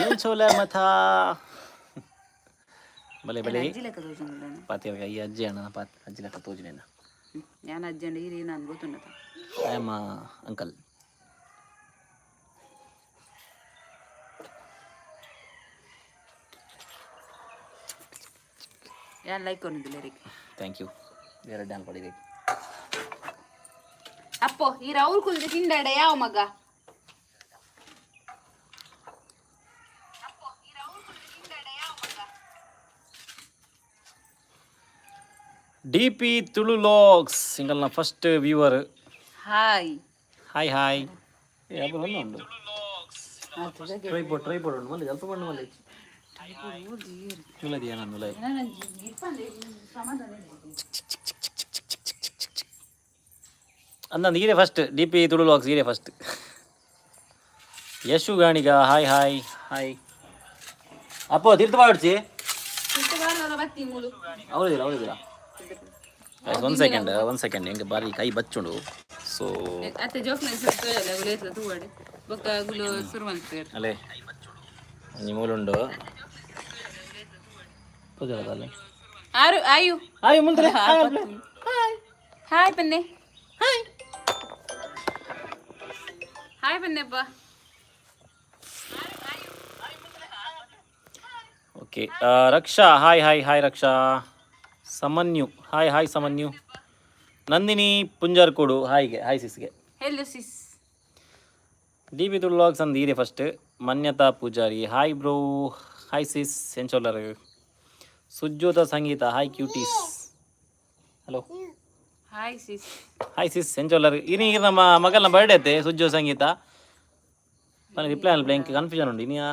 ಎಂಚೋಲ ಮಥಾ ಬಲೆ ಬಲೆ. ಅಜ್ಜಿ ಲೆಕ್ಕ ತೋಜುಂಡು. ಪಾತೆ ಈ ಅಜ್ಜಿ ಅಣ್ಣ ಪಾತ್ ಅಜ್ಜಿ ಲೆಕ್ಕ ತೋಜಿನೇನ. ಯಾನ್ ಅಜ್ಜಿ ಅಂಡ ಈರಿ ನಾನು ಗೊತ್ತುಂಡತ. I am uncle. ಯಾನ್ ಲೈಕ್ ಕೊರ್ನಿದ್ದಿಲ್ಲ ರೀ. Thank you. ಎರಡು ಡ್ಯಾನ್ ಪಡಿಬೇಕು. ಅಪ್ಪೋ, ಈ ರೌಲ್ ಕುಲ್ದು ತಿಂಡಾಡ ಯಾವ ಮಗ? ಡಿ ಪಿ ತುಳು ಲಾಗ್ಸ್ ಸಿಂಗಲ್ನ first viewer. Hi. Hi hi. ಉಂಟು ಟ್ರೈಪೋಡ್, ಟ್ರೈಪೋಡ್ ಉಂಟು ಮಲ್ಲಿ ಅಲ್ಪ ಬಣ್ಣ ಮಲ್ಲಿ ನುಲದಿ ಏನ ನುಲೈ. ಅಂದಂದು ಈರೇ first. D P Tulu vlogs ಈರೇ first. Yashu Ganiga, hi hi hi. ಅಪ್ಪೋ, ತೀರ್ಥ ಬಾಡ್ಸಿ. ಅವರಿದಿಲ್ಲ, ಅವರಿದಿಲ್ಲ. ಒಂದು ಸೆಕೆಂಡ್, ಒಂದು ಸೆಕೆಂಡ್. ಹೆಂಗೆ ಬಾರಿ ಕೈ ಬಚ್ಚುಂಡು ಸೊ. ಅತ್ತೆ ಜೋಕ್ನ ತೂವಡೆ ಬೊಕ್ಕ ಗುಲು ಸುರು ಮಲ್ಪೇರು. ಅಲ್ಲೇ ಒಂಜಿ ಮೂಲುಂಡು ಪೂಜೆ ಅಲ್ಲೇ. ಆರು ಆಯು. ಆಯ್ ಮುಂದ್ರೆ. ಹಾಯ್ ಪನ್ನೆ, ಹಾಯ್ ಹಾಯ್ ಪನ್ನೆಪ್ಪ. Okay, Raksha, hi hi hi Raksha. Samanyu, hi hi Samanyu. Nandini Punjarkodu, ಹಾಯ್ಗೆ hi ಸಿಸ್ಗೆ. Hello sis. D B ತುಳುಲಾಗ್ಸ್ ಅಂದ್ ಈರೆ first. Manyata Poojary, hi bro, hi sis. ಎಂಚೋಲ್ಲರ್? Sujyotha Sangeetha, hi cuties, hello. Hi sis. Hi sis, ಎಂಚೋಲ್ಲರ್? ಇನಿ ನಮ್ಮ ಮಗಲ್ನ birthday ಅತ್ತೆ ಸುಜ್ಜೋ ಸಂಗೀತ. ನನಗೆ reply ಅಲ್ಲ, ಎಂಕ್ confusion ಉಂಟು. ಇನಿಯ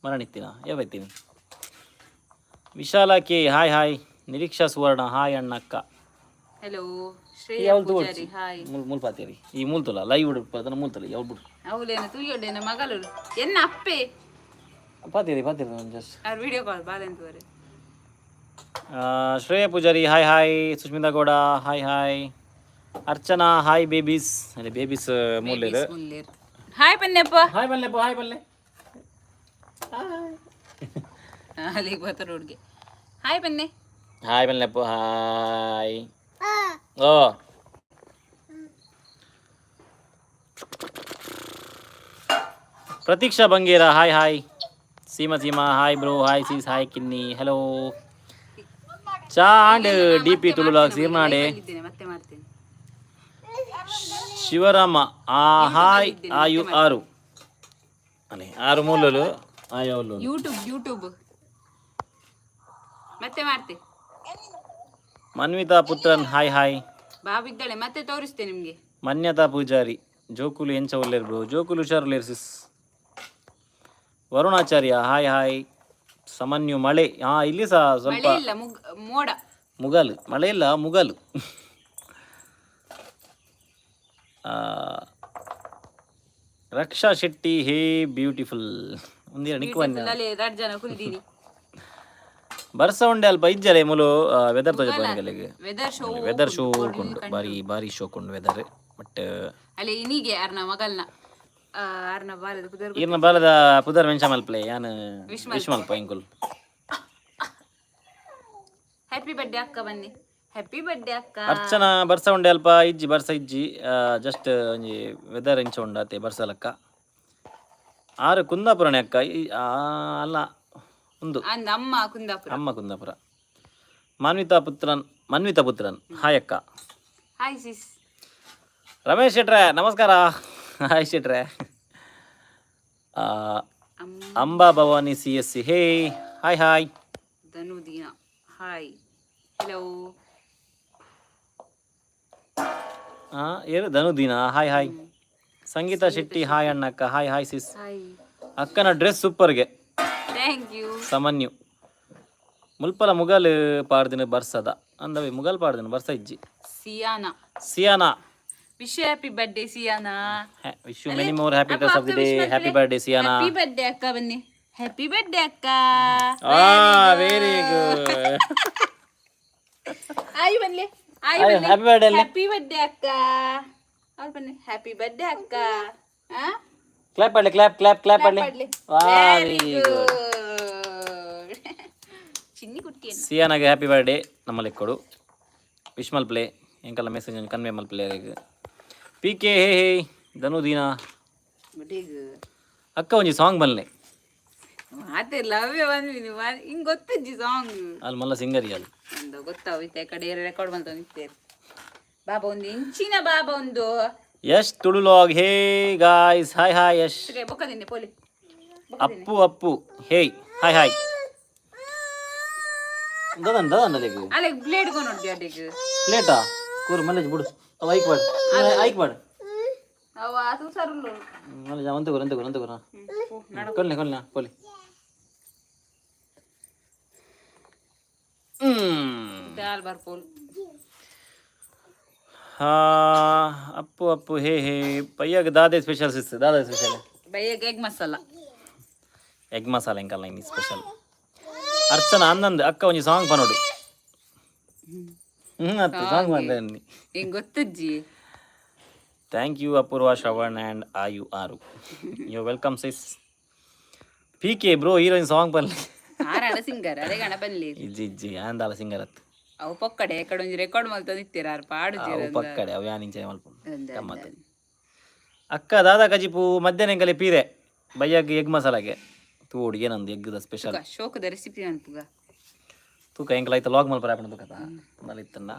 ಮರಣಿತ್ತಿನ ಯಾವೈತೀನಿ. Vishala K, hi hi. Nireeksha Suvarna, hi ಅಣ್ಣಕ್ಕ. ಹಲೋ. ಈ ಶ್ರೇಯಾ ಅವಳು ಪೂಜಾರಿ, ಹಾಯ್. ಮೂಲ್ ಮೂಲ್ ಪಾತೇರಿ ಈ ಮೂಲ್ತುಲ ಲೈವ್ ಅದನ್ನ ಮೂಲ್ತುಲ ಯಾವ ಬಿಡು. ಅವಳೇನ ತೂಯೋಡೇನ ಮಗಳು ಎನ್ನ ಅಪ್ಪೆ. ಪಾತೇರಿ ಪಾತೇರಿ ಜಸ್ಟ್. ಅವ್ರ ವಿಡಿಯೋ ಕಾಲ್ ಬಾಲೆಂತವರೆ. Shreya Poojary, hi hi. Sushmita Gowda, hi hi. Archana, hi babies. ಅದೇ ಬೇಬೀಸ್ ಮೂಲ್ಯರು. ಹಾಯ್ ಪನ್ನೆಪ್ಪ. ಹಾಯ್ ಬಲ್ಲೆಪ್ಪ, ಹಾಯ್ ಬಲ್ಲೆ. ಅಲ್ಲಿಗೆ ಬರ್ತಾರೆ ಹುಡುಗಿ. ಹಾಯ್ ಪನ್ನೆ. ಹಾಯ್ ಬಲ್ಲೆಪ್ಪ, ಹಾಯ್. ಓ Pratiksha Bangera, hi hi. Seema Seema, hi bro, hi sis, hi Kinni, hello. ಚಾ and D P ತುಳುಲಾಗ್ ಸೀರ್ನಾಡೆ. ಇದ್ದೇನೆ, ಮತ್ತೆ ಮಾಡ್ತೇನೆ. ಶಿವರಾಮ ಆ ಹಾಯ್ ಆಯು ಆರು ಅಲೆ ಆರು ಮೂಲಲು ಆಯು. ಯೂಟ್ಯೂಬ್ ಯೂಟ್ಯೂಬ್ ಮತ್ತೆ ಮಾಡ್ತೆ. Manvitha Puthran, hi hi. ಬಾಬಿದ್ದಾಳೆ, ಮತ್ತೆ ತೋರಿಸ್ತೇನೆ ನಿಮ್ಗೆ. ಮನ್ಯತಾ ಪೂಜಾರಿ, ಜೋಕುಲು ಎಂಚ ಒಲ್ಲೇರ್ ಬ್ರೋ? ಜೋಕುಲು ಹುಷಾರುಲೇರ್ ಸಿಸ್. ವರುಣಾಚಾರ್ಯ, ಹಾಯ್ ಹಾಯ್. ಸಮನ್ಯು, ಮಳೆ ಹಾ ಇಲ್ಲಿ ಸಹ ಸ್ವಲ್ಪ. ಮಳೆ ಇಲ್ಲ, ಮೋಡ. ಮುಗಲು, ಮಳೆ ಇಲ್ಲ, ಮುಗಲು. ಆ, ರಕ್ಷಾ ಶೆಟ್ಟಿ, ಹೇ ಬ್ಯೂಟಿಫುಲ್ ಒಂದಿರ ನಿಕ್ಕುವನ್ನ. ಅಲ್ಲಿ ಎರಡು ಜನ ಕುಲ್ದೀನಿ. ಬರ್ಸ ಉಂಡೆ ಅಲ್ಪ ಇಜ್ಜಲೆ ಮುಲು ವೆದರ್ ತೋಜ. Weather show. ವೆದರ್ ಶೋ ಉಂಡು, ಬಾರಿ ಬಾರಿ ಶೋಕ್ ಉಂಡು ವೆದರ್ ಬಟ್. ಅಲ್ಲಿ ಇನಿಗೆ ಅರ್ನ ಮಗಲ್ನ ಅರ್ನ ಬಾಲದ ಪುದರ್. ಈರ್ನ ಬಾಲದ ಪುದರ್ ಮೆನ್ಷನ್ ಮಲ್ಪಲೆ, ಯಾನ್ ವಿಶ್ ಮಲ್ಪ ಇಂಕುಲ್. ಹ್ಯಾಪಿ ಬರ್ಡೇ ಅಕ್ಕ ಬನ್ನಿ, ಹ್ಯಾಪಿ ಬರ್ಡೇ ಅಕ್ಕ. ಅರ್ಚನಾ, ಬರ್ಸ ಉಂಡೆ ಅಲ್ಪ ಇಜ್ಜಿ, ಬರ್ಸ ಇಜ್ಜಿ. ಜಸ್ಟ್ ಒಂಜಿ ವೆದರ್ ಇಂಚ ಉಂಡು ಅತ್ತೆ, ಬರ್ಸಲಕ್ಕ. ಆರು ಕುಂದಾಪುರನೇ ಅಕ್ಕ? ಅಲ್ಲ ಒಂದು. ಅಂದ್ ಅಮ್ಮ ಕುಂದಾಪುರ. ಅಮ್ಮ ಕುಂದಾಪುರ. ಮಾನ್ವಿತಾ ಪುತ್ರನ್, ಮನ್ವಿತಾ ಪುತ್ರನ್, ಹಾಯ್ ಅಕ್ಕ. Hi sis. Ramesh ಶೆಟ್ರೆ, ನಮಸ್ಕಾರ, hi ಶೆಟ್ರೆ. Amba Bhavani C S C, hey, hi hi. Dhanudeena, hi, hello. ಏನು Dhanudeena, hi hi. Sangeetha Shetty, hi ಅಣ್ಣಕ್ಕ, ಹಾಯ್ ಹಾಯ್ ಸಿಸ್. ಹಾಯ್. ಅಕ್ಕನ ಡ್ರೆಸ್ ಸೂಪರ್ಗೆ. Thank you. ಸಮನ್ಯು, ಮುಲ್ಪಲ ಮುಗಲ್ ಪಾಡ್ದಿನ ಬರ್ಸದ ಅಂದವೆ. ಮುಗಲ್ ಪಾಡ್ದಿನ ಬರ್ಸ ಇಜ್ಜಿ. Siyana. Siyana. Wish happy birthday Siyana. Wish you many more happy returns of the day. Happy birthday Siyana. Happy birthday ಅಕ್ಕ ಬನ್ನಿ, ಹ್ಯಾಪಿ ಬರ್ಡೇ ಅಕ್ಕ. ಆ, ವೆರಿ ಗುಡ್. ಆಯ್ ಬನ್ನಿ, ಆಯ್ ಬನ್ನಿ. Happy birthday. Happy birthday ಅಕ್ಕ. ಅವ್ರು ಬನ್ನಿ, ಹ್ಯಾಪಿ ಬರ್ಡೇ ಅಕ್ಕ. ಆ ಕ್ಲಾಪ್ ಪಡ್ಲಿ, ಕ್ಲಾಪ್ ಕ್ಲಾಪ್ ಕ್ಲಾಪ್ ಪಡ್ಲಿ. ವೆರಿ ಗುಡ್ ಚಿನ್ನಿ ಕುಟ್ಟಿ. ಸಿಯಾನಾಗೆ ಹ್ಯಾಪಿ ಬರ್ಡೇ ನಮ್ಮ ಲೆಕ್ಕೊಡು ವಿಶ್ ಮಲ್ಪ್ಲೆ. ಎಂಕಲ್ಲ ಮೆಸೇಜ್ ಕನ್ವೆ ಮಲ್ಪ್ಲೆ. P K hey hey Dhanudeena. ಬಡೀಗ್. ಅಕ್ಕ, ಒಂಜಿ ಸಾಂಗ್ ಬನ್ಲೆ. ಮಾತೆ ಲವ್ಯ ಬಂದ್ವಿ ನೀವು ಹಿಂಗ್ ಗೊತ್ತಿಜ್ಜಿ ಸಾಂಗ್. ಅಲ್ಲಿ ಮಲ್ಲ ಸಿಂಗರ್ ಅಲ್ಲಿ. ಒಂದು ಗೊತ್ತಾವಿತ್ತೆ ಕಡೆ ರೆಕಾರ್ಡ್ ಬಂತ ನಿಂತೇರು. ಬಾಬಾ ಒಂದು ಇಂಚಿನ ಬಾಬಾ ಒಂದು. Yash Tulu log, hey guys, hi hi Yash. ಬೊಕ್ಕದಿನ್ನೆ ಪೋಲಿ. ಅಪ್ಪು ಅಪ್ಪು ಹೇ, ಹಾಯ್ ಹಾಯ್. ದದನ್ ದದನ್ ಅಲ್ಲಿಗೆ. ಅಲ್ಲ, ಬ್ಲೇಡ್ ನೋಡ್ದಿ ಅಡಿಗೆ. ಪ್ಲೇಟಾ ಕೂರು ಮಲ್ಲೇಜ್ ಬಿಡು. ಅವ ಐಕ್ ಬಾಡ್, ಐಕ್ ಬಾಡ್. ಅವ ಅದು ಸರುಲು. ಮಲ್ಲೇಜ್ ಒಂತೆ ಕೂರು, ಒಂತೆ ಕೂರು, ಒಂತೆ ಕೂರು. ಕೊಲ್ಲೆ ಕೊಲ್ಲೆ ಕೊಲ್ಲಿ. ದಾಲ್ ಬರ್ಪೋಲ್. ಹಾ, ಅಪ್ಪು ಅಪ್ಪು ಹೇ ಹೇ. ಪಯ್ಯಾಗ ದಾದೆ ಸ್ಪೆಷಲ್ ಸಿಸ್? ದಾದೆ ಸ್ಪೆಷಲ್? ಬೈಯಗ್ ಎಗ್ ಮಸಾಲ. ಎಗ್ ಮಸಾಲ ಎಂಕಲ್ಲ ಇನ್ನು ಸ್ಪೆಷಲ್. ಅರ್ಚನಾ ಅಂದಂದು, ಅಕ್ಕ ಒಂಜಿ ಸಾಂಗ್ ಪನೋಡು. ಅತ್ತು ಸಾಂಗ್ ಬಂದೆ. ಹಿಂಗ್ ಗೊತ್ತಜ್ಜಿ. Thank you Apoorva Shravan and Aayu ಆರು. You welcome sis. P K bro, heroine song ಬನ್ಲಿ. ಆರಣ ಸಿಂಗರ್ ಅದೇ ಗಣ ಬನ್ಲಿ. ಇಜ್ಜಿ ಇಜ್ಜಿ, ಆಂದಾಲ ಸಿಂಗರ್ ಅತ್ತು. ಅವು ಪೊಕ್ಕಡೆ ಕಡೆ ಒಂಜಿ ರೆಕಾರ್ಡ್ ಮಲ್ತೊಂದು ನಿತ್ತೀರ ಆರ್ ಪಾಡು. ಅವು ಪಕ್ಕಡೆ ಅವು ಯಾನ್ ಇಂಚನೆ ಮಲ್ಪುಂಡು ಗಮ್ಮತ್ತು. ಅಕ್ಕ, ದಾದಾ ಕಜಿಪು ಮಧ್ಯಾಹ್ನ? ಎಂಕಲೆ ಪೀರೆ ಬಯ್ಯಾಗ ಎಗ್ ಮಸಾಲಾಗೆ ತೂಡು ಏನಂದು ಎಗ್ದ ಸ್ಪೆಷಲ್. ಶೋಕದ ರೆಸಿಪಿ ಅನ್ಪುಗ. ತೂಕ ಎಂಕಲ ಐತ ಲಾಗ್ ಮಲ್ಪರ ಆಪಣ ತೂಕತ ನಲ್ಲ ಇತ್ತನ್ನ.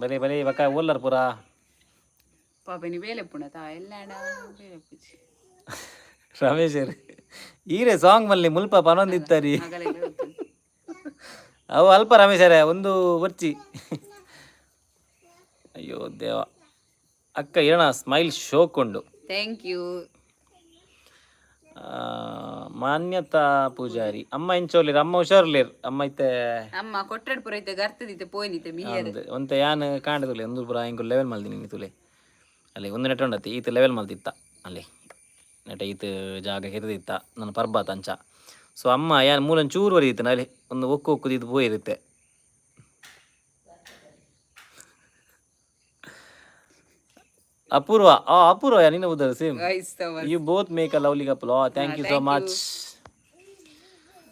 ಬಲೆ ಬಲೆ ಬಕ್ಕ ಓಲ್ಲರ್ ಪೂರ. ಪಾಪನಿ ಬೇಲೆ ಪುಣ ತಾ ಎಲ್ಲ ಬೇಲೆ ಪೂಜಿ. ರಮೇಶ್ ಈರೆ ಸಾಂಗ್ ಮಲ್ಲಿ ಮುಲ್ಪ ಪನೊಂದಿತ್ತರಿ. ಆಗಲೆಲ್ಲ ಗೊತ್ತುಂಟು. ಅವು ಅಲ್ಪ ರಮೇಶರೇ ಒಂದು ಬರ್ಚಿ. ಅಯ್ಯೋ ದೇವ. ಅಕ್ಕ, ಏನ ಸ್ಮೈಲ್ ಶೋಕ್ ಉಂಡು. Thank you. ಮಾನ್ಯತಾ ಪೂಜಾರಿ, ಅಮ್ಮ ಇಂಚೋಲಿರ್? ಅಮ್ಮ ಹುಷಾರ್ಲಿರ್ ಅಮ್ಮ ಐತೆ. ಅಮ್ಮ ಕೊಟ್ಟಡ್ ಪುರ ಐತೆ ಗರ್ತದಿತ್ತೆ ಪೋಯಿನಿತ್ತೆ ಮಿಯರ್. ಅಂದ್ ಒಂತೆ ಯಾನ್ ಕಾಂಡ ತುಲೆ ಒಂದು ಪುರ ಇಂಕು ಲೆವೆಲ್ ಮಲ್ದಿನಿ ನೀ ತುಲೆ. ಅಲ್ಲಿ ಒಂದು ನೆಟ್ ಉಂಡತಿ ಈತ ಲೆವೆಲ್ ಮಲ್ತಿತ್ತ. ಅಲ್ಲಿ ನೆಟ ಈತ ಜಾಗ ಕೆತ್ತದಿತ್ತ ನನ್ನ ಪರ್ಬಾತ ಅಂಚ. ಸೊ ಅಮ್ಮ ಯಾನ್ ಮೂಲನ್ ಚೂರು ಬರೀತನ ಅಲ್ಲಿ ಒಂದು ಒಕ್ಕು ಒಕ್ಕುದಿದ್ದು ಪೋಯಿರುತ್ತೆ. ಅಪೂರ್ವ, ಆ ಅಪೂರ್ವ ನಿನ್ನ ಉದರ same. You both make a lovely couple. Oh, thank you so much.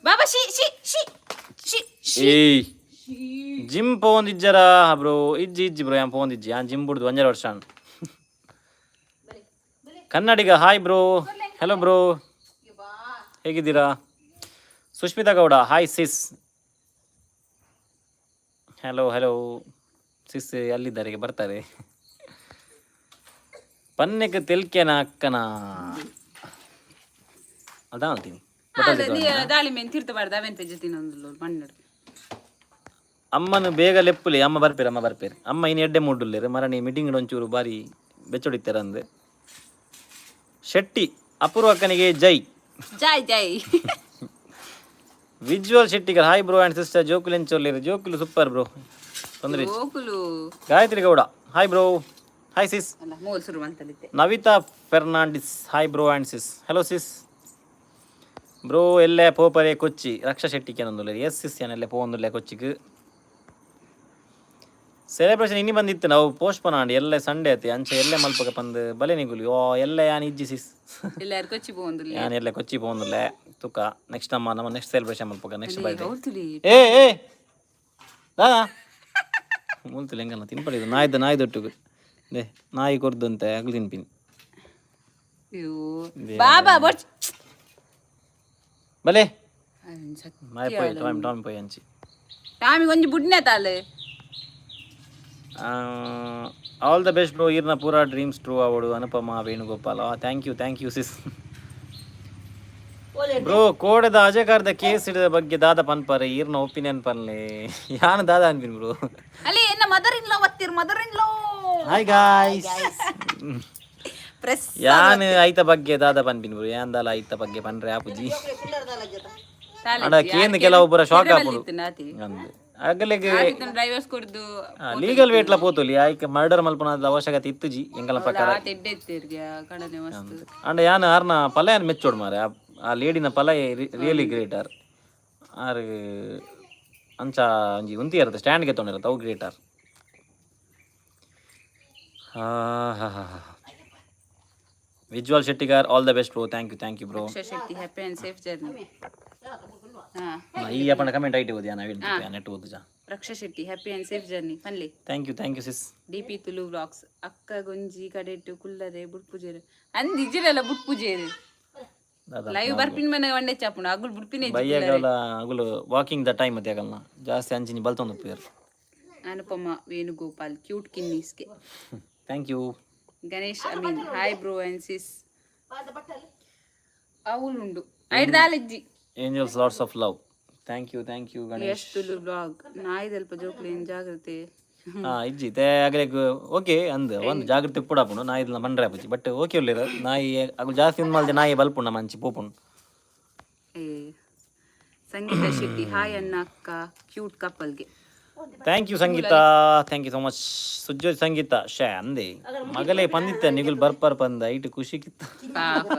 Baba she she she she she. ಏಯ್, ಜಿಮ್ ಪೋಂದಿಜ್ಜರ ಬ್ರೋ? ಇಜ್ಜಿ ಇಜ್ಜಿ ಬ್ರೋ, ಯಾನ್ ಪೋಂದಿಜ್ಜಿ. ಯಾನ್ ಜಿಮ್ ಬುಡ್ದು 1.5 ವರ್ಷ. ಕನ್ನಡಿಗ, ಹಾಯ್ ಬ್ರೋ. ಹಲೋ ಬ್ರೋ, ಹೇಗಿದ್ದೀರಾ? Sushmitha Gowda, hi sis. Hello hello sis, ಅಲ್ಲಿದ್ದಾರೆ, ಈಗ ಬರ್ತಾರೆ. ಪನ್ನೆಕ್ ತೆಲ್ಕೆನ ಅಕ್ಕನ ಅದ ಅಂತೀನಿ. ದಾಳಿ ಮೇನ್ ತಿರ್ತಬಾರ್ದು ಅವೆಂತ ಜೊತೆ ಒಂದು ಮಣ್ಣು. ಅಮ್ಮನ ಬೇಗ ಲೆಪ್ಪುಲಿ. ಅಮ್ಮ ಬರ್ಪೇರು, ಅಮ್ಮ ಬರ್ಪೇರು. ಅಮ್ಮ ಇನ್ನು ಎಡ್ಡೆ ಮೂಡುಲ್ಲೇರು ಮರಣಿ ಮೀಟಿಂಗ್ ಒಂಚೂರು ಬಾರಿ ಬೆಚ್ಚೊಡಿತ್ತಾರ ಅಂದೆ. ಶೆಟ್ಟಿ ಅಪೂರ್ವ ಅಕ್ಕನಿಗೆ ಜೈ. ಜೈ ಜೈ. ವಿಜುವಲ್ ಶೆಟ್ಟಿಗರ್, ಹಾಯ್ ಬ್ರೋ ಆ್ಯಂಡ್ ಸಿಸ್ಟರ್. ಜೋಕುಲು ಎಂಚೊಲ್ಲಿರು? ಜೋಕುಲು ಸೂಪರ್ ಬ್ರೋ, ತೊಂದರೆ ಇಜ್ಜಿ. ಗೋಕುಲು. Gayatri Gowda, hi bro, hi sis. ಅಲ್ಲ ಮೂಲ್ ಶುರು ಅಂತಲಿತ್ತೆ. Navita Fernandes, hi bro and sis. Hello sis. Bro, ಎಲ್ಲೆ ಪೋಪರೆ ಕೊಚ್ಚಿ? ರಕ್ಷಾ ಶೆಟ್ಟಿ ಕೇನೊಂದುಲ್ಲೆ. ಎಸ್ ಸಿಸ್, ಏನೆಲ್ಲೆ ಪೋವೊಂದುಲ್ಲೆ ಕೊಚ್ಚಿಗ್. ಸೆಲೆಬ್ರೇಷನ್ ಇನ್ನಿ ಬಂದಿತ್ತು, ನಾವು ಪೋಸ್ಟ್ ಪೋನ್ ಆಂಡ್. ಎಲ್ಲೆ ಸಂಡೇ ಆತಿ, ಅಂಚೆ ಎಲ್ಲೆ ಮಲ್ಪಕ ಪಂದ್ ಬಲೆ ನಿಗುಲಿ. ಓ ಎಲ್ಲೆ ಯಾನ್ ಇಜ್ಜಿ ಸಿಸ್. ಎಲ್ಲಾರು ಕೊಚ್ಚಿ ಪೋಂದುಲ್ಲೆ. ಯಾನ್ ಎಲ್ಲೆ ಕೊಚ್ಚಿ ಪೋವೊಂದುಲ್ಲೆ. ತುಕ ನೆಕ್ಸ್ಟ್ ನಮ್ಮ ನಮ್ಮ ನೆಕ್ಸ್ಟ್ ಸೆಲೆಬ್ರೇಷನ್ ಮಲ್ಪಕ, ನೆಕ್ಸ್ಟ್ ಬರ್ಡೇ. ಹೌದುಲಿ. ಏ ಏ ದಾದಾ ಮುಲ್ತುಲೆ ಎಂಕಲ್ನ ತಿನ್ಪಡಿ. ಇದು ನಾಯ್ದ ನಾಯ್ದೊಟ್ಟುಗು they ನಾಯಿ ಕೊರ್ದಂತೆ ಅಗ್ಲು ತಿನ್ಪಿನಿ. ಅಯ್ಯೋ ಬಾಬಾ ಬೊಚ್. ಬಲೆ ನಾಯಿ ಪೋಯಿ, ಟಾಮಿ ಟಾಮಿ ಪೋಯಿ ಅಂಚಿ. ಟಾಮಿ ಒಂಜಿ ಬುಡ್ನೆ ತಾಲೆ. ಆಲ್ the best bro, ಈರ್ನ ಪೂರಾ ಡ್ರೀಮ್ಸ್ ಟ್ರೂ ಅವಡು. Anupama Venugopal, thank you, thank you sis. Bro, ಕೋಡೆದ ಅಜಕಾರದ ಕೇಸ್ ಹಿಡಿದ ಬಗ್ಗೆ ದಾದ ಪನ್ಪರೆ? ಈರ್ನ ಒಪಿನಿಯನ್ ಪನ್ಲೆ. ಯಾನ್ ದಾದ ಅನ್ಪಿನ್ ಬ್ರೋ? ಅಲ್ಲಿ ಎನ್ನ ಮದರ್ ಇನ್ ಲಾ ಒತ್ತಿರ್ mother in law. Hi guys. Press. ಯಾನ್ ಐತ ಬಗ್ಗೆ ದಾದ ಪನ್ಪಿನ್ ಬ್ರೋ? ಯಾನ್ ದಾಲ ಐತ ಬಗ್ಗೆ ಪನ್ರೆ ಆಪುಜಿ. ಅಡ ಕೇಂದ್ರ ಕೆಲವೊಬ್ಬರ ಶಾಕ್ ಆಪುಂಡು ಅಂದ್ ಅಗಲೆಗ್. ಡ್ರೈವರ್ಸ್ ಕೊರ್ದು. ಲೀಗಲ್ ವೇಟ್ಲ ಪೋತುಲಿ. ಆಯ್ಕೆ ಮರ್ಡರ್ ಮಲ್ಪುನದ ಅವಶ್ಯಕತೆ ಇತ್ತುಜಿ ಎಂಕಲ ಪ್ರಕಾರ. ಆತ ಎಡ್ಡೆ ಇತ್ತಿರ್ಗೆ ಕಡನೆ ಮಸ್ತ್. ಅಂಡ ಯಾನ್ ಆರ್ನ ಪಲ ಯಾನ್ ಮೆಚ್ಚೋಡು ಮಾರೆ. ಆ ಲೇಡಿನ ಪಲ ರಿಯಲಿ ಗ್ರೇಟ್. ಆರ್ ಆರ್ ಅಂಚ ಒಂಜಿ ಉಂತಿ ಇರುತ್ತೆ ಸ್ಟ್ಯಾಂಡ್ ಗೆ ತೊಗೊಂಡಿರತ್ತೆ ಅವು great R. Ha ha ha ha. Vijwal Shettigar, all the best bro. Thank you, thank you bro. Akshay Shetty, happy and safe journey. ಹಾ. ಈ ಅಪ್ಪನ ಕಮೆಂಟ್ IT ಓದಿ, ನಾನು ನೆಟ್ ಓದುಜಾ. Raksha Shetty, happy and safe journey ಪನ್ಲೆ. Thank you, thank you sis. D P Tulu vlogs, ಅಕ್ಕ ಗೊಂಜಿ ಕಡೆಟ್ಟು ಕುಲ್ಲರೆ ಬುಡ್ಪುಜೇರು ಅಂದ್ ಇಜ್ಜಿರಲ್ಲ ಬುಡ್ಪುಜೇರು. ದಾದಾ. Live ಬರ್ಪಿನ ಮನೆ ಒಂಡೆ ಚಾಪುಂಡು ಅಗುಲ್ ಬುಡ್ಪಿನ. ಬಯ್ಯಾಗಲ ಅಗುಲು ವಾಕಿಂಗ್ the time ಅತ್ತೆ ಆಗಲ್ನ ಜಾಸ್ತಿ ಅಂಚಿನಿ ಬಲ್ತೊಂದು ಉಪ್ಪುವೆರ್. ಅನುಪಮ ವೇಣುಗೋಪಾಲ್, ಕ್ಯೂಟ್ ಕಿನ್ನೀಸ್ಗೆ. Thank you. Ganesh Amin, hi bro and sis. ಅವಳುಂಡು ಐಡ್ ದಾಲಜ್ಜಿ. Angels, lots of love. Thank you, thank you Ganesh. Yash Tulu blog, ನಾಯಿದಲ್ಪ ಜೋಕ್ಲೇನ್ ಜಾಗ್ರತೆ. ಹಾ, ಇಜ್ಜಿ ತೇ ಅಗಲೆಗ್ ಓಕೆ ಅಂದ್ ಒಂದು ಜಾಗ್ರತೆ ಉಪ್ಪುಡಾಪುಂಡು ನಾಯಿ ಬಂಡ್ರೆ ಆಪುಜಿ, ಬಟ್ ಓಕೆ ಉಲ್ಲೆರ್. ನಾಯಿ ಅಗುಲು ಜಾಸ್ತಿ ಉಂದು ಮಲ್ದೆ ನಾಯಿ ಬಲ್ಪುಂಡು ನಮ್ಮ ಅಂಚಿ ಪೋಪುಂಡು. ಏ ಸಂಗೀತ ಶೆಟ್ಟಿ, ಹಾಯ್ ಅಣ್ಣ ಅಕ್ಕ cute ಕಪಲ್ಗೆ. Thank you Sangeetha, thank you so much. Sujjo Sangeetha ಶೇ ಅಂದೆ ಮಗಲೇ ಪಂದಿತ್ತ ನಿಗುಲ್ ಬರ್ಪರ್ ಪಂದ ಐಟ್ ಖುಷಿ ಕಿತ್ತ. ಪಾಪ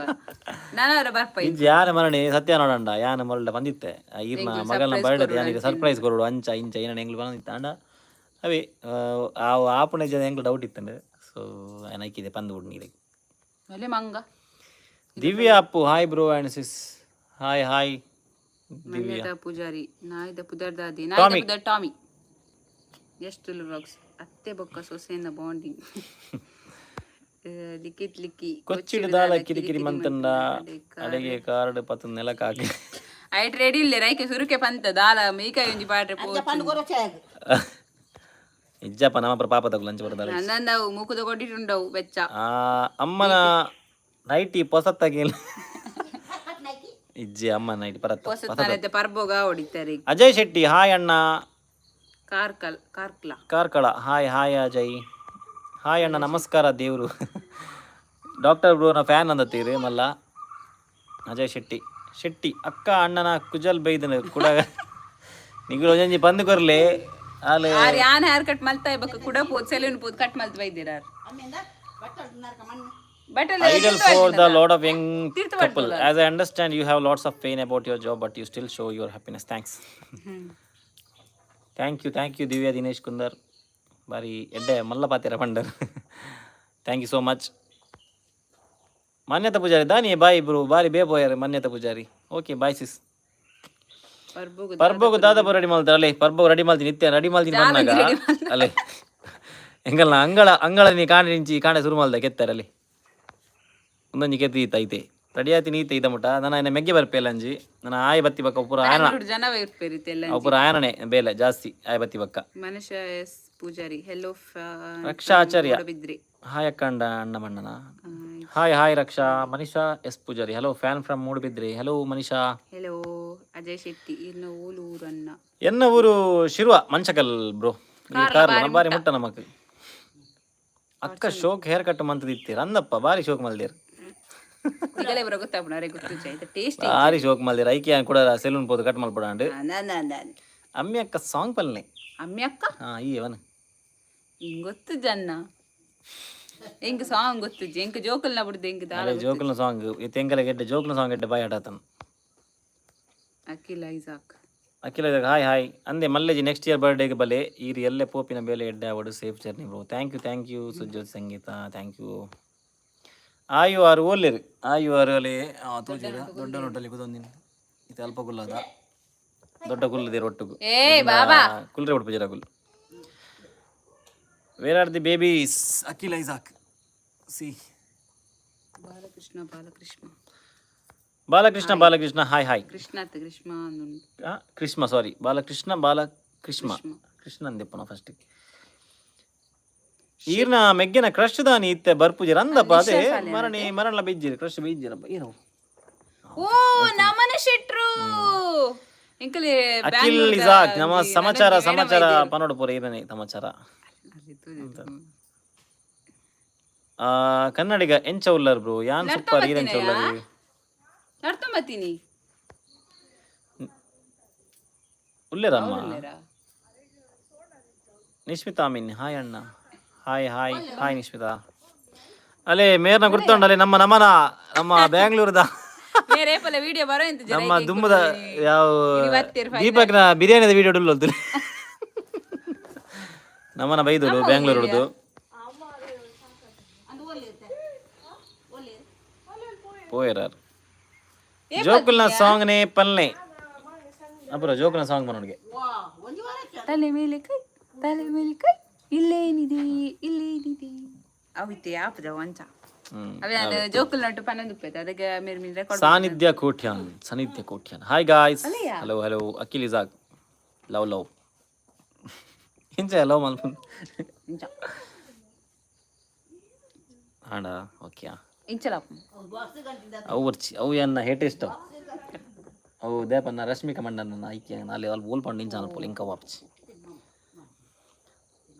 ನಾನು ಬರ್ಪ. ಇಜ್ಜಿ, ಯಾನ ಮರಣಿ ಸತ್ಯ ನೋಡಂಡ ಯಾನ ಮರಳ ಬಂದಿತ್ತೆ ಈರ್ನ ಮಗಲ್ನ ಬರ್ಡೇ ಯಾನಿಗೆ ಸರ್ಪ್ರೈಸ್ ಕೊರಡು ಅಂಚ ಇಂಚ ಏನ ಎಂಗ್ಲು ಬಂದಿತ್ತ ಅಂಡ ಅವೇ ಆ ಆಪುಣ ಜನ ಎಂಗ್ಲು ಡೌಟ್ ಇತ್ತಂಡೆ. ಸೊ ಐಕಿದೆ ಪಂದು ಬಿಡು ನೀರಿಗೆ. ಒಲೆ ಮಂಗ. Divya Appu, hi bro and sis. Hi hi Divya. Manyata Poojary, ನಾಯಿದ ಪುದರ್ ದಾದಿ ನಾಯಿದ ಪುದರ್ ಟಾಮಿ. ಎಷ್ಟು ವ್ಲಾಗ್ಸ್, ಅತ್ತೆ ಬೊಕ್ಕ ಸೊಸೆಯಿಂದ ಬಾಂಡಿಂಗ್. ಲಿಖಿತ್ ಲಿಕ್ಕಿ. ಕೊಚ್ಚಿಡ್ ದಾಲ ಕಿರಿಕಿರಿ ಮಂತಂಡ ಅಡೆಗೆ ಕಾರ್ಡ್ ಪತ್ತು ನೆಲಕ್ಕಾಕಿ. ಐಟ್ ರೆಡಿ ಇಲ್ಲ ರೈಕೆ ಸುರುಕೆ ಪಂತ ದಾಲ ಮೀಕಾಯಿ ಒಂಜಿ ಪಾಡ್ರೆ ಪೋ. ಇಜ್ಜಪ್ಪ ನಮ್ಮ ಪಾಪ ತಗುಲು ಲಂಚ ಬರದಾಲ. ನಂದವು ಮೂಕುದ ಕೊಟ್ಟಿട്ടുಂಡವು ಬೆಚ್ಚ. ಆ ಅಮ್ಮನ ನೈಟಿ ಪೊಸತ್ತಾಗಿಲ್ಲ ಇಜ್ಜಿ ಅಮ್ಮ ನೈಟಿ ಪರತ್ತ. ಹೊಸತನದ ಪರ್ಬೋಗ ಹೊಡಿತಾರೆ. ಅಜಯ್ ಶೆಟ್ಟಿ, ಹಾಯ್ ಅಣ್ಣ. Karkala Karkala. Karkala, hi hi Ajay. Hi ಅಣ್ಣ, ನಮಸ್ಕಾರ ದೇವರು. ಡಾಕ್ಟರ್ ಬ್ರೋನ ಫ್ಯಾನ್ ಅಂದತ್ತೀರಿ ಮಲ್ಲ ಅಜಯ್ ಶೆಟ್ಟಿ. ಶೆಟ್ಟಿ ಅಕ್ಕ ಅಣ್ಣನ ಕುಜಲ್ ಬೈದನ ಕೂಡ ನಿಗುಲು ಒಂಜೊಂಜಿ ಬಂದು ಕೊರ್ಲೆ ಆಲೆ. ಆರ್ ಯಾನ್ ಹೇರ್ ಕಟ್ ಮಲ್ತಾ ಬೊಕ್ಕ ಕುಡ ಪೋದ್ ಸೆಲೂನ್ ಪೋದ್ ಕಟ್ ಮಲ್ತ್ ಬೈದಿರ but. Ideal for the lot of young couple. As I understand, you have lots of pain about your job, but you still show your happiness. Thanks. Thank you, thank you, Divya Dinesh Kundar. ಬಾರಿ ಎಡ್ಡೆ ಮಲ್ಲ ಪಾತಿರ ಪಂಡರ್. Thank you so much. Manyata Poojary Dani bye bro ಬಾರಿ ಬೇ ಪೋಯಾರ Manyata Poojary. Okay bye sis. ಪರ್ಬೋಗು. ಪರ್ಬೋಗು ದಾದಪ್ಪ ready ಮಾಡ್ತಾರೆ ಅಲ್ಲೇ ಪರ್ಬೋಗು ರೆಡಿ ಮಾಡ್ತೀನಿ ನಿತ್ಯ ರೆಡಿ ಮಾಡ್ತೀನಿ ಬಂದಾಗ ಅಲ್ಲೇ ಎಂಗಲ್ನ ಅಂಗಳ ಅಂಗಳ ನೀ ಕಾಣೆ ನಿಂಚಿ ಕಾಣೆ ಶುರು ಮಾಡ್ದೆ ಕೆತ್ತಾರೆ ಅಲ್ಲಿ ಒಂದೊಂಜಿ ಕೆತ್ತಿ ಈತ ಐತೆ ರೆಡಿ ಆಯ್ತು ನೀತೆ ಇದ್ದ ಮುಟ್ಟ ನನ್ನ ಏನ ಮೆಗ್ಗೆ ಬರ್ಪೇಲ ಅಂಜಿ ನನ್ನ ಆಯ್ ಬತ್ತಿ ಬಕ್ಕ ಪೂರ ಆಯನ. ಜನ ಇರ್ಪೇರಿತ್ತೆಲ್ಲ. ಅವು ಪೂರ ಆಯನನೆ ಬೇಲೆ ಜಾಸ್ತಿ ಆಯ್ ಬತ್ತಿ ಬಕ್ಕ. ಮನುಷ್ಯ ಎಸ್ ಪೂಜಾರಿ, ಹೆಲೋ. ರಕ್ಷಾ ಆಚಾರ್ಯ. ಬಿದ್ರಿ. ಹಾಯ್ ಅಕ್ಕ ಅಂಡ ಅಣ್ಣ ಮಣ್ಣನ. Hi hi Raksha. Manisha S Poojary, hello, fan from Moodbidri. Hello Manisha. Hello Ajay Shetty, ಇನ್ನು ಊಲು ಊರನ್ನ. ಎನ್ನ ಊರು ಶಿರುವ ಮಂಚಕಲ್ ಬ್ರೋ. ಕಾರ್ಲ ಬಾರಿ ಮುಟ್ಟ ನಮಕ್. ಅಕ್ಕ ಶೋಕ್ ಹೇರ್ ಕಟ್ ಮಂತದಿತ್ತೀರ ಅಂದಪ್ಪ ಬಾರಿ ಶೋಕ್ ಮಲ್ದಿರ್. ಈಗಲೇ ಬರೋ ಗೊತ್ತಾಪುಣ ಅರೆ ಗೊತ್ತು ಆಯ್ತಾ ಟೇಸ್ಟ್. ಬಾರಿ ಶೋಕ್ ಮಲ್ದಿರ್ ಐಕೆ ಕೂಡ ಸೆಲೂನ್ ಪೋದು ಕಟ್ ಮಲ್ಪಡಾಂಡ್. ಅಮ್ಮಿ ಅಕ್ಕ ಸಾಂಗ್ ಪಲ್ನೆ. ಅಮ್ಮಿ ಅಕ್ಕ. ಹಾ ಈ ಅವನು. ಹಿಂಗ್ ಗೊತ್ತು ಜನ್ನ ಎಂಕ್ ಸಾಂಗ್ ಗೊತ್ತು ಎಂಕ್ ಜೋಕಲ್ನ ಬಿಡ್ದು ಎಂಕ್ ದಾಲ. ಅರೆ ಜೋಕುಲ್ನ ಸಾಂಗ್ ತೆಂಕಲ ಗೆಡ್ಡೆ ಜೋಕುಲ್ನ ಸಾಂಗ್ ಗೆಡ್ಡೆ ಬಾಯ್ ಆಟಾತನ್. ಅಖಿಲ್ ಐಸಾಕ್. ಅಖಿಲ ಹಾಯ್ ಹಾಯ್ ಅಂದೆ ಮಲ್ಲೇಜಿ ನೆಕ್ಸ್ಟ್ ಇಯರ್ ಬರ್ಡೇಗೆ ಬಲೆ ಈರ್ ಎಲ್ಲೆ ಪೋಪಿನ ಬೇಲೆ ಎಡ್ಡೆ ಆವಡು. Safe journey bro. Thank you, thank you Sujyothi Sangeetha, thank you. ಆಯು ಆರು ಓಲ್ಲೇರು ಆಯು ಆರು ಅಲ್ಲಿ ತೋಜಿರ ದೊಡ್ಡ ನೋಟಲ್ಲಿ ಕುದೊಂದಿನ ಇದು ಅಲ್ಪ ಕುಲ್ಲದ ದೊಡ್ಡ ಕುಲ್ಲದಿರ ಒಟ್ಟುಗು. ಏ ಬಾಬಾ. ಕುಲ್ರೆ ಉಡುಪು ಜರ ಕುಲ್. Where are the babies? Akhil Isaac C. Balakrishna Balakrishna. Balakrishna Balakrishna hi hi. Krishna ಅತ್ತ ಕೃಷ್ಣ ಅಂದುಂಡು. ಕೃಷ್ಣ ಸಾರಿ ಬಾಲಕೃಷ್ಣ ಬಾಲಕೃಷ್ಣ ಕೃಷ್ಣ ಅಂದೆಪ್ಪನ ಫಸ್ಟ್. ಈರ್ನ ಮೆಗ್ಗೆನ ಕ್ರಶ್ ದಾನಿ ಇತ್ತೆ ಬರ್ಪುಜಿ ರಂದಪ್ಪ ಅದೇ ಮರಣಿ ಮರಣ ಬಿಜ್ಜಿರಿ ಕ್ರಶ್ ಬಿಜ್ಜಿರಪ್ಪ ಏನು. ಓ ನಮನ ಶೆಟ್ರು ಎಂಕಲೆ. ಅಖಿಲ್ ಇಸಾಕ್ ನಮ್ಮ ಸಮಾಚಾರ ಸಮಾಚಾರ ಪನೋಡು ಪೂರ ಈರನೆ ಸಮಾಚಾರ. ಆ, ಕನ್ನಡಿಗ ಎಂಚ ಉಲ್ಲರ್ ಬ್ರೋ ಯಾನ್ ಸೂಪರ್ ಈರೆಂಚ ಉಲ್ಲರ್. ನಡ್ತೊಂಬತ್ತೀನಿ. ಉಲ್ಲೇರಮ್ಮ. ನಿಶ್ಮಿತಾ ಅಮೀನ್ ಹಾಯ್ ಅಣ್ಣ. Hi hi hi Nishmitha. ಅಲ್ಲೇ ಮೇರ್ನ ಗುರ್ತೊಂಡಲೆ ನಮ್ಮ ನಮನ ನಮ್ಮ ಬ್ಯಾಂಗ್ಳೂರ್ದ. ಬೇರೆ ಪಲ ವಿಡಿಯೋ ಬರೋ ಎಂತ ಜನ. ನಮ್ಮ ದುಮ್ಮದ ಯಾವ ದೀಪಕ್ನ ಬಿರಿಯಾನಿದ ವಿಡಿಯೋ ಡುಲ್ಲೊಲ್ತು ನಮ್ಮನ ಬೈದಳು ಬ್ಯಾಂಗ್ಳೂರ್ದು. ಪೋಯರಾರ್. ಜೋಕುಲ್ನ ಸಾಂಗ್ ನೇ ಪಲ್ನೆ ಅಪುರ, ಜೋಕುಲ್ನ ಸಾಂಗ್ ಪನೋಡ್ಗೆ. ತಲೆ ಮೇಲೆ ಕೈ, ತಲೆ ಮೇಲೆ ಕೈ, ಇಲ್ಲೇನಿದೆ, ಇಲ್ಲೇನಿದೆ? ಅವಿತ್ತೆ ಆಪದ ವಂಚ. ಅವೇ ನಾನು ಜೋಕುಲ್ ನಟ್ಟು ಪನ್ನೊಂದು ಉಪ್ಪೈತೆ, ಅದಕ್ಕೆ ಮೇರೆ ಮೀನ್ ರೆಕಾರ್ಡ್. ಸಾನಿಧ್ಯ ಕೋಟ್ಯಾನ್, ಸಾನಿಧ್ಯ Kotian, hi guys. Hello hello. Akhil Isaac, love love. ಇಂಚ ಲವ್ ಮಲ್ಪುನ್. ಇಂಚ. ಆಂಡ ಓಕೆ. ಇಂಚಲ. ಅವು ವರ್ಚಿ, ಅವು ಎನ್ನ ಹೇಟ್ ಇಷ್ಟ. ಅವು ದೇಪನ್ನ ರಶ್ಮಿಕಾ ಮಂಡನ್ನ ಐಕ್ಯ ಅಲ್ಲಿ ಅಲ್ಲಿ ಓಲ್ ಪಂಡು ಇಂಚ ಅನ್ಪೋಲ್ ಇಂಕ ವಾಪ್ಚಿ.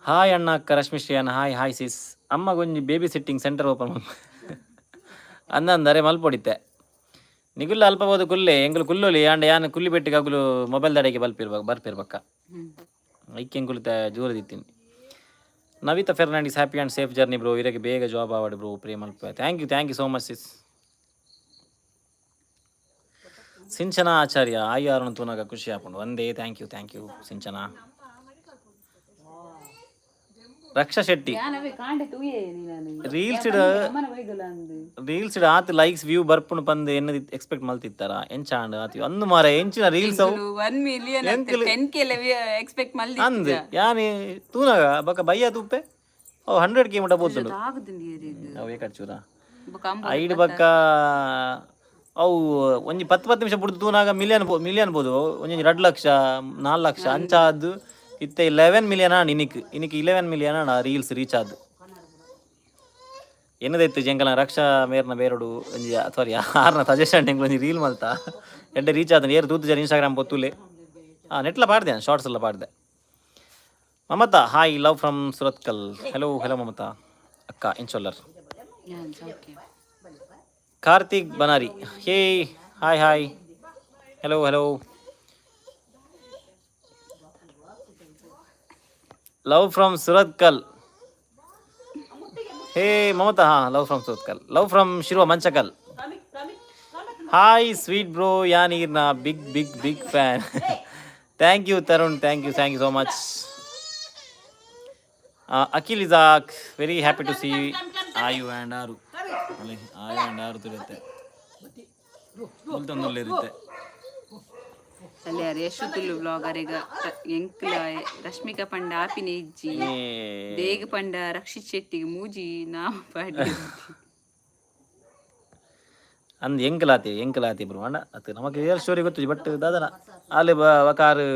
ಹಾಯ್ ಅಣ್ಣ, ಅಕ್ಕ Rashmi Shriyan, hi hi sis. ಅಮ್ಮ ಗೊಂಜಿ ಬೇಬಿ ಸಿಟ್ಟಿಂಗ್ ಸೆಂಟರ್ ಓಪನ್ ಅಂದಂದರೆ ಮಲ್ಪೊಡಿತ್ತೆ. ನಿಗುಲ್ಲ ಅಲ್ಪ ಬೋದು ಕುಲ್ಲೆ, ಎಂಗುಲು ಕುಲ್ಲೊಲಿ. ಆಂಡ ಯಾನ್ ಕುಲ್ಲಿ ಬೆಟ್ಟಿಗೆ ಅಗುಲು ಮೊಬೈಲ್ ದಡೆಗೆ ಬಲ್ಪಿರ್ಬೇಕು ಬರ್ಪಿರ್ಬಕ್ಕ. ಐಕ್ಕೆ ಎಂಗುಲು ಜೋರದಿತ್ತೀನಿ. Navitha Fernandes, happy and safe journey bro. ಇರಗೆ ಬೇಗ ಜಾಬ್ ಆವಡ್ ಬ್ರೋ, ಪ್ರೇ ಮಲ್ಪ. Thank you, thank you so much sis. Sinchana Acharya, ಆಯಿ ಆರುಣ ತೂನಾಗ ಖುಷಿ ಆಪುಂಡು ಒಂದೇ. Thank you, thank you Sinchana. Raksha Shetty. ಯಾನವೇ ಕಾಂಡೆ ತೂಯೇ ನೀನು. ರೀಲ್ಸ್ ಅಮ್ಮನ ಬೈಗುಲ ಅಂದು. ರೀಲ್ಸ್ ಆತ್ ಲೈಕ್ಸ್ ವ್ಯೂ ಬರ್ಪುಣು ಪಂದ್ ಎನ್ನ ಎಕ್ಸ್ಪೆಕ್ಟ್ ಮಲ್ತಿತ್ತಾರ? ಎಂಚ ಆಂಡ್ ಆತಿ ಅಂದು ಮಾರೆ, ಎಂಚಿನ ರೀಲ್ಸ್ ಅವು? 1 ಮಿಲಿಯನ್, 10K expect ಮಲ್ದಿ. ಅಂದ್ ಯಾನಿ ತೂನಾಗ ಬಕ ಬಯ್ಯ ತೂಪೆ, ಅವು 100K ಮುಟ ಪೋತುಂಡು. ಆಗುದುಂಡು. ಅವು ಏಕಡ್ಚೂರ. ಬೊಕ ಅಂಬು. ಐಡ್ ಬಕ್ಕ ಅವು ಒಂಜಿ ಪತ್ತು ಪತ್ತು ನಿಮಿಷ ಬುಡ್ದು ತೂನಾಗ ಮಿಲಿಯನ್ ಮಿಲಿಯನ್ ಬೋದು, ಒಂಜೊಂಜಿ 2 ಲಕ್ಷ, 4 ಲಕ್ಷ ಅಂಚ ಆದ್ದು. ಇತ್ತೆ 11 ಮಿಲಿಯನ್ ಆಂಡ್ ಇನಿಕ್ ಇನಿಕ್ 11 ಮಿಲಿಯನ್ ಆಂಡ್ ಆ ರೀಲ್ಸ್ ರೀಚ್ ಆದ್ದು. ಎನ್ನದೈತು ಜಂಕಲ ರಕ್ಷಾ ಮೇರ್ನ ಬೇರೊಡು ಒಂಜಿ, ಸಾರಿ, ಆರ್ನ ಸಜೆಷನ್ ಎಂಕ್ಲು ಒಂಜಿ ರೀಲ್ ಮಲ್ತ ಎಡ್ಡೆ ರೀಚ್ ಆದ. ಏರು ತೂತು ಜನ ಇನ್ಸ್ಟಾಗ್ರಾಮ್ ಪೊತ್ತುಲೆ ನೆಟ್ಲ ಪಾಡ್ದೆ, ಶಾರ್ಟ್ಸ್ ಎಲ್ಲ ಪಾಡ್ದೆ. ಮಮತಾ, hi, love from Surathkal. Hello hello Mamata ಅಕ್ಕ, ಇಂಚೊಲ್ಲರ್? ಯಾನ್ ಸೌಖ್ಯ. Karthik Banari, hey, hi hi, hello hello. Love from Surathkal. Hey Mamata, ಹಾಂ, love from Surathkal, love from Shirva Manchakal. Hi sweet bro, ಯಾನ್ ಈರ್ನ big big big fan. Thank you Tarun, thank you, thank you so much. Akhil Isaac, very happy to see Aayu and ಆರು. ಅಲ್ಲಿ ಆಯು and ಆರು ತುರುತ್ತೆ ಇರುತ್ತೆ. ಅಲ್ಲಿ ಯಾರು Yashu Tulu blogger ಈಗ ಎಂಕ್ಲ ರಶ್ಮಿಕಾ ಪಂಡ ಆಪಿನ ಇಜ್ಜಿ. ದೇಗ ಪಂಡ ರಕ್ಷಿತ್ ಶೆಟ್ಟಿಗೆ ಮೂಜಿ ನಾಮ ಪಾಡಿ. ಅಂದ್ ಎಂಕಲಾತಿ ಎಂಕಲಾತಿ ಬ್ರೋ ಅಣ್ಣ ಅದು ನಮಗೆ ರಿಯಲ್ ಸ್ಟೋರಿ ಗೊತ್ತು, ಬಟ್ ದಾದನ ಅಲ್ಲಿ ಬಕಾರು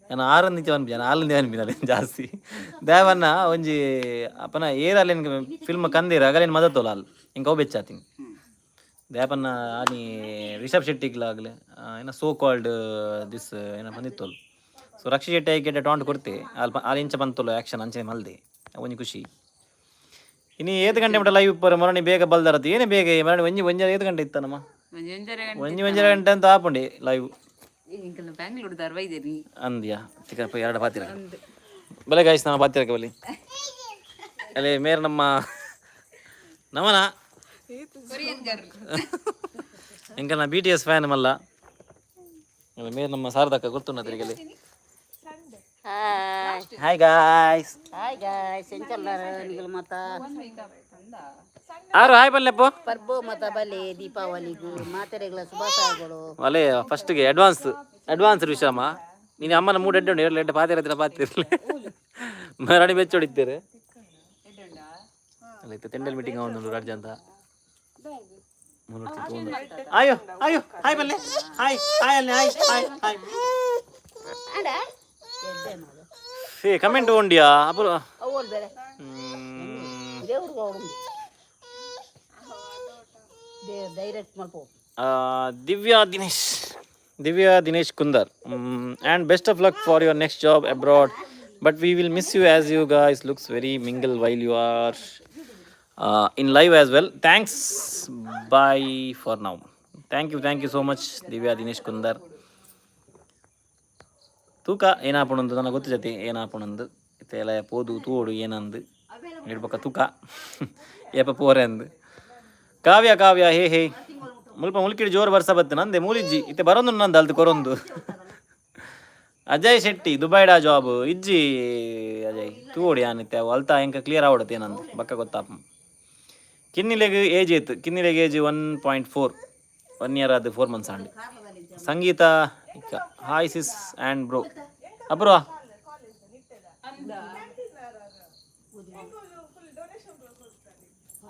ನಾನು ಆರೊಂದು ಅನ್ಪಿ ನಾನು ಆಲಂದಿ ಅನ್ಪಿನ ಜಾಸ್ತಿ ದೇವನ್ನ ಒಂಜಿ ಅಪನ ಏರ್ ಅಲ್ಲಿ ಫಿಲ್ಮ್ ಕಂದಿರ ಅಗಲೇನು ಮದತ್ತೋಲ ಅಲ್ಲಿ ಇಂಕ ಅವು ಬೆಚ್ಚಾತೀನಿ. ದೇಪನ್ನ ಆನಿ ರಿಷಬ್ ಶೆಟ್ಟಿಗ್ಲಾಗ್ಲೆ ಏನ ಸೋ ಕಾಲ್ಡ್ this ಏನ ಬಂದಿತ್ತೋಲ್. ಸೊ ರಕ್ಷಿತ್ ಶೆಟ್ಟಿ ಐಕೆಟ ಟಾಂಟ್ ಕೊಡ್ತೆ ಅಲ್ಪ ಆಲ್ ಇಂಚ ಬಂತೋಲು ಆ್ಯಕ್ಷನ್ ಅಂಚನೆ ಮಲ್ದೆ ಒಂಜಿ ಖುಷಿ. ಇನ್ನು ಏತ್ ಗಂಟೆ ಮಟ್ಟ ಲೈವ್ ಇಪ್ಪರು? ಮರಣಿ ಬೇಗ ಬಲ್ದರತ್ತು ಏನೇ ಬೇಗ ಮರಣಿ ಒಂಜಿ ಒಂಜಿ ಏತ್ ಗಂಟೆ ಇತ್ತನಮ್ಮ? ಒಂಜಿ ಒಂಜರೆ ಗಂಟೆ. ಒಂಜಿ ಒಂಜರೆ ಗಂಟೆ ಅಂತ ಆಪುಂಡಿ ಲೈವ್. ಎಂಕಲ್ನ ಬ್ಯಾಂಗ್ಳೂರ್ ದಾರ್ ವೈದ್ಯರಿ. ಅಂದ್ಯಾ ತಿಕ್ಕಪ್ಪ ಎರಡು ಪಾತಿರ ಬಲೆ ಗಾಯ್ಸ್, ನಮ್ಮ ಪಾತಿರಕ್ಕೆ ಬಲಿ ಅಲ್ಲಿ ಮೇರೆ ನಮ್ಮ ನಮನ. Korean girl. ಎಂಕಲ್ನ ಬಿಟಿಎಸ್ ಫ್ಯಾನ್ ಮಲ್ಲ ಅಲ್ಲಿ ಮೇರೆ ನಮ್ಮ ಸಾರದಕ್ಕ ಗೊತ್ತುಂಡ ತಿರುಗಲಿ. Hi guys. Hi guys, ಎಂಚಲ್ಲಾರ ನಿಗಲ್ ಮತ? ಆರು ಹಾಯ್ ಬಲ್ಲೆಪ್ಪು. ಪರ್ಬೋ ಮತ ಬಲೆ, ದೀಪಾವಳಿಗೂ ಮಾತೆರೆಗಳ ಶುಭಾಶಯಗಳು. ಅಲ್ಲೇ ಫಸ್ಟ್ಗೆ ಅಡ್ವಾನ್ಸ್ ಅಡ್ವಾನ್ಸ್ ವಿಷಯಮ್ಮ. ನೀನು ಅಮ್ಮನ ಮೂಡ್ ಎಡ್ಡೆ ಉಂಟು, ಎರಡು ಎಡ್ಡೆ ಪಾತಿರ ಹತ್ರ ಪಾತಿರ್ಲಿ ಮರಣಿ ಬೆಚ್ಚ ಹೊಡಿತೀರಿ ಅಲ್ಲ. ಇತ್ತು ತೆಂಡಲ್ ಮೀಟಿಂಗ್ ಒಂದು ರಾಜ್ಯ ಅಂತ. ಅಯ್ಯೋ ಅಯ್ಯೋ, ಹಾಯ್ ಬಲ್ಲೆ, ಹಾಯ್ ಹಾಯ್ ಅಲ್ಲಿ ಹಾಯ್ ಹಾಯ್ ಹಾಯ್. ಏ ಕಮೆಂಟ್ ಉಂಡಿಯಾ ಅಪುರ. ಅವ್ವಲ್ ಬೇರೆ ದೇವ್ರಿಗೆ ಅವ್ರು ಡೈರೆಕ್ಟ್ ಮಲ್ಪೋ. Divya Dinesh, Divya Dinesh Kundar, and best of luck for your next job abroad, but we will miss you as you guys looks very mingle while you are in live as well. Thanks, bye for now. Thank you, thank you so much Divya Dinesh Kundar. ತೂಕ ಏನಾಪುಣಂದು ನನಗೆ ಗೊತ್ತು ಜೊತೆ ಏನಾಪುಣಂದು ಇತ್ತೆಲ್ಲ ಪೋದು ತೂಡು ಏನಂದು ಇಡ್ಬಕ್ಕ ತೂಕ ಏಪ ಪೋರೆ ಅಂದು. ಕಾವ್ಯ ಕಾವ್ಯ, ಹೇ ಹೇ. ಮುಲ್ಪ ಮುಲ್ಕಿಡಿ ಜೋರು ಬರ್ಸ ಬತ್ತು ನಂದೆ ಮೂಲಿಜ್ಜಿ ಇತ್ತೆ ಬರೋದು ನಂದು ಅಲ್ತು ಕೊರೊಂದು. ಅಜಯ್ ಶೆಟ್ಟಿ, ದುಬೈಡಾ ಜಾಬ್ ಇಜ್ಜಿ ಅಜಯ್, ತೂಡಿ ಆನಿತ್ತೆ ಅಲ್ತ ಎಂಕ ಕ್ಲಿಯರ್ ಆವಡತ್ತೆ ಏನಂದು ಬಕ್ಕ ಗೊತ್ತಾಪ. ಕಿನ್ನಿಲೆಗ್ ಏಜ್ ಏತ್? ಕಿನ್ನಿಲೆಗ್ ಏಜ್ 1.4, 1 ಇಯರ್ ಅದು 4 months and. Sangeetha, hi sis and bro. ಅಬ್ರೋ.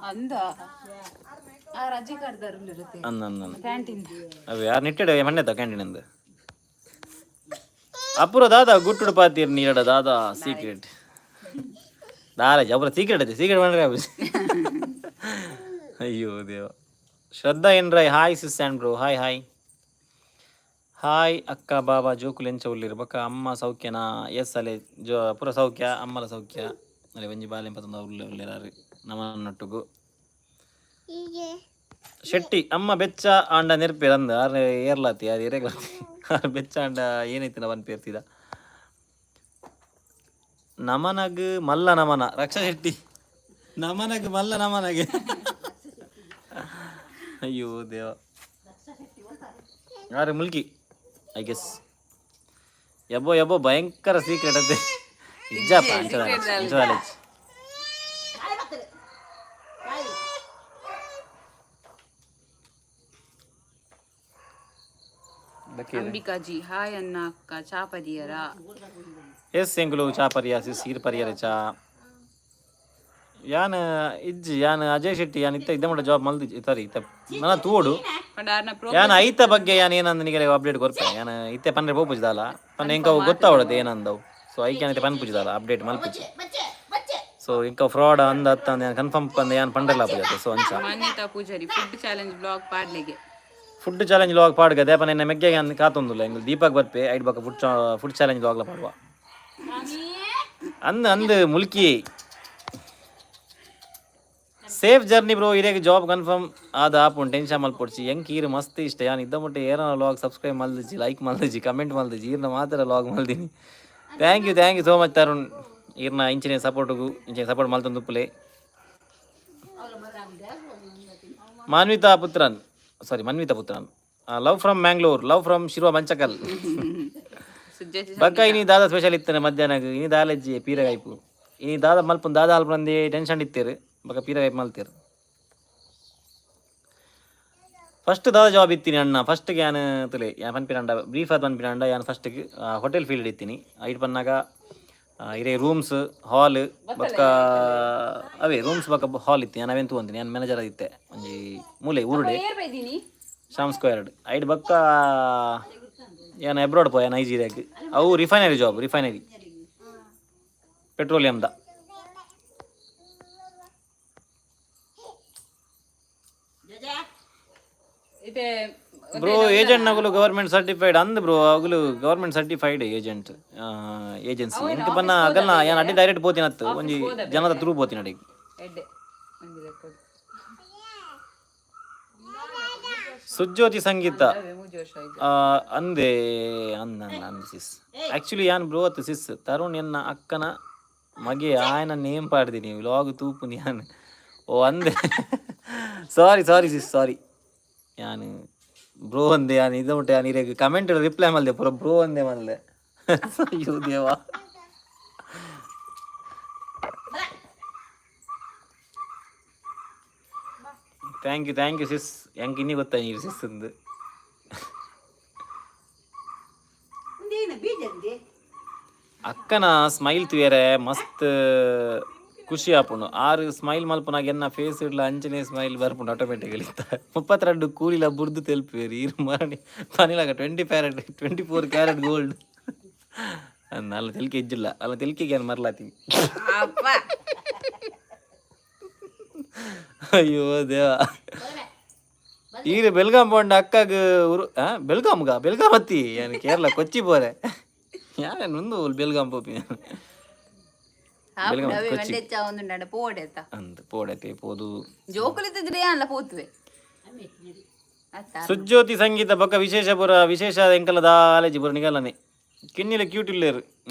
ಅಂದ ಆ ರಜೆ ಕಡ್ದಾರ. ಅಂದ ಅಂದ. ಕ್ಯಾಂಟೀನ್. ಅವು ಯಾರು ನಿಟ್ಟೆಡ್ ಮಣ್ಣೆತ್ತ ಕ್ಯಾಂಟೀನ್ ಅಂದ. ಅಪುರ ದಾದಾ ಗುಟ್ಟುಡು ಪಾತೀರ್ ನೀರಡ ದಾದಾ ಸೀಕ್ರೆಟ್ ದಾಲ? ಅಪುರ ಸೀಕ್ರೆಟ್ ಐತೆ, ಸೀಕ್ರೆಟ್ ಮಾಡ್ರೆ. ಅಯ್ಯೋ ದೇವ. ಶ್ರದ್ಧಾ ಏನ್ರ, hi sis and bro. Hi, hi, hi. ಅಕ್ಕ ಬಾಬಾ ಜೋಕುಲು ಎಂಚ ಉಲ್ಲಿರು ಬೊಕ್ಕ ಅಮ್ಮ ಸೌಖ್ಯನಾ? ಎಸ್ ಅಲೆ ಜೋ ಪೂರ ಸೌಖ್ಯ, ಅಮ್ಮಲ ಸೌಖ್ಯ. ಅಲೆ ಒಂಜಿ ಬಾಲೆ ಪತ್ತೊಂದು ಉಲ್ಲೆ ಉಲ್ಲೇರಾರು ನಮ್ಮನ್ನೊಟ್ಟುಗು. ಶೆಟ್ಟಿ ಅಮ್ಮ ಬೆಚ್ಚ ಆಂಡ ನೆರ್ಪೇರ್ ಅಂದ. ಆರ್ ಏರ್ಲಾತಿ, ಆರ್ ಎರೆಗ್ಲಾತಿ. ಆರ್ ಬೆಚ್ಚ ಆಂಡ ಏನೈತಿ ನವನ್ ಪೇರ್ತಿದ. ನಮನಗ್ ಮಲ್ಲ ನಮನ. ರಕ್ಷಾ ಶೆಟ್ಟಿ, ನಮನಗ್ ಮಲ್ಲ ನಮನಗೆ. ಅಯ್ಯೋ ದೇವ. ಯಾರು ಮುಲ್ಕಿ I guess. ಎಬ್ಬೋ ಎಬ್ಬೋ, ಭಯಂಕರ ಸೀಕ್ರೆಟ್ ಅದೇ. ಇಜ್ಜಪ್ಪ, ಅಂಚದ. ಅಂಬಿಕಾಜಿ, ಹಾಯ್ ಅನ್ನ ಅಕ್ಕ, ಚಾಪದಿಯರ? ಎಸ್ ಎಂಕುಲು ಚಾ ಪರಿಯ ಸಿಸ್, ಈರ್ ಪರಿಯರ ಚಾ? ಯಾನ್ ಇಜ್ಜಿ, ಯಾನ್ ಅಜಯ್ ಶೆಟ್ಟಿ, ಯಾನ್ ಇತ್ತ ಇದ್ದ ಜಾಬ್ ಮಲ್ದಿ ಸಾರಿ ಇತ್ತ ನನ ತೂಡು. ಪಂಡ ಪ್ರೋ ಯಾನ್ ಐತ ಬಗ್ಗೆ ಯಾನ್ ಏನಂದ ನಿಗರೆ ಅಪ್ಡೇಟ್ ಕೊರ್ಪೆ. ಯಾನ್ ಇತ್ತೆ ಪನ್ರೆ ಪೋಪುಜಿದಾಲ ಪಂಡ ಎಂಕ ಅವು ಗೊತ್ತಾವಡತೆ ಏನಂದವು. ಸೊ ಐಕೆ ಯಾನ್ ಇತ್ತೆ ಪನ್ಪುಜಿದಾಲ, ಅಪ್ಡೇಟ್ ಮಲ್ಪುಜಿ. ಸೊ ಇಂಕ ಫ್ರಾಡ್ ಅಂದ ಅತ್ತ ಅಂದ ಯಾನ್ ಕನ್ಫರ್ಮ್ ಪಂದ ಯಾನ್ ಪಂಡ್ರೆಲ ಆಪುಜತೆ. ಸೊ ಅಂಚ. Manyatha Poojary, food challenge blog ಪಾಡ್ಲೆಗೆ. ಫುಡ್ ಚಾಲೆಂಜ್ ಲಾಗ್ ಪಾಡ್ಗ ದೇಪನ ಎನ್ನ ಮೆಗ್ಗೆ ಯಾನ್ ಕಾತೊಂದುಲ್ಲ. ಎಂಕ್ ದೀಪಕ್ ಬರ್ಪೆ, ಐಟ್ ಬೊಕ್ಕ ಫುಡ್ ಫುಡ್ ಚಾಲೆಂಜ್ ಲಾಗ್ಲ ಪಾಡುವ. ಅಂದ್ ಅಂದ್ ಮುಲ್ಕಿ. Safe journey bro. ಇರೆಗ್ ಜಾಬ್ ಕನ್ಫರ್ಮ್ ಆದ ಆಪುಂಡು, ಟೆನ್ಷನ್ ಮಲ್ಪೊಡ್ಚಿ. ಎಂಕ್ ಈರ್ ಮಸ್ತ್ ಇಷ್ಟ. ಯಾನ್ ಇದ್ದ ಮುಟ್ಟ ಏರನ ಲಾಗ್ ಸಬ್ಸ್ಕ್ರೈಬ್ ಮಲ್ದಿಜಿ, ಲೈಕ್ ಮಲ್ದಿಜಿ, ಕಮೆಂಟ್ ಮಲ್ದಿಜಿ. ಈರ್ನ ಮಾತ್ರ log ಮಲ್ದಿನಿ. Thank you, thank you so much Tarun. ಈರ್ನ ಇಂಚಿನ ಸಪೋರ್ಟ್ಗು ಇಂಚಿನ ಸಪೋರ್ಟ್ ಮಲ್ತೊಂದು ಉಪ್ಪುಲೆ. ಮಾನ್ವಿತಾ ಪುತ್ರನ್, ಸಾರಿ, Manvita Puthran, love from Mangalore, love from Shirva Manchakal. ಸುಜ್ಜತಿ. ಬಕ್ಕ ಇನಿ ದಾದಾ ಸ್ಪೆಷಲ್ ಇತ್ತನೆ ಮಧ್ಯಾಹ್ನ? ಇನಿ ದಾಲೆಜ್ಜಿ ಪೀರಗಾಯ್ಪು. ಇನಿ ದಾದ ಮಲ್ಪುನ್ ದಾದ ಅಲ್ಪಂದಿ ಟೆನ್ಷನ್ ಇತ್ತೇರು. ಬಕ್ಕ ಪೀರಗಾಯ್ಪು ಮಲ್ತೇರು. ಫಸ್ಟ್ ದಾದ ಜಾಬ್ ಇತ್ತೀನಿ ಅಣ್ಣ? ಫಸ್ಟ್ಗೆ ಯಾನ್ ತುಲೆ ಯಾನ್ ಪನ್ಪಿನಂಡ, ಬ್ರೀಫ್ ಆದ್ ಪನ್ಪಿನಂಡ, ಯಾನ್ ಫಸ್ಟ್ಗೆ ಹೋಟೆಲ್ ಫೀಲ್ಡ್ ಇತ್ತೀನಿ. ಐಟ್ ಪನ್ನಾಗ ಇರೇ ರೂಮ್ಸ್, ಹಾಲ್ ಬೊಕ್ಕ ಅವೇ ರೂಮ್ಸ್ ಬೊಕ್ಕ ಹಾಲ್ ಇತ್ತು. ಯಾನ್ ಅವೇನ್ ತಗೊಂತೀನಿ, ಯಾನ್ ಮ್ಯಾನೇಜರ್ ಇತ್ತೆ ಒಂಜಿ ಮೂಲೆ ಊರುಡೆ. ಏರ್ ಬೈದಿನಿ. ಶಾಮ್ ಸ್ಕ್ವೇರ್. ಐಟ್ ಬೊಕ್ಕ ಯಾನ್ ಅಬ್ರಾಡ್ ಪೋಯ, ನೈಜೀರಿಯಾಗ್. ಅವು ರಿಫೈನರಿ ಜಾಬ್, ರಿಫೈನರಿ ಪೆಟ್ರೋಲಿಯಂದ. ಇದೆ. ಬ್ರೋ, ಏಜೆಂಟ್ ನಗುಲು ಗವರ್ಮೆಂಟ್ ಸರ್ಟಿಫೈಡ್ ಅಂದ್ ಬ್ರೋ. ಅಗುಲು ಗವರ್ಮೆಂಟ್ ಸರ್ಟಿಫೈಡ್ ಏಜೆಂಟ್ ಏಜೆನ್ಸಿ. ಎಂಕ್ ಪನ್ನ ಅಗಲ್ನ ಯಾನ್ ಅಡ್ಡಿ ಡೈರೆಕ್ಟ್ ಪೋತಿನ ಅತ್ತು, ಒಂಜಿ ಜನದ ಥ್ರೂ ಪೋತಿನ ಅಡಿಗೆ. ಎಡ್ಡೆ ಒಂಜಿ ಲೆಕ್ಕೊಡು. ಸುಜ್ಯೋತಿ ಸಂಗೀತ. ಅವೇ 3 ವರ್ಷ ಆಯ್ತು. ಅಂದೆ ಅಂದ ಅಂದ ಅಂದ ಸಿಸ್. ಆಕ್ಚುಲಿ ಯಾನ್ ಬ್ರೋ ಅತ್ತು ಸಿಸ್. ತರುಣ್ ಎನ್ನ ಅಕ್ಕನ ಮಗೆ, ಆಯನ ನೇಮ್ ಪಾಡ್ದಿನಿ ವ್ಲಾಗ್ ತೂಪುನಿ ಯಾನ್. ಓ ಅಂದೆ, ಸಾರಿ ಸಾರಿ ಸಿಸ್, ಸಾರಿ. ಯಾನ್ ಬ್ರೋ ಅಂದೆ. ಯಾನ್ ಇದು ಮುಟ್ಟ ಯಾನ್ ಇರೆಗ್ ಕಮೆಂಟ್ ರಿಪ್ಲೈ ಮಲ್ದೆ, ಪೂರ ಬ್ರೋ ಅಂದೆ ಮಲ್ದೆ. ಅಯ್ಯೋ ದೇವಾ. Thank you, thank you sis. ಎಂಕ್ ಇನ್ನಿ ಗೊತ್ತಾ ನೀರು ಸಿಸ್ ಅಂದು. ಉಂದೇನು ಬೀಜಂದೆ? ಅಕ್ಕನ ಸ್ಮೈಲ್ ತುಯರೆ ಮಸ್ತ್ ಖುಷಿ ಆಪುಂಡು. ಆರು ಸ್ಮೈಲ್ ಮಲ್ಪುನಾಗ ಎನ್ನ ಫೇಸ್ ಇಡ್ಲ ಅಂಚನೆ ಸ್ಮೈಲ್ ಬರ್ಪುಂಡು ಆಟೋಮೆಟಿಕಲಿ. 32 ಕೂಲಿಲ ಬುರ್ದು ತೆಲ್ಪುವೆರ್ ಈರ್ ಮರಣಿ ಪನಿಲಾಗ 20 ಕ್ಯಾರೆಟ್, 24 ಕ್ಯಾರೆಟ್ ಗೋಲ್ಡ್ ಅಲ್ಲ. ತೆಲ್ಕೆ ಇಜ್ಜಿಲ್ಲ ಅಲ್ಲ, ತೆಲ್ಕೆಗೆ ಏನು ಮರ್ಲಾತಿ. ಅಪ್ಪ. ಅಯ್ಯೋ ದೇವ. ಈರ್ ಬೆಲ್ಗಾಂ ಪೋಂಡ ಅಕ್ಕಗ್ ಉರು ಬೆಲ್ಗಾಮ್ಗ? ಬೆಲ್ಗಾಮ್ ಅತ್ತಿ, ಏನು ಕೇರಳ ಕೊಚ್ಚಿ ಪೋರೆ. ಯಾರ ನುಂದು ಬೆಲ್ಗಾಮ್ ಪೋಪಿ ಬೆಲ್ಗಾಮ್ ಅವೇ ಕೊಚ್ಚಿ. ಮಂಡೆಚ್ಚ ಒಂದು ಪೋಡೆ ಆತ. ಅಂದ್ ಪೋಡತೆ ಪೋದು. ಜೋಕುಲಿತ್ತಿದ್ರೆ ಅಲ್ಲ ಪೋತುವೆ ಅತ್ತ. ಸುಜ್ಯೋತಿ ಸಂಗೀತ, ಬೊಕ್ಕ ವಿಶೇಷ ಪುರ ವಿಶೇಷ ಎಂಕಲ ದಾಲೇಜಿ ಪುರ ನಿಗಲನೆ. ಕಿನ್ನಿಲ ಕ್ಯೂಟ್ ಇಲ್ಲೇರು.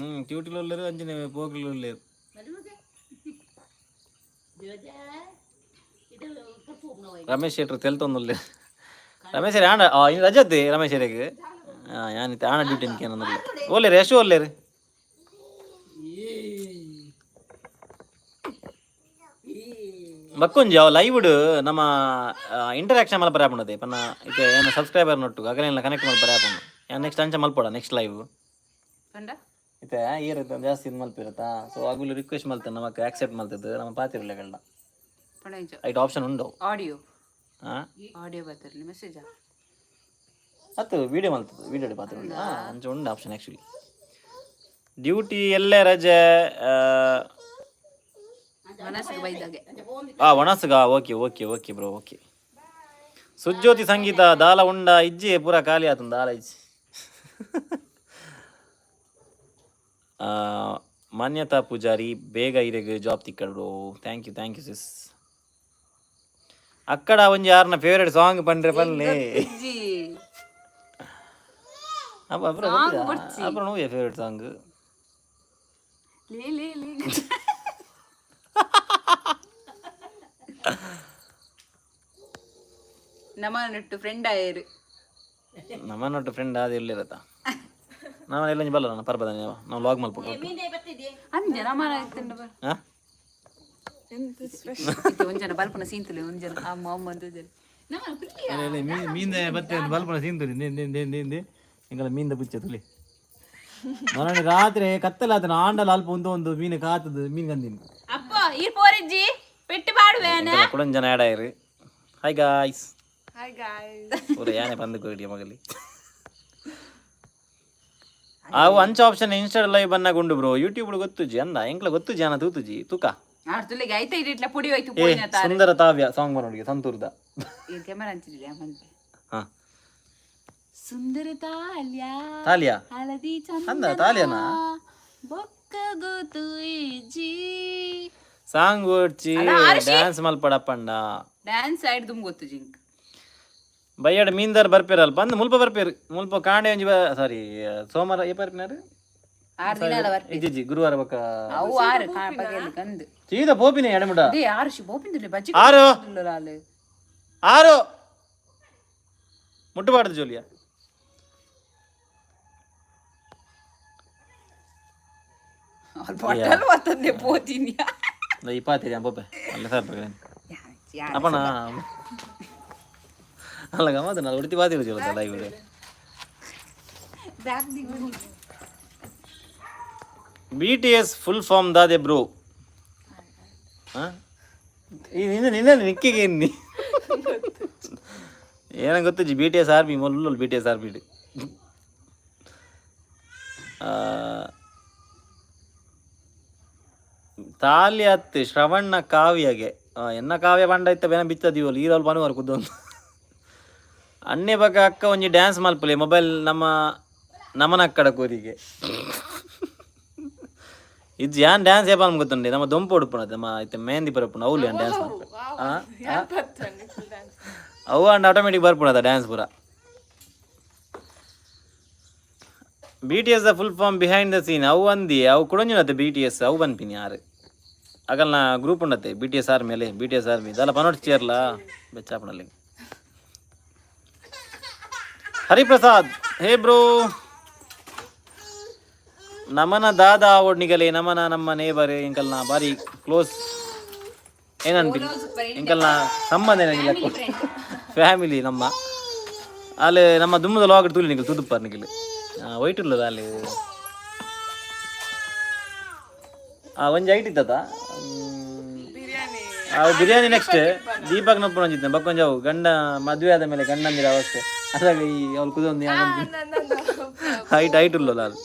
ಕ್ಯೂಟ್ ಇಲ್ಲೇರು, ಅಂಚನೆ ಪೋಕ್ಲು ಇಲ್ಲೇರು. ರಮೇಶ್ ಶೆಟ್ರು ತೆಲ್ತೊಂದುಲ್ಲೆ. ರಮೇಶ್ ಆಂಡ ಇನ್ನು ರಜತೆ ರಮೇಶ್ ಶೆರೆಗ್. ಯಾನ್ ಇತ್ತೆ ಆಣ ಡ್ಯೂಟಿ ಏನಂದುಲ್ಲೆ. ಓಲ್ಲೇರು ಯಶು, ಓಲ್ಲೇರು? ಬಕ್ಕೊಂಜಿ ಅವು ಲೈವ್ ನಮ್ಮ ಇಂಟರಾಕ್ಷನ್ ಮಲ್ಪರೆ ಆಪುಂಡತೆ ಪನ್ನ ಇತ್ತೆ ಏನು ಸಬ್ಸ್ಕ್ರೈಬರ್ ನೊಟ್ಟು ಅಗಲೆಲ್ಲ ಕನೆಕ್ಟ್ ಮಲ್ಪರೆ ಆಪುಂಡು. ಯಾನ್ ನೆಕ್ಸ್ಟ್ ಅಂಚ ಮಲ್ಪೊಡ ನೆಕ್ಸ್ಟ್ ಲೈವ್. ಪಂಡ. ಇತ್ತೆ ಏರ್ ಜಾಸ್ತಿ ಇದು ಮಲ್ಪಿರತ್ತಾ, ಸೊ ಅಗುಲು ರಿಕ್ವೆಸ್ಟ್ ಮಲ್ತ ನಮಕ್ ಆಕ್ಸೆಪ್ಟ್ ಮಲ್ತದ್ದು ನಮ್ಮ ಪಾತಿರ್ಲೆಗಳನ್ನ. ಪಂಡ ಇಂಚ. ಐಟ್ ಆಪ್ಷನ್ ಉಂಡು. ಆಡಿಯೋ. ಹಾಂ. ಆಡಿಯೋ ಬರ್ತಿರಲಿ ಮೆಸೇಜಾ? ಅತ್ತು, ವೀಡಿಯೋ ಮಲ್ತದ್ದು, ವೀಡಿಯೋ ಪಾತ್ರ. ಹಾಂ, ಅಂಚ ಉಂಡು ಆಪ್ಷನ್ ಆ್ಯಕ್ಚುಲಿ. ಡ್ಯೂಟಿ ಎಲ್ಲೇ ರಜೆ? ಮನಸ್ಸಿಗೆ ಬೈದಾಗೆ. ಆ ಒಣಸುಗ. Okay okay okay bro, okay. Sujyothi Sangeetha ದಾಲ ಉಂಡ? ಇಜ್ಜಿ, ಪೂರ ಖಾಲಿ ಆತುಂಡು ದಾಲ ಇಜ್ಜಿ. ಮಾನ್ಯತಾ ಪೂಜಾರಿ, ಬೇಗ ಇರೆಗ್ ಜಾಬ್ ತಿಕ್ಕಡು. Thank you, thank you sis. ಅಕ್ಕಡ ಒಂಜಿ ಯಾರನ್ನ ಫೇವರೇಟ್ ಸಾಂಗ್ ಪಂಡ್ರೆ ಪಲ್ಲೆ. ಜಿ. ಅಪ್ಪ ಅப்புறம் ಅப்புறம் நூ ಫೇವರೇಟ್ ಸಾಂಗ್? ಲೇ ಲೇ ಲೇ. ನಮ್ಮ ನಟ್ಟು ಫ್ರೆಂಡ್ ಆಯರು. ನಮ್ಮನ್ನೊಟ್ಟು ಫ್ರೆಂಡ್ ಅದು ಎಲ್ಲಿರತ್ತ? ನಾವು ಎಲ್ಲ ಬಲ್ಲ ನಾನು ಪರ್ಬದ ನಾವು ಲಾಗ್ ಮಲ್ಪು. ಅಂಜ ನಮ್ಮ ತಿಂಡ ಬರ್. ಹಾಂ. ಒಂಜನ ಬಲ್ಪನ ಸೀಂತಲೆ ಒಂಜನ ಅಮ್ಮ ಅಮ್ಮ ಅಂತ ಜನ ನಮ್ಮ ಪ್ರಿಯ. ಮೀಂದ ಬತ್ತೆ ಬಲ್ಪನ ಸೀಂತುಲಿ ನೇ ಎಂಕಲ ಮೀಂದ ಪುಚ್ಚೆ ತುಲಿ. ಮರಣ ರಾತ್ರಿ ಕತ್ತಲಾತನ ಆಂಡಲ ಅಲ್ಪ ಒಂದು ಒಂದು ಮೀನು ಕಾತದು ಮೀನು ಕಂದಿನಿ. ಅಪ್ಪ ಈ ಪೋರಿಜ್ಜಿ ಪೆಟ್ಟು ಪಾಡುವೇನ. ಕುಡೊಂಜನ add ಆಯಿರು. Hi guys. Hi guys. ಪೂರ ಯಾನೆ ಬಂದು ಕೊಡಿ ಮಗಲಿ. ಅವು ಅಂಚ ಆಪ್ಷನ್ ಇನ್ಸ್ಟಾ ಲೈವ್ ಬನ್ನಾಗ ಉಂಡು ಬ್ರೋ. ಯೂಟ್ಯೂಬ್ ಗೊತ್ತುಜಿ ಅಂದ ಎಂಕ್ಲ ಗೊತ್ತುಜಿ ಅನ್ನ ತೂತುಜಿ ತೂಕ. ಆರ್ ತುಲಿಗೆ ಐತ ಇಟ್ಲ ಪುಡಿ ಹೋಯ್ತು. ಏ. ಪೋಯಿನ ತಾರ. ಸುಂದರ ತಾವ್ಯ ಸಾಂಗ್ ಬರೋಡಿಗೆ ಸಂತೂರ್ದ. ಈ ಕ್ಯಾಮರಾ ಹಂಚಿದಿದೆ ಬಂತೆ. ಹಾ. ಸುಂದರ ತಾಲ್ಯ. ತಾಲಿಯಾ. ಹಳದಿ. ಅಂದ ತಾಲಿಯನಾ? ಬೊಕ್ಕ ಗೊತ್ತು ಇಜ್ಜಿ. ಸಾಂಗ್ ಓಡ್ಚಿ, ಡ್ಯಾನ್ಸ್ ಮಲ್ಪಡಪ್ಪಂಡ. ಡ್ಯಾನ್ಸ್ ಸೈಡ್ ದುಮ್ ಗೊತ್ತು ಜಿಂಕ್. ಬಯ್ಯಡ ಮೀನ್ದಾರ್ ಬರ್ಪೇರಲ್ಪ ಬಂದು ಮುಲ್ಪ ಬರ್ಪೇರು ಮುಲ್ಪ ಕಾಂಡೆ ಒಂಜಿ ಸಾರಿ ಸೋಮವಾರ ಏ ಬರ್ಪಿನಾರು. 6 ದಿನ ಅಲ್ಲ ಬರ್ಪಿ. ಇಜ್ಜಿ, ಗುರುವಾರ ಬಕ್ಕ. ಅವು ಆರು ಪಗೆಲ್ ಕಂದು. ಸೀದಾ ಪೋಪಿನ ಎಡಮುಡ. ಅದೇ ಆರು she ಬೋಪಿಂದುಲೆ ಬಜ್ಜಿ. ಆರು. ಆಲು. ಆರು ಮುಟ್ಟಬಾರ್ದು ಜೋಲಿಯ. ಅವ್ರು ಬಟ್ಟಲು ಬರ್ತದೆ ಪೋತೀನಿ. ಈ ಪಾತಿರಿ ಪೋಪೆ ಅಲ್ಲ ಸರ್ ಅಪ್ಪಣ ಅಲ್ಲ ಗಮ್ಮತ್ತು ನಾನು ಉಡುತಿ ಪಾತಿರು ಜೋಲತ್ತಲ್ಲ ಇವರು. ಬ್ಯಾಗ್. ಬಿಟಿಎಸ್ ಫುಲ್ ಫಾರ್ಮ್ ದಾದೆ ಬ್ರೋ? ನಿನ್ನ ನಿನ್ನ ನಿಕ್ಕಿಗೆ ಇನ್ನಿ ಏನ ಗೊತ್ತು? ಬಿಟಿಎಸ್ ಆರ್ಮಿ ಮೊದಲು ಬಿಟಿಎಸ್ ಆರ್ಮಿ. ತಾಲಿ ಅತ್ತು ಶ್ರವಣ್ಣ ಕಾವ್ಯಗೆ. ಎನ್ನ ಕಾವ್ಯ ಪಂಡ ಇತ್ತ ಬೇನ ಬಿತ್ತದೀವಲ್ಲ ಈರಲ್ ಪನುವಾರ ಕುದ್ದೊಂದು ಅಣ್ಣೆ ಬಕ ಅಕ್ಕ ಒಂಜಿ ಡ್ಯಾನ್ಸ್ ಮಲ್ಪಲೆ ಮೊಬೈಲ್ ನಮ್ಮ ನಮನ ಅಕ್ಕಡ ಕೋರಿಗೆ ಇದು ಯಾನ್ ಡ್ಯಾನ್ಸ್ ಏಪ ಗೊತ್ತುಂಡೆ. ನಮ್ಮ ದೊಂಪು ಉಡುಪುನ ನಮ್ಮ ಇತ್ತೆ ಮೆಹಂದಿ ಪರಪುನ ಅವ್ಲು ಯಾನ್ ಡ್ಯಾನ್ಸ್ ಅವು ಅಂಡ್ ಆಟೋಮೆಟಿಕ್ ಬರ್ಪುಣದ ಡ್ಯಾನ್ಸ್ ಪೂರ. BTS the full form behind the scene. ಅವು ಅಂದಿ ಅವು ಕುಡೊಂಜಿನತ್ತೆ ಬಿಟಿಎಸ್ ಅವು ಬನ್ಪಿನಿ ಯಾರು ಅಗಲ್ನ ಗ್ರೂಪ್ ಉಂಡತ್ತೆ ಬಿಟಿಎಸ್ ಆರ್ಮಿ ಅಲ್ಲೇ ಬಿಟಿಎಸ್ ಆರ್ಮಿ ಇದೆಲ್ಲ ಪನೋಟ್ ಚೇರ್ಲ ಬೆಚ್ಚಾಪಣಲ್ಲಿ. ಹರಿಪ್ರಸಾದ್, ಹೇ ಬ್ರೋ. ನಮನ ದಾದಾ ಓಡ್ನಿಗಲೆ ನಮನ ನಮ್ಮ ನೇಬರ್ ಎಂಕಲ್ನ ಬಾರಿ ಕ್ಲೋಸ್ ಏನನ್ಪಿನಿ ಎಂಕಲ್ನ ಸಂಬಂಧ ಏನಿಲ್ಲ, ಫ್ಯಾಮಿಲಿ ನಮ್ಮ. ಅಲ್ಲಿ ನಮ್ಮ ದುಮ್ಮದ ಲಾಗ್ ತೂಲಿ ನಿಕಲ್ ತುದುಪ್ಪಾರ್ ನಿಕಲ್ ವೈಟ್ ಉಲ್ಲದ ಅಲ್ಲಿ. ಆ ಒಂಜಿ ಐಟ್ ಇತ್ತದ. ಬಿರಿಯಾನಿ. ಬಿರಿಯಾನಿ ನೆಕ್ಸ್ಟ್ ದೀಪಕ್ ನೊಪ್ಪು ಒಂಜಿದ್ದೆ ಬಕ್ಕೊಂಜ ಅವು ಗಂಡ ಮದುವೆ ಆದ ಮೇಲೆ ಗಂಡಂದಿರ ಅವಸ್ಥೆ ಅದಾಗ ಈ ಅವ್ಳು ಕುದೊಂದು ಹೈಟ್ ಹೈಟ್ ಉಲ್ಲಲ್ಲ ಅದು.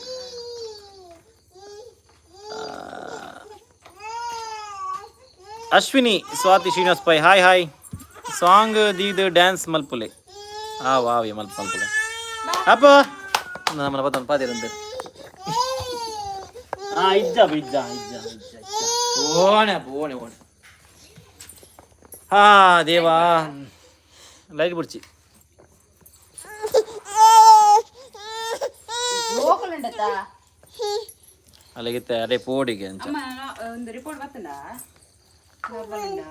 Ashwini Swathi Srinivas Pai, hi hi. Song ದೀದ್ ಡ್ಯಾನ್ಸ್ ಮಲ್ಪುಲೆ. ಆ ವಾವ್ ಮಲ್ಪ ಮಲ್ಪುಲೆ ಅಪ್ಪ ನಮ್ಮನ ಬತ್ತನ ಪಾತಿರಂತೆ. ಆ ಇಜ್ಜ ಇಜ್ಜ ಇಜ್ಜ ಇಜ್ಜ ಇಜ್ಜ ಓಣೆ ಅಪ್ಪ ಓಣೆ ಓಣೆ. ಹಾ ದೇವಾ, ಲೈಟ್ ಬಿಡ್ಚಿ. ಜೋಕುಲುಂಡತ್ತಾ. ಅಲ್ಲಿಗಿತ್ತೆ ಅದೇ ಪೋಡಿಗೆ ಅಂಚ. ಅಮ್ಮ ಒಂದು ರಿಪೋರ್ಟ್ ಬರ್ತದ ನಾರ್ಮಲ್ ಉಂಡ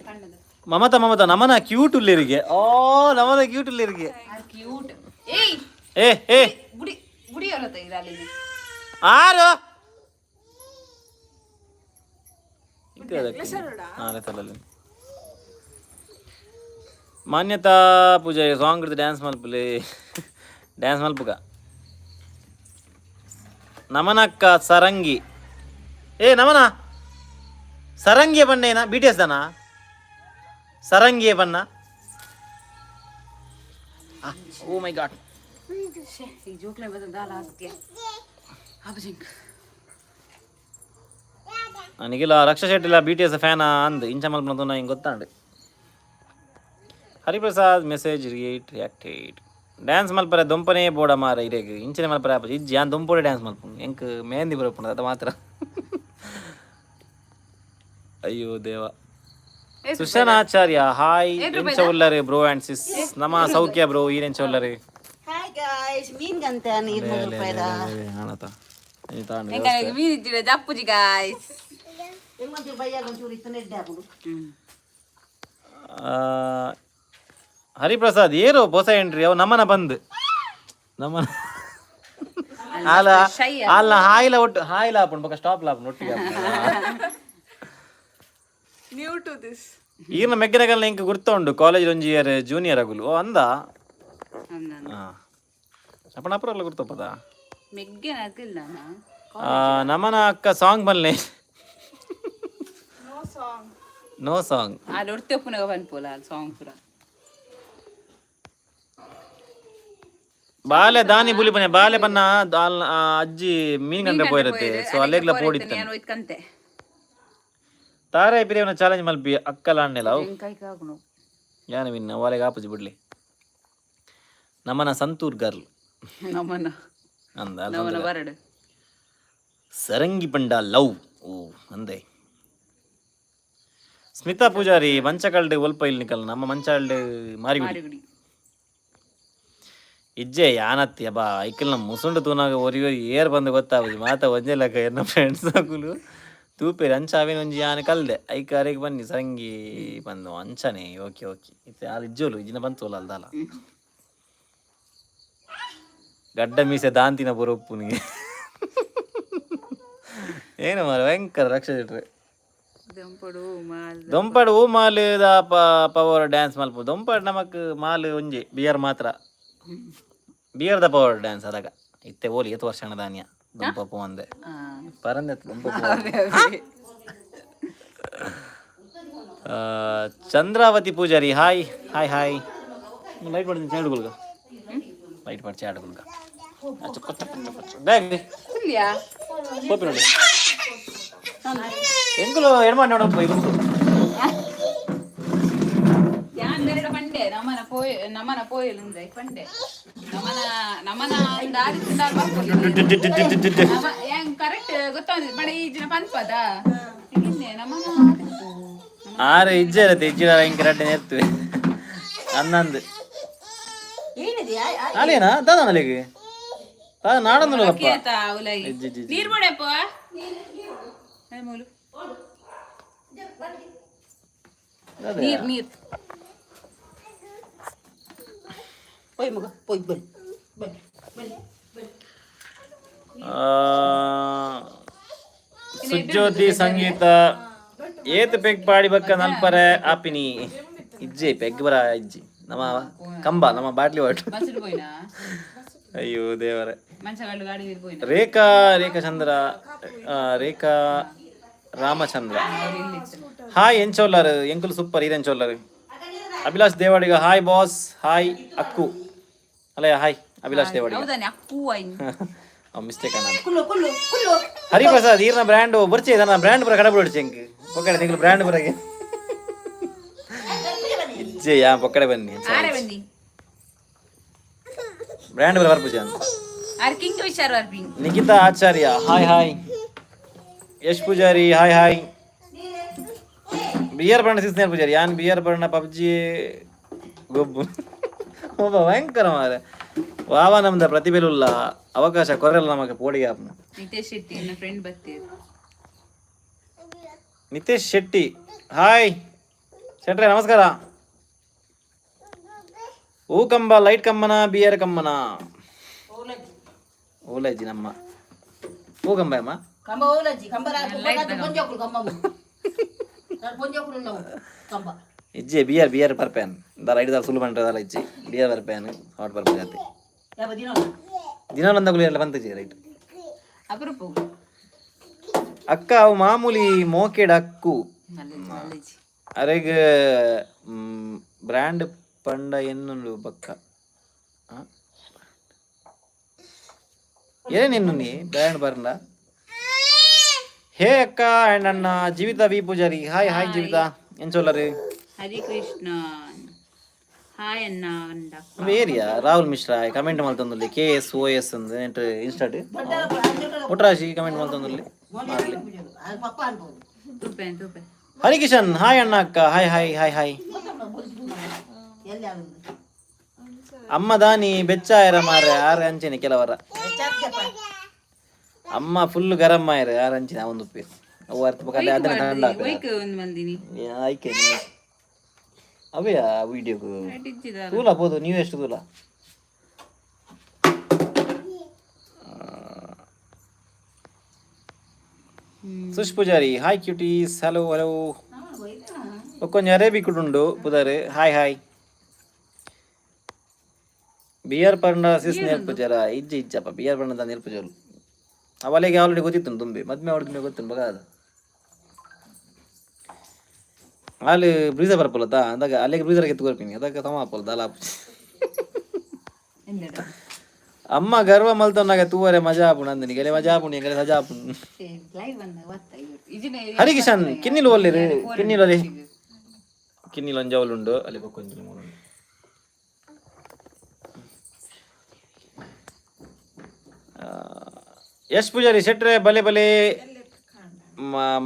ಕಣ್ಣದು. ಮಮತಾ ಮಮತಾ ನಮನ ಕ್ಯೂಟ್ ಉಲ್ಲಿರಿಗೆ. ಓ ನಮನ ಕ್ಯೂಟ್ ಉಲ್ಲಿರಿಗೆ. ಕ್ಯೂಟ್ ಏಯ್. ಏ ಏ. ಬುಡಿ ಬುಡಿ ಅಲ್ಲತ್ತ ಇರಾಲಿ. ಆರು ಹಾಂ ತಲ್ಲಲ್ಲಿ. ಮಾನ್ಯತಾ ಪೂಜಾರಿ ಸಾಂಗ್ ಡ್ಯಾನ್ಸ್ ಮಲ್ಪುಲೆ, ಡ್ಯಾನ್ಸ್ ಮಲ್ಪುಗ. ನಮನಕ್ಕ ಸರಂಗಿ. ಏ ನಮನ, ಸರಂಗಿಯ ಬಣ್ಣ ಏನ? ಬಿಟಿಎಸ್ ದನ ಸರಂಗಿಯ ಬಣ್ಣ. ಓ ಮೈ ಗಾಡ್. ಈ ಜೋಕ್ಲೆ ಬದ ದಾಲ ಆಸ್ತಿಯ ಅಬಜಿಂಕ್. ನಿಖಿಲ ರಕ್ಷಾ ಶೆಟ್ಟಿಲ ಬಿಟಿಎಸ್ ಫ್ಯಾನ್ ಅಂದ್ ಇಂಚ ಮಲ್ಪನ ಹಿಂಗೆ ಗೊತ್ತಾಂಡು. ಹರಿಪ್ರಸಾದ್ ಮೆಸೇಜ್ ರಿಯೇಟ್ ರಿಯಾಕ್ಟೇಟ್. ಡ್ಯಾನ್ಸ್ ಮಲ್ಪರೆ ದೊಂಪನೇ ಬೋಡ ಮಾರ ಇರೇಗ್. ಇಂಚನೆ ಮಲ್ಪರೆ ಆಪುಜಿ. ಇಜ್ಜಿ, ಯಾನ್ ದೊಂಪೋಡೆ ಡ್ಯಾನ್ಸ್ ಮಲ್ಪುಂಡು. ಎಂಕ್ ಮೆಹಂದಿ ಬರಪುಂಡು ಅದ ಮಾತ್ರ. ಅಯ್ಯೋ ದೇವ. ಸುಶನಾಚಾರ್ಯ ಹಾಯ್, ಎಂಚ ಉಲ್ಲರು ಬ್ರೋ ಆ್ಯಂಡ್ ಸಿಸ್? ನಮ್ಮ ಸೌಖ್ಯ ಬ್ರೋ, ಈರೆಂಚ ಉಲ್ಲರು? ಹಾಯ್ ಗಾಯ್ಸ್, ಮೀನ್ ಗಂತ 200 ರೂಪಾಯಿದ. ಹಾಣತ. ಎಂಕಲೆಗ್ ಮೀನ್ ಇಜ್ಜಿಡ ಜಪ್ಪುಜಿ ಗಾಯ್ಸ್. ಎಂಗೊಂಚೂರು ಬಯ್ಯಾಗ ಒಂಚೂರು ಇತ್ತು ನೆಡ್ಡೆ ಹಾಕುಡು. ಹರಿಪ್ರಸಾದ್ ಏರೋ ಹೊಸ ಎಂಟ್ರಿ ಅವು. ನಮ್ಮನ ಬಂದ್ ನಮ್ಮನ ಆಲ. Shy. ಅಲ್ಲ, ಹಾಯ್ಲ ಒಟ್ಟು ಹಾಯ್ಲ ಹಾಪುಂಡು ಬೊಕ ಸ್ಟಾಪ್ ಲಾಪುಂಡು ಒಟ್ಟಿಗೆ ಆಪುಂಡು. ನ್ಯೂ ಟು this. ಈರ್ನ ಮೆಗ್ಗನಗಲ್ನ ಇಂಕ್ ಗುರ್ತ ಉಂಡು, ಕಾಲೇಜ್ ಒಂಜಿ ಇಯರ್ ಜೂನಿಯರ್ ಅಗುಲು. ಓ ಅಂದ. ಅಪ್ಪಣ ಅಪುರಲ್ಲ ಗುರ್ತಪ್ಪದ. ಮೆಗ್ಗೆ ನಗಲ್ಲ. ನಮನ ಅಕ್ಕ ಸಾಂಗ್ ಬಲ್ಲೆ. No song. No song. ಅಲ್ಲಿ ಒಡ್ತೆ ಪುನಗ ಪನ್ಪೋಲ ಸಾಂಗ್ ಪೂರ. ಬಾಲೆ ದಾನಿ ಬುಲಿ ಬನ್ನಿ ಬಾಲೆ ಬನ್ನ ದಾಲ್. ಅಜ್ಜಿ ಮೀನ್ ಗಂಟೆ ಪೋಯಿರತ್ತೆ, ಸೊ ಅಲ್ಲೆಗ್ಲ ಪೋಡಿತ್ತ. ನಾನು ಒಯ್ತ್ಕಂತೆ. ತಾರೆ ಪಿರಿಯವನ ಚಾಲೆಂಜ್ ಮಲ್ಪಿ ಅಕ್ಕಲ ಅಣ್ಣೆಲ ಅವು. ಎಂಕಾಯ್ಕ ಆಗುನು. ಯಾನ ವಿನ್ನ ವಾಲೆಗೆ ಆಪುಜಿ ಬಿಡ್ಲಿ. ನಮ್ಮನ ಸಂತೂರ್ ಗರ್ಲ್. ನಮ್ಮನ. ಅಂದ. ನಮ್ಮನ ಬರಡು. ಸರಂಗಿ ಪಂಡ ಲವ್. ಓ ಅಂದೆ. ಸ್ಮಿತಾ ಪೂಜಾರಿ ಮಂಚಕಲ್ಡ್ ಒಲ್ಪ ಇಲ್ಲಿ ನಿಕಲ್? ನಮ್ಮ ಮಂಚಾಲ್ಡ್ ಮಾರಿಗುಡಿ. ಮಾರಿಗುಡಿ. ಇಜ್ಜೆ ಯಾನತ್ತಿ ಅಬ್ಬಾ. ಐಕಲ್ ನಮ್ಮ ಮುಸುಂಡು ತೂನಾಗ ಒರಿ ಒರಿ ಏರ್ ಬಂದು ಗೊತ್ತಾಗುಜಿ. ಮಾತ ಒಂಜೆ ಲೆಕ್ಕ. ಎನ್ನ ಫ್ರೆಂಡ್ಸ್ ಅಕುಲು ತೂಪೇರು ಅಂಚ ಅವೇನು ಒಂಜಿ ಯಾನ್ ಕಲ್ದೆ. ಐಕ ಅರೆಗ್ ಬನ್ನಿ ಸರಂಗಿ ಬಂದು ಅಂಚನೆ. ಓಕೆ ಓಕೆ, ಇತ್ತೆ ಆಲ್ ಇಜ್ಜೋಲು ಇಜ್ಜಿನ ಬಂತೋಲ ಅಲ್ದಾಲ. ಗಡ್ಡ ಮೀಸೆ ದಾಂತಿನ ಬೊರೊಪ್ಪುನಿಗೆ ಏನು ಮಾರ ಭಯಂಕರ ರಕ್ಷ ಇಟ್ರೆ. ದಂಪಡು ಮಾಲ್. ದೊಂಪಾಡು ಓ ಮಾಲ್ the power dance ಮಲ್ಪ. ದೊಂಪಾಡು ನಮಕ್ ಮಾಲ್ ಒಂಜಿ ಬಿಯರ್ ಮಾತ್ರ, ಬಿಯರ್ the power dance ಅದಾಗ. ಇತ್ತೆ ಓಲಿ ಏತು ವರ್ಷ ದಾನ್ಯ ದೊಂಪ ಒಂದೆ ಪರಂದೆ ದೊಂಪ. Chandravati Pujari hi hi hi. Light ಪಡ್ತೀನಿ ಚಾಡುಗುಲ್ಗ, ಲೈಟ್ ಪಡ್ ಚಾಡುಗುಲ್ಗ. ಬ್ಯಾಗ್. ಇಲ್ಲಿಯಾ? ಹೋಪಿ ನೋಡಿ ಎಂಕುಲು ಎಡ್ಮಾಡ್ ನೋಡಪ್ಪ ಇದು. ಯಾನ್ ಬೇರೆ ಪಂಡೆ ನಮ್ಮನ ಪೋಯ್ ನಮ್ಮನ ಪೋಯಲು ಪಂಡೆ ನಮ್ಮನ ನಮ್ಮನ ದಾರಿ. ಕರೆಕ್ಟ್ ಗೊತ್ತಾಗ ಬಡ ಈ ಜನ ಪನ್ಪದ ಇನ್ನೆ ನಮ್ಮನ. ಆರು ಇಜ್ಜೆ ಇರತ್ತೆ ಇಜ್ಜಿಡ ಇಂಕ ರಡ್ಡೆ ನೆತ್ತುವೆ ಅನ್ನಂದು. ಏನಿದೆ? ಅಲೇನಾ ದಾದ ಅಲ್ಲಿಗೆ ನಾಡಂದುಲ್ಲಪ್ಪ. ಕೇತ ಉಲೈ. ಇಜ್ಜಿ ಇಜ್ಜಿ. ನೀರ್ ಬೋಡಪ್ಪ ಮೂಲು. ನೀರ್ ನೀರ್. ಪೊಯ್ ಮಗ, ಪೊಯ್, ಬನ್ನಿ ಬನ್ನಿ ಬನ್ನಿ. ಆ, ಸುಜ್ಯೋತಿ ಸಂಗೀತ ಏತ್ ಪೆಗ್ ಪಾಡಿ ಬಕ್ಕ ನಲ್ಪರೆ ಆಪಿನಿ? ಇಜ್ಜೆ ಪೆಗ್ ಬರ ಇಜ್ಜಿ. ನಮ್ಮ ಕಂಬ ನಮ್ಮ ಬಾಟ್ಲಿ ವಾಟರ್. ಬಸ್ಸು ಪೋಯ್ನಾ? ಅಯ್ಯೋ ದೇವರೇ. ಮಂಚಗಳ್ಳು ಗಾಡಿ ನೀರು ಪೋಯ್ನಾ? ರೇಖಾ ರೇಖಾ ಚಂದ್ರ, ರೇಖಾ ರಾಮಚಂದ್ರ ಹಾಯ್, ಎಂಚೋಲ್ಲರ್? ಎಂಕುಲು ಸೂಪರ್, ಈರೆಂಚೋಲ್ಲರ್? Abhilash Devadiga hi boss, hi ಅಕ್ಕು ಅಲ್ಲಯ್ಯ. ಹಾಯ್ ಅಭಿಲಾಷ್ ದೇವಾಡಿಗ. ಹೌದಾನೆ ಅಪ್ಪು ಐನ್. ಮಿಸ್ಟೇಕ್ ಅಣ್ಣ. ಕುಲ್ಲು ಕುಲ್ಲು ಕುಲ್ಲು. ಹರಿಪ್ರಸಾದ್ ಈರ್ನ ಬ್ರ್ಯಾಂಡ್ ಬರ್ಚೆ ಇದನ್ನ ಬ್ರ್ಯಾಂಡ್ ಪುರ ಕಡಬ ಬಿಡ್ಚೆ ಎಂಕ್ ಪೊಕ್ಕಡೆ. ನಿಂಗಳು ಬ್ರ್ಯಾಂಡ್ ಪುರಗೆ ಇಜ್ಜೆ ಯಾ ಪೊಕ್ಕಡೆ ಬನ್ನಿ. ಆರೆ ಬಂದಿ. ಬ್ರ್ಯಾಂಡ್ ಪುರ ಬರ್ಪುಜೆ ಅಂತ. ಆರ್ ಕಿಂಗ್ ವಿಚಾರ burping. Nikhita Acharya hi hi. Yash Pujari hi hi. Beer ಬಣ್ಣ ಸಿಸ್ನೇರ್ ಪೂಜಾರಿ ಯಾನ್ ಬಿಯರ್ ಬಣ್ಣ ಪಬ್ಜಿ ಗೊಬ್ಬು ಒಬ್ಬ ಭಯಂಕರ ಮಾರೆ. ವಾವ ನಮ್ದ ಪ್ರತಿಭೆಲುಲ್ಲ ಅವಕಾಶ ಕೊರಲ್ಲ ನಮಗೆ ಪೋಡಿಗೆ ಆಪ್ನ. ನಿತೇಶ್ ಶೆಟ್ಟಿ ನನ್ನ ಫ್ರೆಂಡ್ ಬರ್ತೀರು. ನಿತೇಶ್ ಶೆಟ್ಟಿ ಹಾಯ್ ಶೆಟ್ರೆ, ನಮಸ್ಕಾರ. ಹೂ ಕಂಬ ಲೈಟ್ ಕಮ್ಮನ ಬಿಯರ್ ಕಮ್ಮನ ಓಲಜ್ಜಿ ನಮ್ಮ ಹೂ ಕಂಬ ಅಮ್ಮ. ಕಂಬ ಓಲಜ್ಜಿ ಕಂಬ ಪೊಂಜೋಕುಲು ಕಂಬ ಪೊಂಜೋಕುಲು ನಾವು ಕಂಬ. ಇಜ್ಜೆ ಬಿಯರ್ ಬಿಯರ್ ಪರ್ಪೇನ್ ದಾಲ ಐದು ದಾಲ ಸುಳ್ಳು ಬಂದ್ರೆ ದಾಲ ಇಜ್ಜಿ ಬಿಯರ್ ಪರ್ಪೇನ್ ಹಾಟ್ ಪರ್ಪೆ ಜಾತಿ. ದಿನ ಎಲ್ಲ ಬಂತಿಜಿ ರೈಟ್. ಅಪರೂಪ. ಅಕ್ಕ ಅವು ಮಾಮೂಲಿ ಮೋಕೆಡ್ ಅಕ್ಕು. ನಲ್ಲಜಿ. ಅರೆಗ್ ಬ್ರ್ಯಾಂಡ್ ಪಂಡ ಎನ್ನುಂಡು ಬಕ್ಕ. ಆ? ಏನ್ ಎನ್ನುನಿ ಬ್ರ್ಯಾಂಡ್ ಬರ್ಲ. ಹೇ ಅಕ್ಕ ಅಂಡ್ ಅಣ್ಣ, Jeevitha V Poojary, hi hi Jeevitha, ಎಂಚೊಲ್ಲರು? ಹರಿ ಕೃಷ್ಣ, ಹಾಯ್ ಅಣ್ಣ ಅಂಡ. ನಮ್ಮ ಏರಿಯಾ ರಾಹುಲ್ ಮಿಶ್ರಾ ಕಮೆಂಟ್ ಮಲ್ತೊಂದುಲ್ಲೆ. K S O S and ಎಂಟ್ ಇನ್ಸ್ಟಾಟ್ ಪುಟ್ಟರಾಶಿ ಕಮೆಂಟ್ ಮಲ್ತೊಂದುಲ್ಲೆ ಮಾಡ್ಲಿ. ತೂಪೆ ತೂಪೆ. ಹರಿಕಿಶನ್, ಹಾಯ್ ಅಣ್ಣ ಅಕ್ಕ, ಹಾಯ್ ಹಾಯ್ ಹಾಯ್ ಹಾಯ್. ಅಮ್ಮ ದಾನಿ ಬೆಚ್ಚಾಯರ ಮಾರೆ ಆರು ಅಂಚಿನ ಕೆಲವರ ಅಮ್ಮ ಫುಲ್ ಗರಂ ಆಯರ ಆರು ಅಂಚಿನ ಒಂದು ಉಪ್ಪಿ ಅವು ಅರ್ಥ ಬೊಕ ಅದೇ ಅದನ್ನ ದಂಡ. ಒಯ್ಕ್ ಒಂದು ಮಂದಿನಿ. ಆಯ್ಕೆ ಅವೇ ಆ ವಿಡಿಯೋకు ಇಜ್ಜಿದ. ತೂಲ ಪೋದು ನೀವು ಎಷ್ಟು ತೂಲ. Sush Poojary, hi ಕ್ಯೂಟೀಸ್, hello hello. ಒಂಜಿ ಅರೇಬಿಕ್ ಉಂಡು ಪುದರ್, ಹಾಯ್ ಹಾಯ್. ಬಿಯರ್ ಪಂಡ ಸಿಸ್ ನೇರ್ಪುಜರ? ಇಜ್ಜಿ ಇಜ್ಜಪ್ಪ, ಬಿಯರ್ ಪಂಡ ನೇರ್ಪುಜರು. ಅವಲಿಗೆ ಆಲ್ರೆಡಿ ಗೊತ್ತಿತ್ತು ತುಂಬಿ ಮದ್ಮೆ ಅವಳಿಗೆ ಗೊತ್ತು ಬಗ ಅದು ಅಲ್ಲಿ ಬ್ರೀಸರ್ ಬರ್ಪೊಲತ್ತ ಅಂದಾಗ ಅಲ್ಲಿಗೆ ಬ್ರೀಸರ್ ಎತ್ತು ಕೊರ್ಪಿನಿ ಅದಕ್ಕೆ ತಮ ಪೊಲ ದಾಲ. ಎಂದಡ? ಅಮ್ಮ ಗರ್ವ ಮಲ್ತೊನ್ನಾಗ ತೂವರೆ ಮಜಾ ಆಪುಂಡು ಅಂದನಿ ಗೆಲೆ ಮಜಾ ಆಪುಂಡು ಎಂಗಲೆ ಸಜಾ ಆಪುಂಡು. ಲೈವ್ ಅನ್ನ ಒತ್ತ ಇಜಿನ. ಹರಿಕಿಶನ್ ಕಿನ್ನಿಲು ಒಲ್ಲಿರು ಕಿನ್ನಿಲು ಅಲ್ಲಿ ಕಿನ್ನಿಲು ಒಂಜವಲುಂಡು ಅಲ್ಲಿ ಬೊಕ್ಕೊಂಜಿ ಮೂರುಂಡು. ಯಶ್ ಪೂಜಾರಿ ಶೆಟ್ರೆ ಬಲೆ ಬಲೆ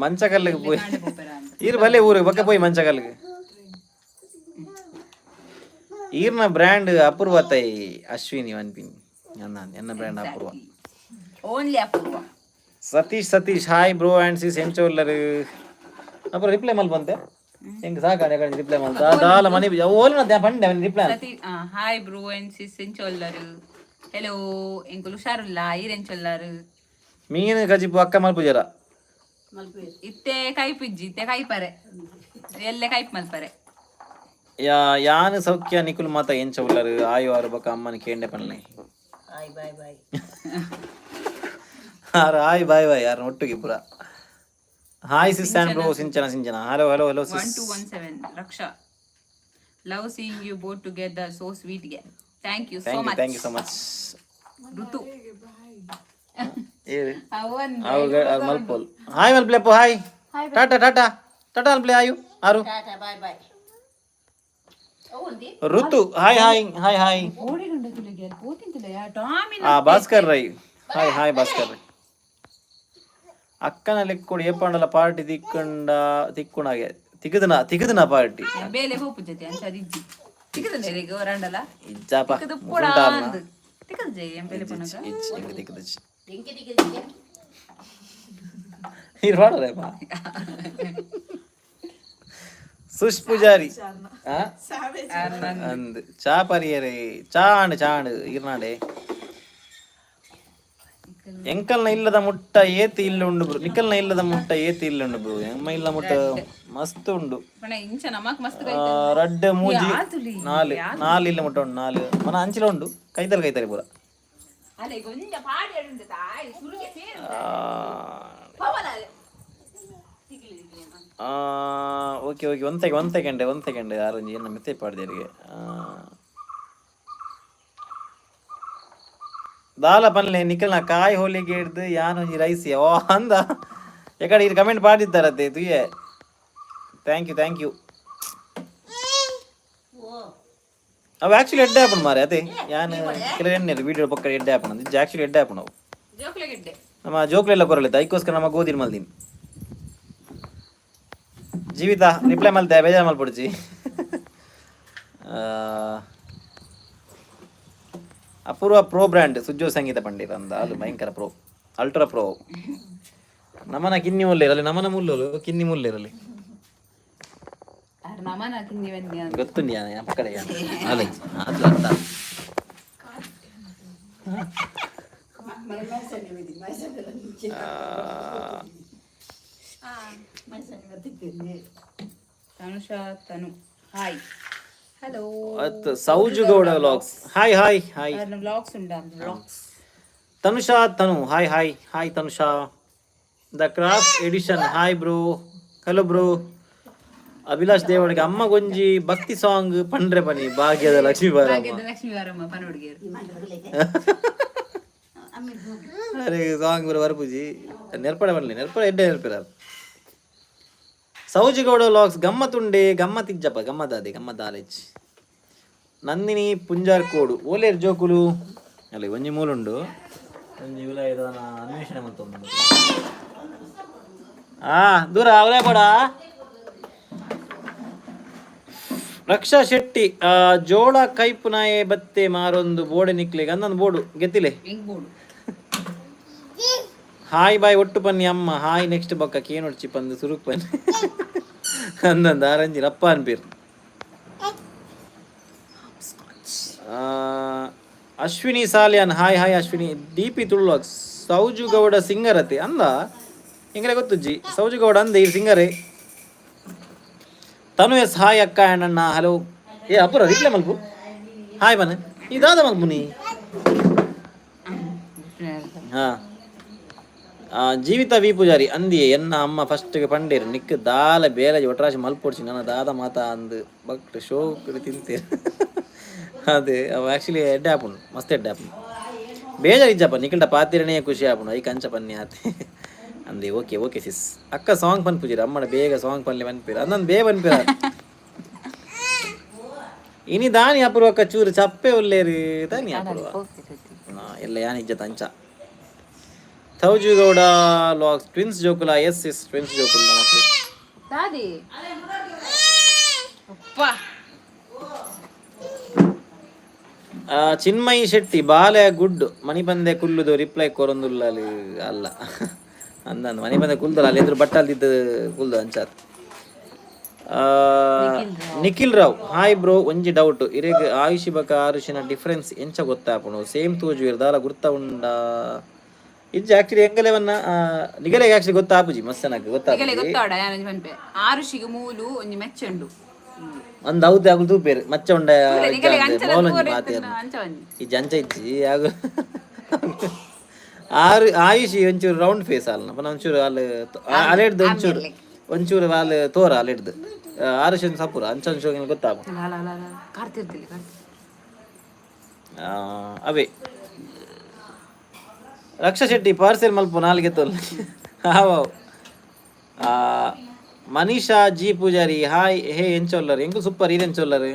ಮಂಚಕಲ್ಲಿಗೆ ಪೋಯಿ ಈರ್ ಬಲೆ ಊರಿಗೆ ಬೊಕ್ಕ ಪೋಯಿ ಮಂಚಕಲ್ಲಿಗೆ. ಈರ್ನ ಬ್ರ್ಯಾಂಡ್ ಅಪೂರ್ವ ತೈ ಅಶ್ವಿನಿ ವನ್ಪಿನಿ ಅನ್ನ ಎನ್ನ brand Apoorva. Only Apoorva. Satish Satish, hi bro and sis, ಎಂಚ ಉಲ್ಲರು? ಅப்புறம் ರಿಪ್ಲೈ ಮಲ್ಪಂತೆ ಹೆಂಗ್ ಸಾಕ ರಿಪ್ಲೈ ಮಲ್ತ ದಾಲ ಮನಿ ಓಲಿನ ಪಂಡೆ reply. Sati, hi bro and sis, ಎಂಚೊಲ್ಲರು? Hello, ಎಂಕುಲು ಹುಷಾರುಲ್ಲ, ಈರ್ ಎಂಚೊಲ್ಲರು? ಮೀನು ಕಜಿಪು ಅಕ್ಕ ಮಲ್ಪುಜರ? ಇತ್ತೆ ಕೈಪಿಜ್ಜಿ, ಇತ್ತೆ ಕೈಪರೆ ಎಲ್ಲೆ ಕೈಪ್ ಮಲ್ಪರೆ. ಯಾ ಯಾನು ಸೌಖ್ಯ, ನಿಕುಲ್ ಮಾತ ಎಂಚ ಉಲ್ಲರು? ಆಯು ಆರು ಬೊಕ ಅಮ್ಮನ ಕೇಂಡೆ ಪನ್ಲೆ. Bye bye bye. ಆರು ಹಾಯ್ ಬಾಯ್ ಬಾಯ್ ಯಾರು ಒಟ್ಟಿಗೆ ಪುರ. Hi sis and bro, Sinchana Sinchana, hello hello hello. One sis. 217 Raksha, love seeing you both together, so sweet ಗೆ. Thank you so thank you. Much. Thank you so much. Rithu. ಏ. ಅವನ್. ಮಲ್ಪೋಲ್ hi ಮಲ್ಪ್ಲೆಪ್ಪು, hi, tata Tata tata ಮಲ್ಪ್ಲೆ ಆಯು ಆರು. Tata bye bye. Rithu, hi hi hi hi. ಆ Bhaskar Rai, hi hi Bhaskar Rai. ಅಕ್ಕನ ಲೆಕ್ಕೊಡು ಏಪಾಂಡಲ ಪಾರ್ಟಿ ತಿಕ್ಕೊಂಡ ತಿಕ್ಕೊಂಡಾಗೆ ತಿಕ್ಕದನ ತಿಕ್ಕದನ ಪಾರ್ಟಿ. ಬೇಲೆ ಹೋಪು ಜೊತೆ ಅಂಚ ಇಜ್ಜಿ ತಿಕ್ಕದ ಹೊರಾಂಡಲ. ಇಜ್ಜಾಪ. ತಿಕ್ಕದು ಪೊಡ ತಿಕ್ಕದ ಜೈ ಎಂ ಬೇಲೆ ಪನಗ. ಇಜ್ಜಿ ಎಂಕ್ ತಿಕ್ಕದಜ್ಜಿ ನೀರು ಮಾಡರೇಪ. ಸುಶ್ ಪೂಜಾರಿ ಆ? ಅಂದ್ ಚಾ ಪರಿಯರೆ ಚಾಂಡ್ ಚಾಂಡ್ ಇರ್ನಾಡೆ ಎಂಕಲ್ನ ಇಲ್ಲದ ಮುಟ್ಟ ಏತ್ ಇಲ್ಲ ಉಂಡು ಬ್ರೋ. ನಿಕಲ್ನ ಇಲ್ಲದ ಮುಟ್ಟ ಏತ್ ಇಲ್ಲ ಉಂಡು ಬ್ರೋ. ಎಮ್ಮ ಇಲ್ಲ ಮುಟ್ಟ ಮಸ್ತ್ ಉಂಡು. ಪಣ ಇಂಚ ನಮಕ್ ಮಸ್ತ್. ಆ, ರಡ್ಡ್ ಮೂಜಿ ನಾಲ್ ನಾಲ್ ಇಲ್ಲ ಮುಟ್ಟ ಉಂಡು ನಾಲ್ ಮನ ಅಂಚಿಲ ಉಂಡು ಕೈತಲ್ ಕೈತಲೆ ಪೂರ. ಅಲೆ ಗೊಂಜ ಪಾಡಿ ಉಂಡು ತಾಯಿ ಸುರುಗೆ ಸೇರು. ಆ, ಓಕೆ ಓಕೆ, ಒಂದು ಸೆಕೆಂಡ್ ಒಂದು ಸೆಕೆಂಡ್ ಒಂದು ಸೆಕೆಂಡ್. ಯಾರು ಏನು ಮೆಸೇಜ್ ಪಾಡ್ದೇರಿಗೆ ದಾಲ ಪನ್ಲೆ ನಿಕಲ್ನ ಕಾಯಿ ಹೋಲಿಗೆ ಹಿಡ್ದು ಯಾನ್ ಒಂಜಿ ರೈಸ್ ಓ ಅಂದ ಎಕಡೆ ಇರು ಕಮೆಂಟ್ ಪಾಡಿದ್ದಾರತ್ತೆ ತುಯೆ. Thank you thank you. ಅವು ಆಕ್ಚುಲಿ ಎಡ್ಡೆ ಆಪುಂಡು ಮಾರೆ ಅದೇ ಯಾನ್ ಕೆಲವು ಎಣ್ಣೆ ವೀಡಿಯೋ ಪಕ್ಕ ಎಡ್ಡೆ ಆಪುಂಡು ಅಂದ್ ಆಕ್ಚುಲಿ ಎಡ್ಡೆ ಆಪುಂಡು ಅವು. ಜೋಕ್ಲೆಗಿಡ್ಡೆ. ನಮ್ಮ ಜೋಕ್ಲೆಲ್ಲ ಕೊರಲಿತ್ತ ಐಕ್ಕೋಸ್ಕರ ನಮ್ಮ ಗೋಧಿರ್ ಮಲ್ದಿನಿ. ಜೀವಿತ ರಿಪ್ಲೈ ಮಲ್ತೆ ಬೇಜಾರು ಮಲ್ಪೊಡ್ಚಿ. ಅಪೂರ್ವ ಪ್ರೋ ಬ್ರ್ಯಾಂಡ್ ಸುಜ್ಜೋ ಸಂಗೀತ ಪಂಡಿತ ಅಂದ ಅದು ಭಯಂಕರ ಪ್ರೋ ಅಲ್ಟ್ರಾ ಪ್ರೋ. ನಮನ ಕಿನ್ನಿ ಮುಲ್ಲೇರಲ್ಲಿ ನಮನ ಮುಲ್ಲೋಲು ಕಿನ್ನಿ ಮುಲ್ಲೇರಲ್ಲಿ. ಆರ್ ನಮನ ತಿಂದಿ ಬಂದಿ. ಗೊತ್ತುಂಡಿ ಪಕ್ಕಡೆ ಅಲ್ಲ ಅದು ಅರ್ಥ. ತನುಷಾ ತನು. Hi, hello. ಅತ್ Sauju Gowda vlogs, hi hi hi. Vlogs ಉಂಟಾ? Vlogs. Tanusha Tanu, hi hi hi Tanusha. The craft edition, hi bro, hello bro. Abhilash ದೇವಳಿಗೆ ಅಮ್ಮ ಗೊಂಜಿ ಭಕ್ತಿ ಸಾಂಗ್ ಪಂಡ್ರೆ ಬನ್ನಿ ಭಾಗ್ಯದ ಲಕ್ಷ್ಮೀ ಬಾರಮ್ಮ. ಲಕ್ಷ್ಮೀ ವಾರಮ್ಮ ಪನ ಹುಡುಗಿಯರು. ಅರೆ ಸಾಂಗ್ ಬರ ಬರ್ಪುಜಿ ನೆರ್ಪಡೆ ಬನ್ನಿ, ನೆರ್ಪಡೆ ಎಡ್ಡೆ ನೆರ್ಪಿರ. ಸೌಜಿಗೌಡ ವ್ಲಾಗ್ಸ್, ಗಮ್ಮತ್ತುಂಡೆ ಗಮ್ಮತ್ತಿಜ್ಜಪ್ಪ ಗಮ್ಮತ್ತಾದೆ ಗಮ್ಮತ್ತಾಲೇಜ್. ನಂದಿನಿ ಪುಂಜಾರ್ ಕೋಡು ಓಲೇರ್ ಜೋಕುಲು ಅಲ್ಲಿ ಒಂಜಿ ಮೂಲುಂಡು ಒಂಜಿ ಉಲ ಇದನ್ನ ಅನ್ವೇಷಣೆ ಮಂತೊಂದು ಆ ದೂರ ಅವಲೇ ಬೇಡ. ರಕ್ಷಾ ಶೆಟ್ಟಿ, ಜೋಳ ಕೈಪು ನಾಯೆ ಬತ್ತೆ ಮಾರೊಂದು ಬೋಡೆ ನಿಕ್ಲೆಗ್ ಅಂದೊಂದು ಬೋಡು ಗೆತ್ತಿಲೆ. ಎಂಕ್ ಬೋಡು. ಹಾಯ್ ಬಾಯ್ ಒಟ್ಟು ಪನ್ನಿ ಅಮ್ಮ ಹಾಯ್. ನೆಕ್ಸ್ಟ್ ಬೊಕ್ಕ ಕೇನೊಡ್ಚಿ ಪಂದು ಸುರುಕ್ ಪನ್ನಿ ಅಂದಂದು ಆರಂಜಿ ರಪ್ಪ ಅನ್ಪೀರ್. Ashwini Salian, hi hi Ashwini. D P Tulu Sauju Gowda singer ಅತೆ ಅಂದ ಎಂಗಲೆ ಗೊತ್ತುಜ್ಜಿ. ಸೌಜು ಗೌಡ ಅಂದೆ ಈ ಸಿಂಗರೇ. ತನು ಎಸ್, ಹಾಯ್ ಅಕ್ಕ ಆ್ಯಂಡ್ ಅಣ್ಣ. ಹಲೋ. ಏ ಅಪುರ ರಿಪ್ಲೈ ಮಲ್ಪು, ಹಾಯ್ ಬನ್ನ ಇದಾದ ಮಲ್ಪು ನೀ. ಹಾ ಜೀವಿತ ವಿ ಪೂಜಾರಿ ಅಂದಿಯೇ ಎನ್ನ ಅಮ್ಮ ಫಸ್ಟ್ಗೆ ಪಂಡೇರು ನಿಕ್ ದಾಲ ಬೇಲೆ ಒಟ್ರಾಶಿ ಮಲ್ಪೊಡ್ಚಿ ನನ್ನ ದಾದ ಮಾತ ಅಂದು ಬಟ್ ಶೋ ತಿಂತೇನೆ. ಅದೇ ಅವು ಆ್ಯಕ್ಚುಲಿ ಎಡ್ಡೆ ಆಪುಂಡು, ಮಸ್ತ್ ಎಡ್ಡೆ ಆಪುಂಡು. ಬೇಜಾರು ಇಜ್ಜಪ್ಪ ನಿಖಿಲ್ಡ ಪಾತಿರನೇ ಖುಷಿ ಆಪುಂಡು. ಐಕ್ ಅಂಚ ಪನ್ನಿ ಆತೆ ಅಂದೆ. Okay okay sis. ಅಕ್ಕ ಸಾಂಗ್ ಪನ್ಪುಜಿರ ಅಮ್ಮಡ ಬೇಗ ಸಾಂಗ್ ಪನ್ಲೆ ಪನ್ಪಿರ ಅಂದೊಂದು ಬೇ ಪನ್ಪಿರ. ಇನಿ ದಾನಿ ಅಪೂರ್ವಕ್ಕ ಚೂರು ಚಪ್ಪೆ ಉಲ್ಲೇರು ದಾನಿ ಅಪೂರ್ವ ಎಲ್ಲ ಯಾನ್ ಇಜ್ಜತ ಅಂಚ. ಥೌಜುಗೌಡ ವ್ಲಾಗ್ಸ್, ಟ್ವಿನ್ಸ್ ಜೋಕುಲ? ಎಸ್ ಎಸ್, ಟ್ವಿನ್ಸ್ ಜೋಕುಲ ನಮಕ್. ದಾದಿ ಅಪ್ಪ. ಚಿನ್ಮಯಿ ಶೆಟ್ಟಿ, ಬಾಲೆ ಗುಡ್ ಮಣಿಬಂದೆ ಕುಲ್ಲುದು ರಿಪ್ಲೈ ಕೊರೊಂದುಲ್ಲಲಿ ಅಲ್ಲ ಅಂದಂದು ಮಣಿಬಂದೆ ಕುಲ್ದಲ್ಲ ಅಲ್ಲಿ ಎದುರು ಬಟ್ಟಲ್ದಿದ್ದು ಕುಲ್ದು ಅಂಚಾತ್. ನಿಖಿಲ್ ರಾವ್, ಹಾಯ್ ಬ್ರೋ, ಒಂಜಿ ಡೌಟ್ ಇರೆಗ್ ಆಯುಷಿ ಬಕ ಆರುಷಿನ ಡಿಫರೆನ್ಸ್ ಎಂಚ ಗೊತ್ತಾಪುಂಡು? ಸೇಮ್ ತೋಜುವೆರ್ ದಾಲ ಗುರ್ತ ಉಂಡ? ಇಜ್ಜಿ ಆಕ್ಚುಲಿ ಎಂಗಲೆವನ್ನ ನಿಗಲೆಗ್ ಆಕ್ಚುಲಿ ಗೊತ್ತಾಪುಜಿ ಮಸ್ತ್ ನನಗೆ ನಿಗಲೆ ಗೊತ್ತಾಪುಜಿ. ಗೊತ್ತಾಡ ಯಾನಂಜಿ ಪನ್ಪೆ ಆರುಷಿಗೆ ಮೂಲು ಒಂಜಿ ಮೆಚ್ಚುಂಡು. ಅಂದ್ ಹೌದು ಅಗುಲು ತೂಪೇರು ಮಚ್ಚ ಉಂಡ. ನಿಗಲೆಗ್ ಅಂಚನ ಮೋಲೊಂಜಿ ತೂವರೆ ಮಾತೇರ್ನ. ಇತ್ತಿನ ಅಂಚ ಒಂಜಿ. ಈ ಜಂಚ ಇಜ್ಜಿ ಆಗ ಆರು ಆಯುಷಿ ಒಂಚೂರು ರೌಂಡ್ ಫೇಸ್ ಅಲ್ಲ ಪನ ಒಂಚೂರು ಅಲ್ಲಿ ಅಲೆಡ್ದು ಒಂಚೂರು ಒಂಚೂರು ಅಲ್ಲಿ ತೋರ ಅಲೆಡ್ದು ಆರುಷಿ ಒಂದು ಸಪುರ ಅಂಚ ಒಂಚೂರು ಗೊತ್ತಾಗ. ಅಲ್ಲ ಅಲ್ಲ ಅಲ್ಲ ಅಲ್ಲ ಕಾರ್ತಿರ್ತಿಲ್ಲ ಕಾರ್ತಿ. ಅವೇ ರಕ್ಷಾ ಶೆಟ್ಟಿ ಪಾರ್ಸೆಲ್ ಮಲ್ಪು ನಾಲ್ಗೆ ತೋಲ್ ಹಾವ್. ಮನೀಷಾ ಜಿ ಪೂಜಾರಿ, ಹಾಯ್ ಹೇ ಎಂಚೊಲ್ಲರ್? ಎಂಕು ಸೂಪರ್ ಈರೆಂಚೊಲ್ಲರ್?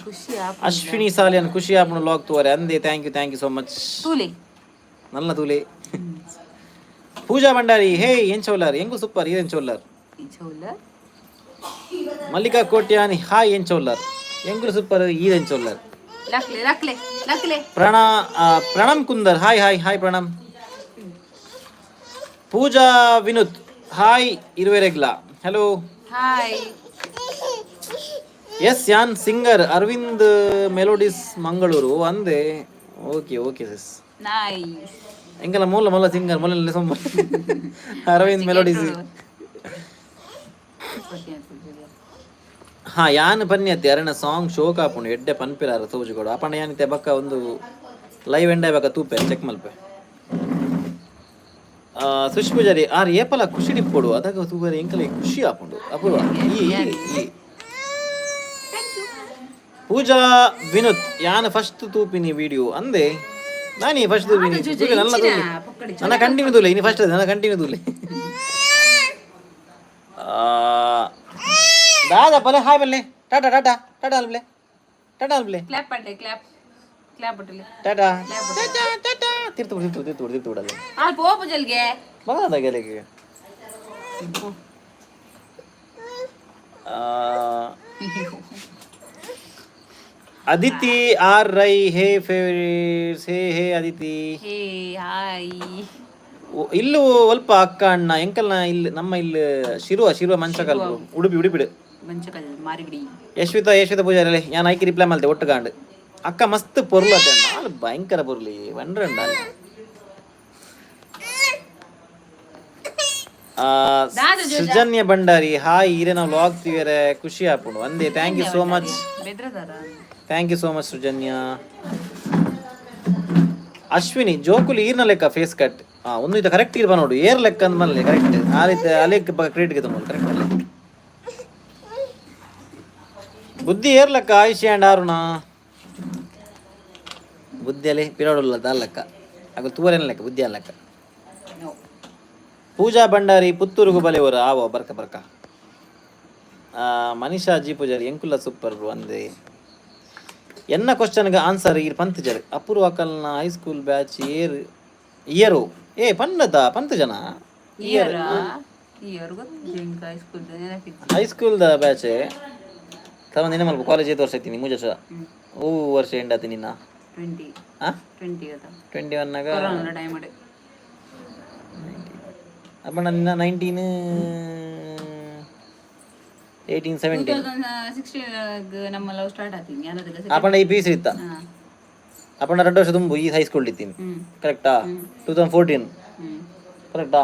ಖುಷಿ. ಅಶ್ವಿನಿ ಸಾಲಿಯನ್, ಖುಷಿ ಆಪುಂಡು ವ್ಲಾಗ್ ತೂವರೆ ಅಂದೆ. Thank you, thank you so much. ತೂಲೆ. ನಲ್ಲ ತೂಲೆ. ಪೂಜಾ ಭಂಡಾರಿ, ಹೇ ಎಂಚೊಲ್ಲರ್? ಎಂಕು ಸೂಪರ್ ಈರೆಂಚೊಲ್ಲರ್? ಚೌಲ. ಮಲ್ಲಿಕಾ ಕೋಟ್ಯಾನಿ, ಹಾಯ್ ಎಂಚೊಲ್ಲರ್? ಎಂಕುಲು ಸೂಪರ್ ಈರೆಂಚೊಲ್ಲರ್? ಲಕ್ಲೆ ಲಕ್ಲೆ ಲಕ್ಲೆ. Pranam Kunder, hi hi hi Pranam. Pooja Vinuth, hi ಇರುವೆರೆಗ್ಲಾ, hello. Hi. S ಯಾನ್ ಸಿಂಗರ್ ಅರವಿಂದ್ ಮೆಲೋಡಿಸ್ ಮಂಗಳೂರು ಅಂದೆ. Okay okay sis. ನೈಸ್. ಎಂಕಲ ಮೂಲ ಮೂಲ ಸಿಂಗರ್ ಮೂಲ ಸೊಂಬ ಅರವಿಂದ್ ಮೆಲೋಡಿಸ್. ಹಾ ಯಾನ್ ಪನ್ನಿ ಅತ್ತೆ ಅರೆನ ಸಾಂಗ್ ಶೋಕ್ ಆಪುಂಡು ಎಡ್ಡೆ ಪನ್ಪಿರಾರ ತೋಜುಕೊಡು ಅಪಂಡ ಯಾನಿತ್ತೆ ಬಕ್ಕ ಒಂದು ಲೈವ್ ಎಂಡ ಬಕ್ಕ ತೂಪೆ ಚೆಕ್ ಮಲ್ಪೆ. ಸುಶ್ ಪೂಜಾರಿ ಆರ್ ಏಪಲ ಖುಷಿ ಡಿಪ್ಪೊಡು ಅದಾಗ ತೂವರೆ ಎಂಕಲೆ ಖುಷಿ ಆಪುಂಡು ಅಪೂರ್ವ ಈ ಈ- ಈ ಪೂಜಾ ವಿನುತ್, ಯಾನ್ ಫಸ್ಟ್ ತೂಪಿನಿ ವಿಡಿಯೋ ಅಂದೆ. ನಾನಿ ಫಸ್ಟ್ ತೂಪಿನಿ ತೂಲೆ ನನ್ನ ತೂಲೆ ನನ್ನ ಕಂಟಿನ್ಯೂ ತೂಲೆ ಇನಿ ಫಸ್ಟ್ ನನ್ನ ಕಂಟಿನ್ಯೂ ತೂಲೆ. ದಾದಾ ಪಲೆ ಹಾಯ್ ಬಲ್ಲೆ ಟಾಟಾ ಟಾಟಾ ಟಾಟಾ ಅಲ್ಬ್ಲೆ ಟಾಟಾ ಅಲ್ಬ್ಲೆ. ಕ್ಲಾಪ್ ಪಡ್ಲೆ, ಕ್ಲಾಪ್ ಕ್ಲಾಪ್ ಬಿಟ್ಟಲೆ. ಟಾಟಾ ಟಾಟಾ ಟಾಟಾ ತಿರ್ತು ಬಿಡು, ತಿರ್ತು ಬಿಡು, ತಿರ್ತು ಬಿಡು, ತಿರ್ತು ಬಿಡಲ್ಲ. ಅಲ್ಲಿ ಪೋಪು ಜಲ್ಗೆ. ಮಗದ ಗೆಲೆಗೆ. Aditi R Rai, hey favourites, hey hey Aditi. Hey hi. ಇಲ್ಲು ಒಲ್ಪ ಅಕ್ಕ ಅಣ್ಣ ಎಂಕಲ್ನ ಇಲ್ಲಿ ನಮ್ಮ ಇಲ್ಲಿ ಶಿರುವ ಶಿರುವ ಮಂಚಕಲ್ ಉಡುಪಿ ಉಡುಪಿಡು. ಮಂಚಕಲ್ ಮಾರಿಗಡಿ. ಯಶ್ವಿತಾ ಯಶ್ವಿತಾ ಪೂಜಾರಿ, ಯಾನ್ ಐಕಿ ರಿಪ್ಲೈ ಮಲ್ತೆ ಒಟ್ಟು ಕಾಂಡ್. ಅಕ್ಕ ಮಸ್ತ್ ಪೊರ್ಲು ಅತ್ತೆ ಅಣ್ಣ. ಭಯಂಕರ ಪೊರ್ಲಿ ವಂಡ್ರಂಡ. ಸುಜನ್ಯ ಭಂಡಾರಿ ಹಾಯ್, ಈರೇನ ವ್ಲಾಗ್ ತೀವರೆ ಖುಷಿ ಆಪುಂಡು ಅಂದೆ. Thank you so much. ಬೆದ್ರದಾರ. Thank you so much Sujanya. Ashwini ಜೋಕುಲು ಈರ್ನ ಲೆಕ್ಕ ಫೇಸ್ ಕಟ್ ಒಂದು ಇದು ಕರೆಕ್ಟ್ ಇರ್ಬ ನೋಡು, ಏರ್ ಲೆಕ್ಕ ಅಂದ ಮಲ್ಲೆ ಕರೆಕ್ಟ್ ಆ ರೀತಿ ಅಲೆಕ್ ಕ್ರೆಡಿಟ್ ಗೆ ಕರೆಕ್ಟ್ ಅಲ್ಲ. ಬುದ್ಧಿ ಏರ್ ಲೆಕ್ಕ ಆಯುಷಿ ಆ್ಯಂಡ್ ಅರುಣ ಬುದ್ಧಿ ಅಲ್ಲಿ ಪಿರೋಡುಲ್ಲ ದಾಲ್ ಲೆಕ್ಕ ಅಗ ತೂವರೇನ ಲೆಕ್ಕ ಬುದ್ಧಿ ಲೆಕ್ಕ. ಪೂಜಾ ಭಂಡಾರಿ ಪುತ್ತೂರುಗು ಬಲೆಯವರು ಆವೋ ಬರ್ಕ ಬರ್ಕ. ಮನಿಷಾ ಜಿ ಪೂಜಾರಿ ಎಂಕುಲ್ಲ ಸೂಪರ್ ಅಂದೆ. ಎನ್ನ ಕ್ವಶನ್ಗೆ ಆನ್ಸರ್ ಈರ್ ಪಂತ್ ಜರ್ ಅಪೂರ್ವ ಅಕಲ್ನ ಹೈಸ್ಕೂಲ್ ಬ್ಯಾಚ್ ಏರ್ ಇಯರು ಏ ಪನ್ನದ ಪಂತ್ ಜನ. ಇಯರ್ ಇಯರ್ ಗೊತ್ತಿಲ್ಲ, ಹೈಸ್ಕೂಲ್ ನೆನಪಿತ್ತು. ಹೈಸ್ಕೂಲ್ the batch ತಮ್ಮ ನಿನ್ನ ಮಲ್ಪ ಕಾಲೇಜ್ ಐದು ವರ್ಷ ಐತೀನಿ ಮೂಜ ವರ್ಷ ಹೂ ವರ್ಷ ಎಂಡಾತಿ ನಿನ್ನ. 20. ಆ. 20 ಅದ. 21 ನಾಗ. Corona time. ಅಪ್ಪ ನಿನ್ನ 19 18 17. 2016 ನಮ್ಮ ಲವ್ ಸ್ಟಾರ್ಟ್ ಆತೀನಿ ಯಾರದಕ್ಕೆ. ಅಪ್ಪಣ್ಣ ಈ ಪಿ ಸಿ ಇತ್ತ. ಅಪ್ಪಣ್ಣ 2 ವರ್ಷ ತುಂಬು ಈ ಹೈಸ್ಕೂಲ್ ಇತ್ತೀನಿ. ಕರೆಕ್ಟಾ? 2014. ಕರೆಕ್ಟಾ?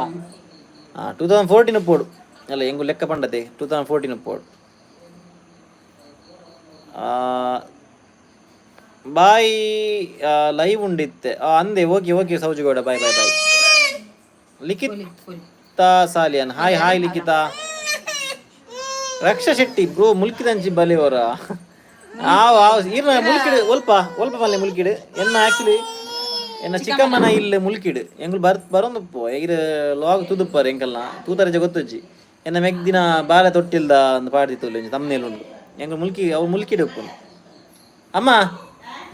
ಹಾಂ, 2014 ಪೋಡು ಅಲ್ಲ ಹೆಂಗು ಲೆಕ್ಕ ಪಂಡತೆ 2014 ಪೋಡು. ಬಾಯ್, ಲೈವ್ ಉಂಡಿತ್ತೆ ಅಂದೆ. Okay okay Soujugowda, bye bye bye. Likhitha Salian hi hi Likhitha. Raksha Shetty bro ಮುಲ್ಕಿದಂಚಿ ಬಲಿಯವರ ಆವ್ ಆವ್ ಇರ್ನ ಮುಲ್ಕಿಡು ಒಲ್ಪ ಒಲ್ಪ ಮಲ್ಲೆ ಮುಲ್ಕಿಡು. ಎನ್ನ ಆಕ್ಚುಲಿ ಎನ್ನ ಚಿಕ್ಕಮ್ಮನ ಇಲ್ಲಿ ಮುಲ್ಕಿಡು ಎಂಗುಲು ಬರ್ ಬರೊಂದುಪ್ಪು ಇರ್ ಲಾಗ್ ತುದುಪ್ಪರ್ ಎಂಕಲ್ನ ತೂತರಜ ಗೊತ್ತುಜ್ಜಿ. ಎನ್ನ ಮೆಗ್ದಿನ ಬಾಲೆ ತೊಟ್ಟಿಲ್ದ ಅಂದ್ ಪಾಡ್ದಿತ್ತು ಒಂಜಿ ತಮ್ನೇಲ್ ಉಂಡು. ಎಂಗುಲು ಮುಲ್ಕಿ ಅವು ಮುಲ್ಕಿಡು ಉಪ್ಪುನು. ಅಮ್ಮ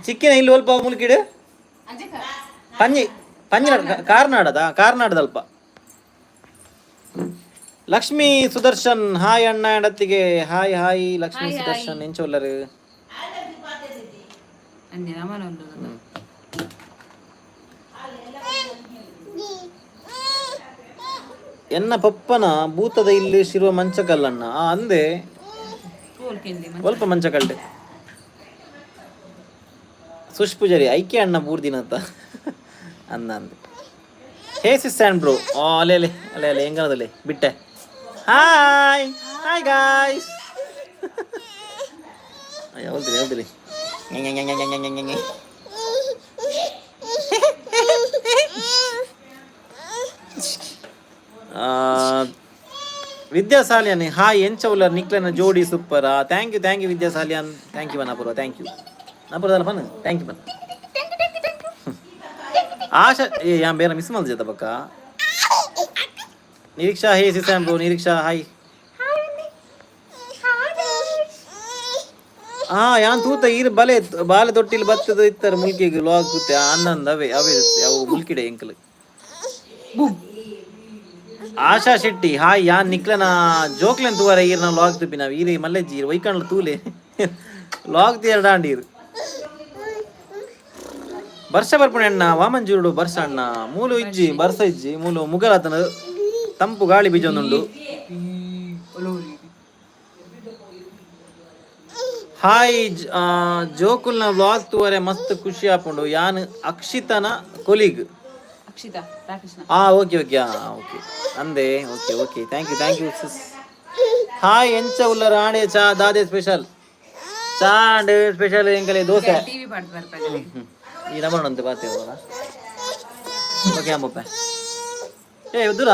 ಚಿಕ್ಕಿನ ಇಲ್ಲಿ ಒಲ್ಪ ಅವು ಮುಲ್ಕಿಡು ಪಂಜಿ ಪಂಜಿ ಕಾರ್ನಾಡದ ಕಾರ್ನಾಡದಲ್ಪ. ಲಕ್ಷ್ಮೀ ಸುದರ್ಶನ್ ಹಾಯ್ ಅಣ್ಣ ಅತ್ತಿಗೆ ಹಾಯ್ ಹಾಯ್ ಲಕ್ಷ್ಮೀ ಸುದರ್ಶನ್ ಎಂಚೊಲ್ಲರು. ಅಂದೆ ನಮ್ಮನ ಉಂಡು. ಎನ್ನ ಪಪ್ಪನ ಭೂತದ ಇಲ್ಲಿ ಶಿರುವ ಮಂಚಕಲ್ಲಣ್ಣ ಆ ಅಂದೆ. ತೋಲ್ಕೆಂದಿ. ಒಲ್ಪ ಮಂಚಕಲ್ಡೆ. ಸುಶ್ ಪೂಜಾರಿ ಐಕೆ ಅಣ್ಣ ಬೂರ್ದಿನತ್ತ ಅಂದ ಅಂದೆ. ಹೇ ಸಿಸ್ ಆ್ಯಂಡ್ ಬ್ರೋ ಅಲೆ ಅಲೆ ಅಲೆ ಅಲೆ ಹೆಂಗನದಲ್ಲಿ ಬಿಟ್ಟೆ. ಹಾಯ್ ಹಾಯ್ ಗಾಯ್ಸ್ ಹೇಳ್ತೀನಿ ಹೇಳ್ತೀನಿ. ವಿದ್ಯಾ ಸಾಲಿಯಾನ್ ಹಾಯ್ ಎಂಚೌಲರ್ ನಿಕ್ಲೆನ ಜೋಡಿ super. Thank you thank you Vidya Salian thank you ಬನ್ ಅಪೂರ್ವ thank you ಅಪೂರ್ವದಲ್ಲ ಪನ್ thank you bun. Asha ಏ ಯಾನ್ ಬೇರೆ ಮಿಸ್ ಮಲ್ಜದ ಬಕ್ಕ. ನಿರೀಕ್ಷಾ ಹೇ ಸಿಸಾನ್ ಬ್ರೋ ನಿರೀಕ್ಷಾ ಹಾಯ್. ಹಾ ಯಾನ್ ತೂತ ಈರ್ ಬಲೆ ಬಾಲೆ ತೊಟ್ಟಿಲ್ ಬತ್ತದ ಇತ್ತರ ಮುಲ್ಕಿಗ್ ಲಾಗ್ ತೂತೆ ಅನ್ನಂದ ಅವೇ ಅವೇ ಅವು ಮುಲ್ಕಿಡೆ ಎಂಕಲ್. ಆಶಾ ಶೆಟ್ಟಿ ಹಾಯ್ ಯಾನ್ ನಿಕ್ಲನ ಜೋಕ್ಲೆನ್ ತೂವರ ಈರ್ನ ಲಾಗ್ ತುಪಿನ ಈರಿ ಮಲ್ಲೆಜ್ಜಿ ಈರ್ ವೈಕಂಡ್ಲ ತೂಲೆ ಲಾಗ್ ತೀರಡಾಂಡ್ ಈರ್ ವರ್ಷ ಬರ್ಪುಣೆ ಅಣ್ಣ ವಾಮಂಜೂರುಡು ಬರ್ಸ ಅಣ್ಣ ಮೂಲು ಇಜ್ಜಿ ಬರ್ಸ ಇಜ್ಜಿ ಮೂಲು ಮುಗಲಾತನ ತಂಪು ಗಾಳಿ ಬೀಜೊಂದುಂಡು. ಹಾಯ್ ಜೋಕುಲ್ನ ವ್ಲಾಗ್ ತೂವರೆ ಮಸ್ತ್ ಖುಷಿ ಆಪುಂಡು ಯಾನ್ ಅಕ್ಷಿತನ ಕೊಲೀಗ್. ಅಕ್ಷಿತಾ ರಾಕೃಷ್ಣ. ಆ ಓಕೆ ಓಕೆ ಆ ಓಕೆ ಅಂದೆ okay okay thank you thank you sis. Hi ಎಂಚ ಉಲ್ಲರ ಆಣೆ ಚಾ ದಾದೆ ಸ್ಪೆಷಲ್ ಚಾ ಅಂಡ್ ಸ್ಪೆಷಲ್ ಎಂಕಲೆ ದೋಸೆ. ಟಿವಿ ಪಾಡ್ದು ಬರ್ಪಾಗಲಿ. ಈ ನಮ್ಮನಂತೆ ಬಾತೆ ಓಕೆ ಅಂಬಪ್ಪ ಏ ಉದ್ದುರ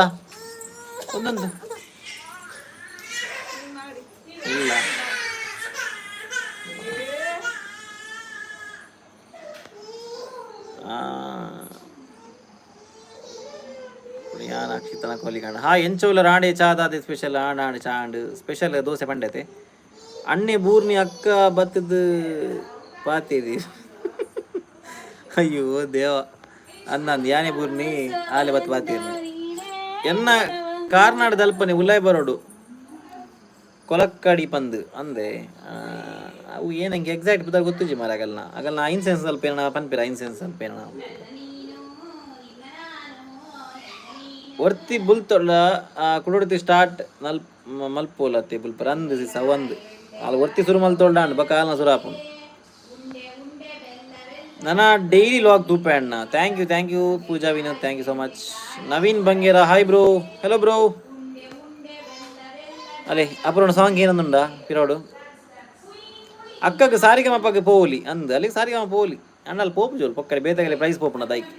ಒಂದೊಂದು ಇಲ್ಲ. ಯಾನ್ ಅಕ್ಷಿತನ ಕೋಲಿಗಾಂಡ ಹಾ ಎಂಚೌಲ ರಾಂಡೆ ಚಾ ದಾದೆ ಸ್ಪೆಷಲ್ ಆಂಡ ಆಂಡ್ ಚಾ ಅಂಡ್ ಸ್ಪೆಷಲ್ ದೋಸೆ ಪಂಡತೆ ಅಣ್ಣೆ ಬೂರ್ನಿ ಅಕ್ಕ ಬತ್ತದ ಪಾತೇದಿ. ಅಯ್ಯೋ ದೇವ ಅಂದಂದು ಯಾನೆ ಬೂರ್ನಿ ಆಲೆ ಬತ್ತು ಪಾತೇದಿ. ಎನ್ನ ಕಾರ್ನಾಡ್ ದಲ್ಪನೆ ಉಲ್ಲಾಯ್ ಬರೋಡು ಕೊಲಕ್ಕಡಿ ಪಂದು ಅಂದೆ. ಅವು ಏನಂಗೆ ಎಕ್ಸಾಕ್ಟ್ ಬುದ ಗೊತ್ತುಜಿ ಮಾರ ಆಗಲ್ನ ಆಗಲ್ನ ಐನ್ ಸೆನ್ಸ್ ಸ್ವಲ್ಪ ಏನ ಪನ್ಪಿರ ಐನ್ ಸೆನ್ಸ್ ಸ್ವಲ್ಪ ಏನ ಒರ್ತಿ ಬುಲ್ತೊಳ್ಳ ಕುಡುಡ್ತಿ ಸ್ಟಾರ್ಟ್ ನಲ್ ಮಲ್ಪೋಲತ್ತಿ ಬುಲ್ಪರ ಅಂದು ಸಿಸ ಒಂದು ಅಲ್ಲಿ ಒರ್ತಿ ಸುರು ಮಲ್ತೊಳ್ಳ ಅಂಡ್ ಬಕ ಆಲ್ನ ಸುರು ಆಪುಂಡು. ನನ್ನ ಡೈಲಿ ಲಾಗ್ ತೂಪೆ ಅಣ್ಣ. Thank you thank you Pooja Vinod thank you so much. Naveen Bangera hi bro hello bro. ಅಲೆ ಅಪುರಣ ಸಾಂಗ್ ಏನಂದುಂಡ ಪಿರೋಡು ಅಕ್ಕಗ್ ಸಾರಿಗಮಪ್ಪಗೆ ಪೋಲಿ ಅಂದ್ ಅಲ್ಲಿಗೆ ಸಾರಿಗಮ ಪೋಲಿ ಅಣ್ಣಲ್ಲಿ ಪೋಪು ಜೋಲು ಪೊಕ್ಕಡೆ ಬೇತಗಲೆ ಪ್ರೈಸ್ ಪೋಪುಣ ದೈಕ್.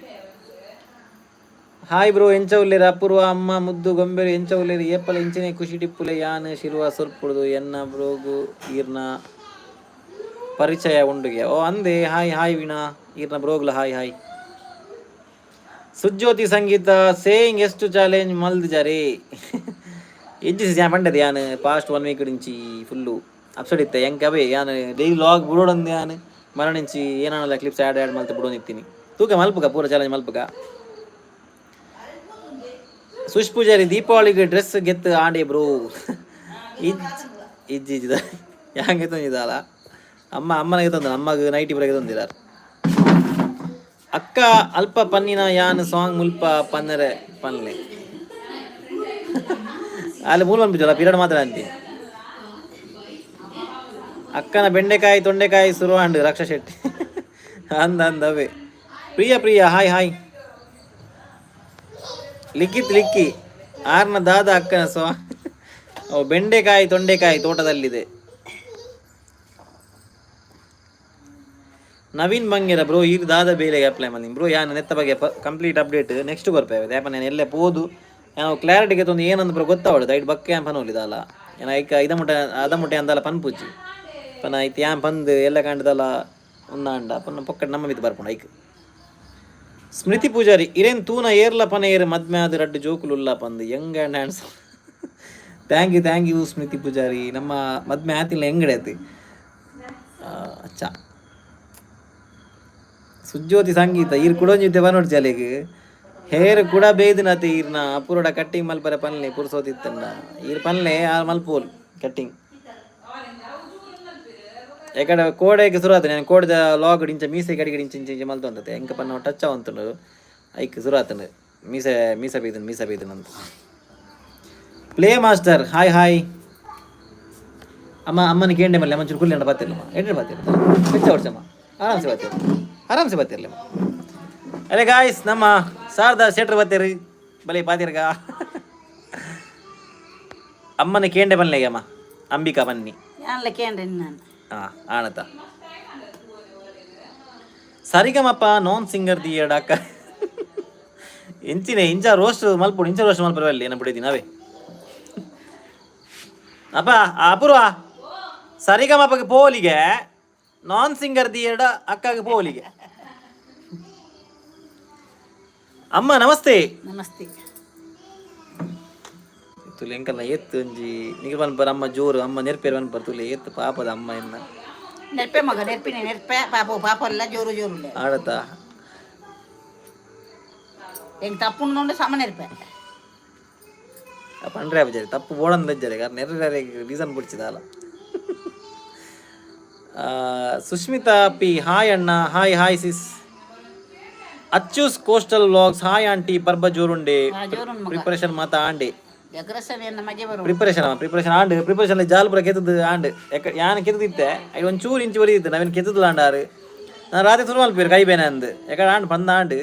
ಹಾಯ್ ಬ್ರೋ, ಎಂಚ ಉಲ್ಲೇರು? ಅಪೂರ್ವ ಅಮ್ಮ ಮುದ್ದು ಗೊಂಬೆರು ಎಂಚ ಉಲ್ಲೇರು? ಏಪಲ ಇಂಚಿನೆ ಖುಷಿ ಟಿಪ್ಪುಲೆ. ಯಾನ್ ಶಿರುವ ಸೊರ್ಪುಡುದು ಎನ್ನ ಬ್ರೋಗು ಈರ್ನ ಪರಿಚಯ ಉಂಡುಗೆ. ಓ ಅಂದೆ, ಹಾಯ್ ಹಾಯ್ ವೀಣಾ, ಈರ್ನ ಬ್ರೋಗ್ಲ ಹಾಯ್ ಹಾಯ್. ಸುಜ್ಯೋತಿ ಸಂಗೀತ ಸೇಯಿಂಗ್ ಎಷ್ಟು ಚಾಲೆಂಜ್ ಮಲ್ದ್ ಜಾರಿ ಇಜ್ಜಿ ಯಾನ್ ಪಂಡದೆ ಯಾನ್ ಪಾಸ್ಟ್ ಒನ್ ವೀಕ್ ಇಂಚಿ ಫುಲ್ಲು ಅಪ್ಸೆಟ್ ಇತ್ತೆ ಎಂಕ್. ಅವೇ ಯಾನ್ ಡೈಲಿ ಲಾಗ್ ಬುಡೋಡಂದು ಯಾನ್ ಮರಣಿಂಚಿ ಏನಾನಲ್ಲ ಕ್ಲಿಪ್ಸ್ ಆ್ಯಡ್ ಆ್ಯಡ್ ಮಲ್ತ್ ಬುಡೋನಿತ್ತೀನಿ. ತೂಕ ಮಲ್ಪುಗ, ಪೂರ ಚಾಲೆಂಜ್ ಮಲ್ಪುಗ. ಸುಶ್ ಪೂಜಾರಿ, ದೀಪಾವಳಿಗೆ ಡ್ರೆಸ್ ಗೆತ್ತು ಆಂಡೆ ಬ್ರೋ? ಇಜ್ ಇಜ್ಜಿ ಇಜ್ಜಿದ ಯಾಂಗೆ ತೊಂದಿದಾಲ ಅಮ್ಮ ಅಮ್ಮನಿಗೆ ತಂದ ಅಮ್ಮಗ ನೈಟಿ ಪೂರ ತಂದಿದಾರ. ಅಕ್ಕ ಅಲ್ಪ ಪನ್ನಿನ ಯಾನ್ ಸಾಂಗ್ ಮುಲ್ಪ ಪನ್ನರೆ ಪನ್ಲೆ. ಅಲ್ಲಿ ಮೂಲ ಪನ್ಪಿಜಲ್ಲ ಪೀರಿಯಡ್ ಮಾತ್ರ ಅಂತಿ. ಅಕ್ಕನ ಬೆಂಡೆಕಾಯಿ ತೊಂಡೆಕಾಯಿ ಸುರುವಾಂಡು ರಕ್ಷಾ ಶೆಟ್ಟಿ ಅಂದ ಅಂದ ಅವೇ. ಪ್ರಿಯ ಪ್ರಿಯ ಹಾಯ್ ಹಾಯ್. ಲಿಖಿತ್ ಲಿಕ್ಕಿ ಆರ್ನ ದಾದ ಅಕ್ಕನ ಸ್ವ ಓ ಬೆಂಡೆಕಾಯಿ ತೊಂಡೆಕಾಯಿ ತೋಟದಲ್ಲಿದೆ. ನವೀನ್ ಬಂಗೇರ ಬ್ರೋ, ಈಗ ದಾದ ಬೇಲೆಗೆ ಅಪ್ಲೈ ಮಾಡಿ ಬ್ರೋ? ಯಾನ್ ನೆತ್ತ ಬಗ್ಗೆ ಕಂಪ್ಲೀಟ್ ಅಪ್ಡೇಟ್ ನೆಕ್ಸ್ಟ್ ಕೊರ್ಪೆ. ಯಾಪ ನಾನು ಎಲ್ಲೇ ಪೋದು ನಾವು ಕ್ಲಾರಿಟಿಗೆ ತೊಂದು ಏನಂದ್ ಬ್ರೋ ಗೊತ್ತಾವಡು. ಐಟ್ ಬಕ್ಕೆ ಯಾನ್ ಪನೋಲಿದಾಲ ಏನ ಐಕ ಇದ ಮುಟ್ಟ ಅದ ಮುಟ್ಟೆ ಅಂದಲ ಪನ್ಪುಜಿ ಪನ ಐತ್. ಯಾನ್ ಪಂದ್ ಎಲ್ಲ ಕಾಂಡದಲ್ಲ ಉಂದಾಂಡ ಪನ್ನ ಪೊಕ್ಕಟ್ ನಮ್ಮ ಮಿತ್ ಬರ್ಪುಂಡು ಐಕ್. ಸ್ಮೃತಿ ಪೂಜಾರಿ, ಇರೇನ್ ತೂನ ಏರ್ಲ ಪನ ಏರ್ ಮದ್ಮೆ ಆದ್ ರಡ್ಡ್ ಜೋಕುಲು ಉಲ್ಲ ಪಂದ್. Young and handsome. Thank you, thank you Smriti Poojary. ನಮ್ಮ ಮದ್ಮೆ ಆತಿಲ್ಲ ಹೆಂಗಡೆ ಆತಿ. ಅಚ್ಚಾ ಸುಜ್ಯೋತಿ ಸಂಗೀತ ಈರ್ ಕುಡೊಂಜಿತ್ತೆ ಬನೋಡ್ ಜಾಲಿಗ್ ಹೇರ್ ಕೂಡ ಬೇಯ್ದಿನತೆ. ಈರ್ನ ಅಪುರಡ ಕಟ್ಟಿಂಗ್ ಮಲ್ಪರೆ ಪನ್ಲೆ ಪುರ್ಸೋತಿತ್ತಂಡ. ಈರ್ ಪನ್ಲೆ ಆ ಮಲ್ಪೋಲ್ ಕಟ್ಟಿಂಗ್. ಎಕಡೆ ಕೋಡೆಗೆ ಶುರು ಆತನೆ. ನಾನು ಕೋಡೆದ ಲಾಗ್ ಇಂಚ ಮೀಸೆ ಕಡಿಗಡಿ ಇಂಚ ಇಂಚ ಇಂಚ ಮಲ್ತೊಂತತೆ. ಎಂಕ ಪನ್ನ ಟಚ್ ಆವಂತುಂಡು. ಐಕ್ ಶುರು ಆತಂಡು ಮೀಸೆ ಮೀಸೆ ಬೀದನ್ ಮೀಸೆ ಬೀದನ್ ಅಂತ. Play master hi hi. ಅಮ್ಮ ಅಮ್ಮನ ಕೇಂಡೆ ಮಲ್ಲೆ ಅಮ್ಮ ಚೂರು ಕುಲ್ಲಿ ಬತ್ತಿರಲಮ್ಮ. ಎಡ್ಡೆ ಬತ್ತಿರ ಹೆಚ್ಚ ಹೊಡ್ಸಮ್ಮ, ಆರಾಮ್ಸೆ ಬತ್ತಿರ, ಆರಾಮ್ಸೆ ಬತ್ತಿರಲಮ್ಮ. ಅರೆ ಗಾಯ್ಸ್, ನಮ್ಮ ಶಾರದಾ ಶೆಟ್ರ್ ಬತ್ತೀರಿ ಬಲೆ ಪಾತಿರ್ಗ. ಅಮ್ಮನ ಕೇಂಡೆ ಬನ್ಲೆಗೆ ಅಮ್ಮ ಅಂಬಿಕಾ ಬನ್ನಿ. ಯಾನ್ಲ ಕೇಂಡ್ರಿ ನಾನು. ಹಾ ಆಣತ ಸರಿಗಮಪ್ಪ ನಾನ್ ಸಿಂಗರ್ ದಿಯಡ ಅಕ್ಕ ಇಂಚಿನೆ ಇಂಚ ರೋಸ್ಟ್ ಮಲ್ಪುಡು, ಇಂಚ ರೋಸ್ಟ್ ಮಲ್ಪುಡು ಅಲ್ಲಿ ಏನ ಬಿಡಿದ್ದೀನಿ ಅವೇ. ಅಪ್ಪ ಅಪೂರ್ವ ಸರಿಗಮಪ್ಪಗೆ ಪೋಲಿಗೆ ನಾನ್ ಸಿಂಗರ್ ದಿಯಡ ಅಕ್ಕಗೆ ಪೋಲಿಗೆ. ಅಮ್ಮ ನಮಸ್ತೆ. ನಮಸ್ತೆ. ತುಲೆ ಎಂಕಲ್ನ ಏತ್ತು ಒಂಜಿ ನಿಗಲ್ ಪನ್ಪರ್ ಅಮ್ಮ ಜೋರು ಅಮ್ಮ ನೆರ್ಪೇರ್ ಪನ್ಪರ್. ತುಲೆ ಏತ್ತು ಪಾಪದ ಅಮ್ಮ ಎನ್ನ. ನೆರ್ಪೆ ಮಗ ನೆರ್ಪಿನ ನೆರ್ಪೆ ಪಾಪ ಪಾಪ ಎಲ್ಲ ಜೋರು ಜೋರು ಉಳ್ಳೆ. ಆಡತ. ಎಂಕ್ ತಪ್ಪುಂಡು ಸಮ ನೆರ್ಪೆ. ಪಂಡ್ರೆ ಬಜಾರಿ ತಪ್ಪು ಬೋಡಂದ ಇಜ್ಜಾರೆ ಕಾರಣ ನೆರ್ರೆ ರೀಸನ್ ಬಿಡ್ಚಿದಾಲ. ಸುಷ್ಮಿತಾ ಪಿ ಹಾಯ್ ಅಣ್ಣ. Hi hi sis. Achus coastal vlogs hi aunty. ಪರ್ಬ ಜೋರುಂಡೆ? ಜೋರುಂಡು ಮಗ. ಪ್ರಿಪರೇಷನ್ ಮಾತ ಆಂಡೆ? ಡೆಕೋರೇಷನ್ ಎನ್ನ ಮಗೆ ಬರು. ಪ್ರಿಪರೇಷನ್ ಪ್ರಿಪರೇಷನ್ ಆಂಡ್. ಪ್ರಿಪರೇಷನ್ ಜಾಲ್ ಪೂರ ಕೆತ್ತದು ಆಂಡ್. ಯಾಕ ಯಾನ್ ಕೆತ್ತದಿತ್ತೆ ಐಟ್ ಒಂಚೂರು ಇಂಚು ಬರೀದಿತ್ತು ನವೀನ್ ಕೆತ್ತದಲ ಆಂಡಾರು. ನಾನು ರಾತ್ರಿ ಶುರು ಮಲ್ಪೇರು ಕೈ ಬೇನೆ ಅಂದ್. ಯಾಕಡೆ ಆಂಡ್ ಪಂದ ಆಂಡ್.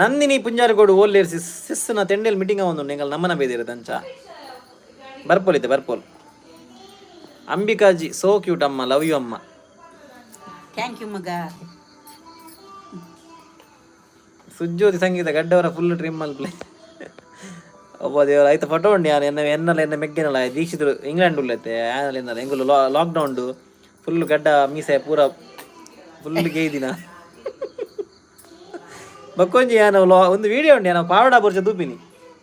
ನಂದಿನಿ ಪುಂಜಾರಗೋಡು ಓಲ್ಲೇರ್ ಸಿಸ್? ಸಿಸ್ ನ ತೆಂಡೇಲ್ ಮೀಟಿಂಗ್ ಒಂದು ಎಂಗಲ್ ನಮ್ಮನ ಬೇದಿರ ತಂಚ ಬರ್ಪೋಲ್ ಇತ್ತೆ ಬರ್ಪೋಲ್. ಅಂಬಿಕಾಜಿ ಸೋ ಕ್ಯೂಟ್ ಅಮ್ಮ, ಲವ್ you ಅಮ್ಮ. Thank you ಮಗ. ಸುಜ್ಯೋತಿ ಸಂಗೀತ ಗಡ್ಡವರ ಫುಲ್ ಟ್ರಿಮ್ ಮಲ್ಪ್ಲೆ. ಒಬ್ಬ ದೇವರ ಐತ ಫೋಟೋ ಉಂಡು. ಯಾನ್ ಎನ್ನ ಎನ್ನಲ ಎನ್ನ ಮೆಗ್ಗೆನಲ ದೀಕ್ಷಿತರು ಇಂಗ್ಲೆಂಡ್ ಉಲ್ಲೈತೆ. ಆನಲ ಎನ್ನಲ ಎಂಗುಲು ಲಾಕ್ಡೌನ್ ಫುಲ್ ಗಡ್ಡ ಮೀಸೆ ಪೂರ ಫುಲ್ ಗೇಯ್ದಿನ ಬಕ್ಕೊಂಜಿ. ಯಾನ್ ಲಾ ಒಂದು ವಿಡಿಯೋ ಉಂಡು. ಯಾನ್ ಪಾವಡ ಬುರ್ಚ ತೂಪಿನಿ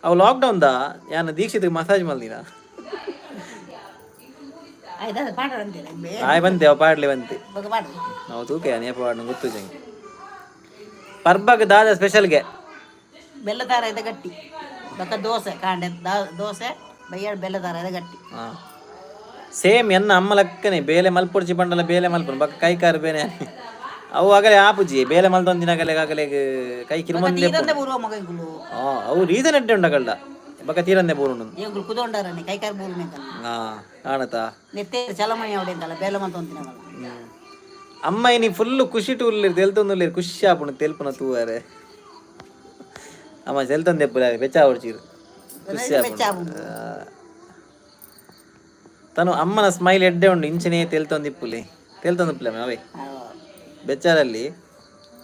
ಅವು ಲಾಕ್ಡೌನ್ the. ಯಾನ್ ದೀಕ್ಷಿತ್ ಮಸಾಜ್ ಮಲ್ದಿನ. ಆಯ್ತು ಅದು ಪಾಡ ಅಂತೀರ. ಆಯ್ ಬಂತೆ ಅವು ಪಾಡ್ಲಿ ಬಂತೆ. ಬೊಕ ಪಾಡು. ನಾವು ತೂಕ ಯಾನ್ ಏಪ ಪಾಡ್ನ ಗೊತ್ತು ಜಂಗೆ. ಪರ್ಬಗ್ ದಾದ ಸ್ಪೆಷಲ್ಗೆ? ಬೆಲ್ಲದಾರದ ಗಟ್ಟಿ ಬೊಕ ದೋಸೆ. ಕಾಂಡೆ ದೋಸೆ, ಬಯ್ಯಾಡ್ ಬೆಲ್ಲದಾರದ ಗಟ್ಟಿ. ಹಾಂ ಸೇಮ್ ಎನ್ನ ಅಮ್ಮ ಲಕ್ಕನೆ. ಬೇಲೆ ಮಲ್ಪೊಡ್ಚಿ ಬಂಡಲ ಬೇಲೆ ಮಲ್ಪುನು ಬೊಕ್ಕ ಕೈ ಕಾರು ಬೇನೆ. ಅವು ಆಗಲೆ ಆಪುಜಿ ಬೇಲೆ ಮಲ್ತೊಂದಿನ ಆಗಲೆ ಆಗಲೆ ಕೈ ಕಿರುಮಂದೆ. ತೀರಂದೆ ಬೂರುವ ಮಗ ಇಂಕುಲು. ಆ ಅವು ರೀಸನ್ ಎಡ್ಡೆ ಉಂಡಗಲ್ಡ ಬೊಕ್ಕ ತೀರಂದೆ ಬೂರುಂಡು. ಎಂಕುಲು ಕುದೊಂಡಾರನೆ ಕೈ ಕಾರು ಬೂರುನೆ ಎಂಕಲ್ಲ. ಹಾ ಕಾಣತಾ. ನೆತ್ತೆ ಚಲಮಣಿ ಅವಡೆ ಎಂಕಲ್ಲ ಬೇಲೆ ಮಲ್ತೊಂದಿನವಲ್ಲ. ಅಮ್ಮ ಇನಿ ಫುಲ್ ಖುಷಿ ಟೂರ್ಲಿ ತೆಲ್ತೊಂದುಲ್ಲೇರು. ಖುಷಿ ಆಪುಂಡು ತೆಲ್ಪುನ ತೂವರೆ. ಅಮ್ಮ ತೆಲ್ತೊಂದೆಪ್ಪುಲ ಬೆಚ್ಚ ಆವಡ್ಚೀರು ಖುಷಿ ಆಪುಂಡು. ತನು ಅಮ್ಮನ ಸ್ಮೈಲ್ ಎಡ್ಡೆ ಉಂಡು, ಇಂಚಿನೇ ತೆಲ್ತೊಂದು ಇಪ್ಪುಲಿ, ತೆಲ್ತೊಂದು ಇಪ್ಪುಲೆ ಅವೇ ಬೆಚ್ಚಾರಲ್ಲಿ.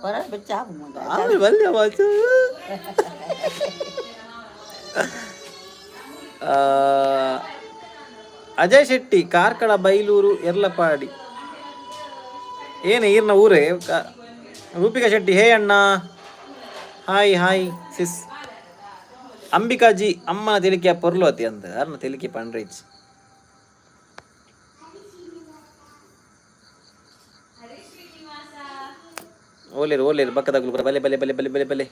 ಹೊರ ಬೆಚ್ಚ ಆಪು ಮಗ. ಆಮೇಲೆ ಬಲ್ಯ ಬಾಚು. ಆ, ಅಜಯ್ ಶೆಟ್ಟಿ, ಕಾರ್ಕಳ ಬೈಲೂರು ಎರ್ಲಪಾಡಿ. ಏನು ಈರ್ನ ಊರೇ? ರೂಪಿಕಾ ಶೆಟ್ಟಿ, ಹೇ ಅಣ್ಣ, ಹಾಯ್ ಹಾಯ್ ಸಿಸ್. ಅಂಬಿಕಾಜಿ, ಅಮ್ಮನ ತೆಲಿಕೆಯ ಪೊರ್ಲು ಅತಿ ಅಂದ ಅರ್ನ ತೆಲಿಕೆ ಪಂಡ್ರೇಜ್. ಓಲೇರು ಓಲೇರು ಬಕ್ಕದಾಗ್ಲು ಬರ. ಬಲೆ ಬಲೆ ಬಲೆ ಬಲೆ ಬಲೆ ಬಲೆ.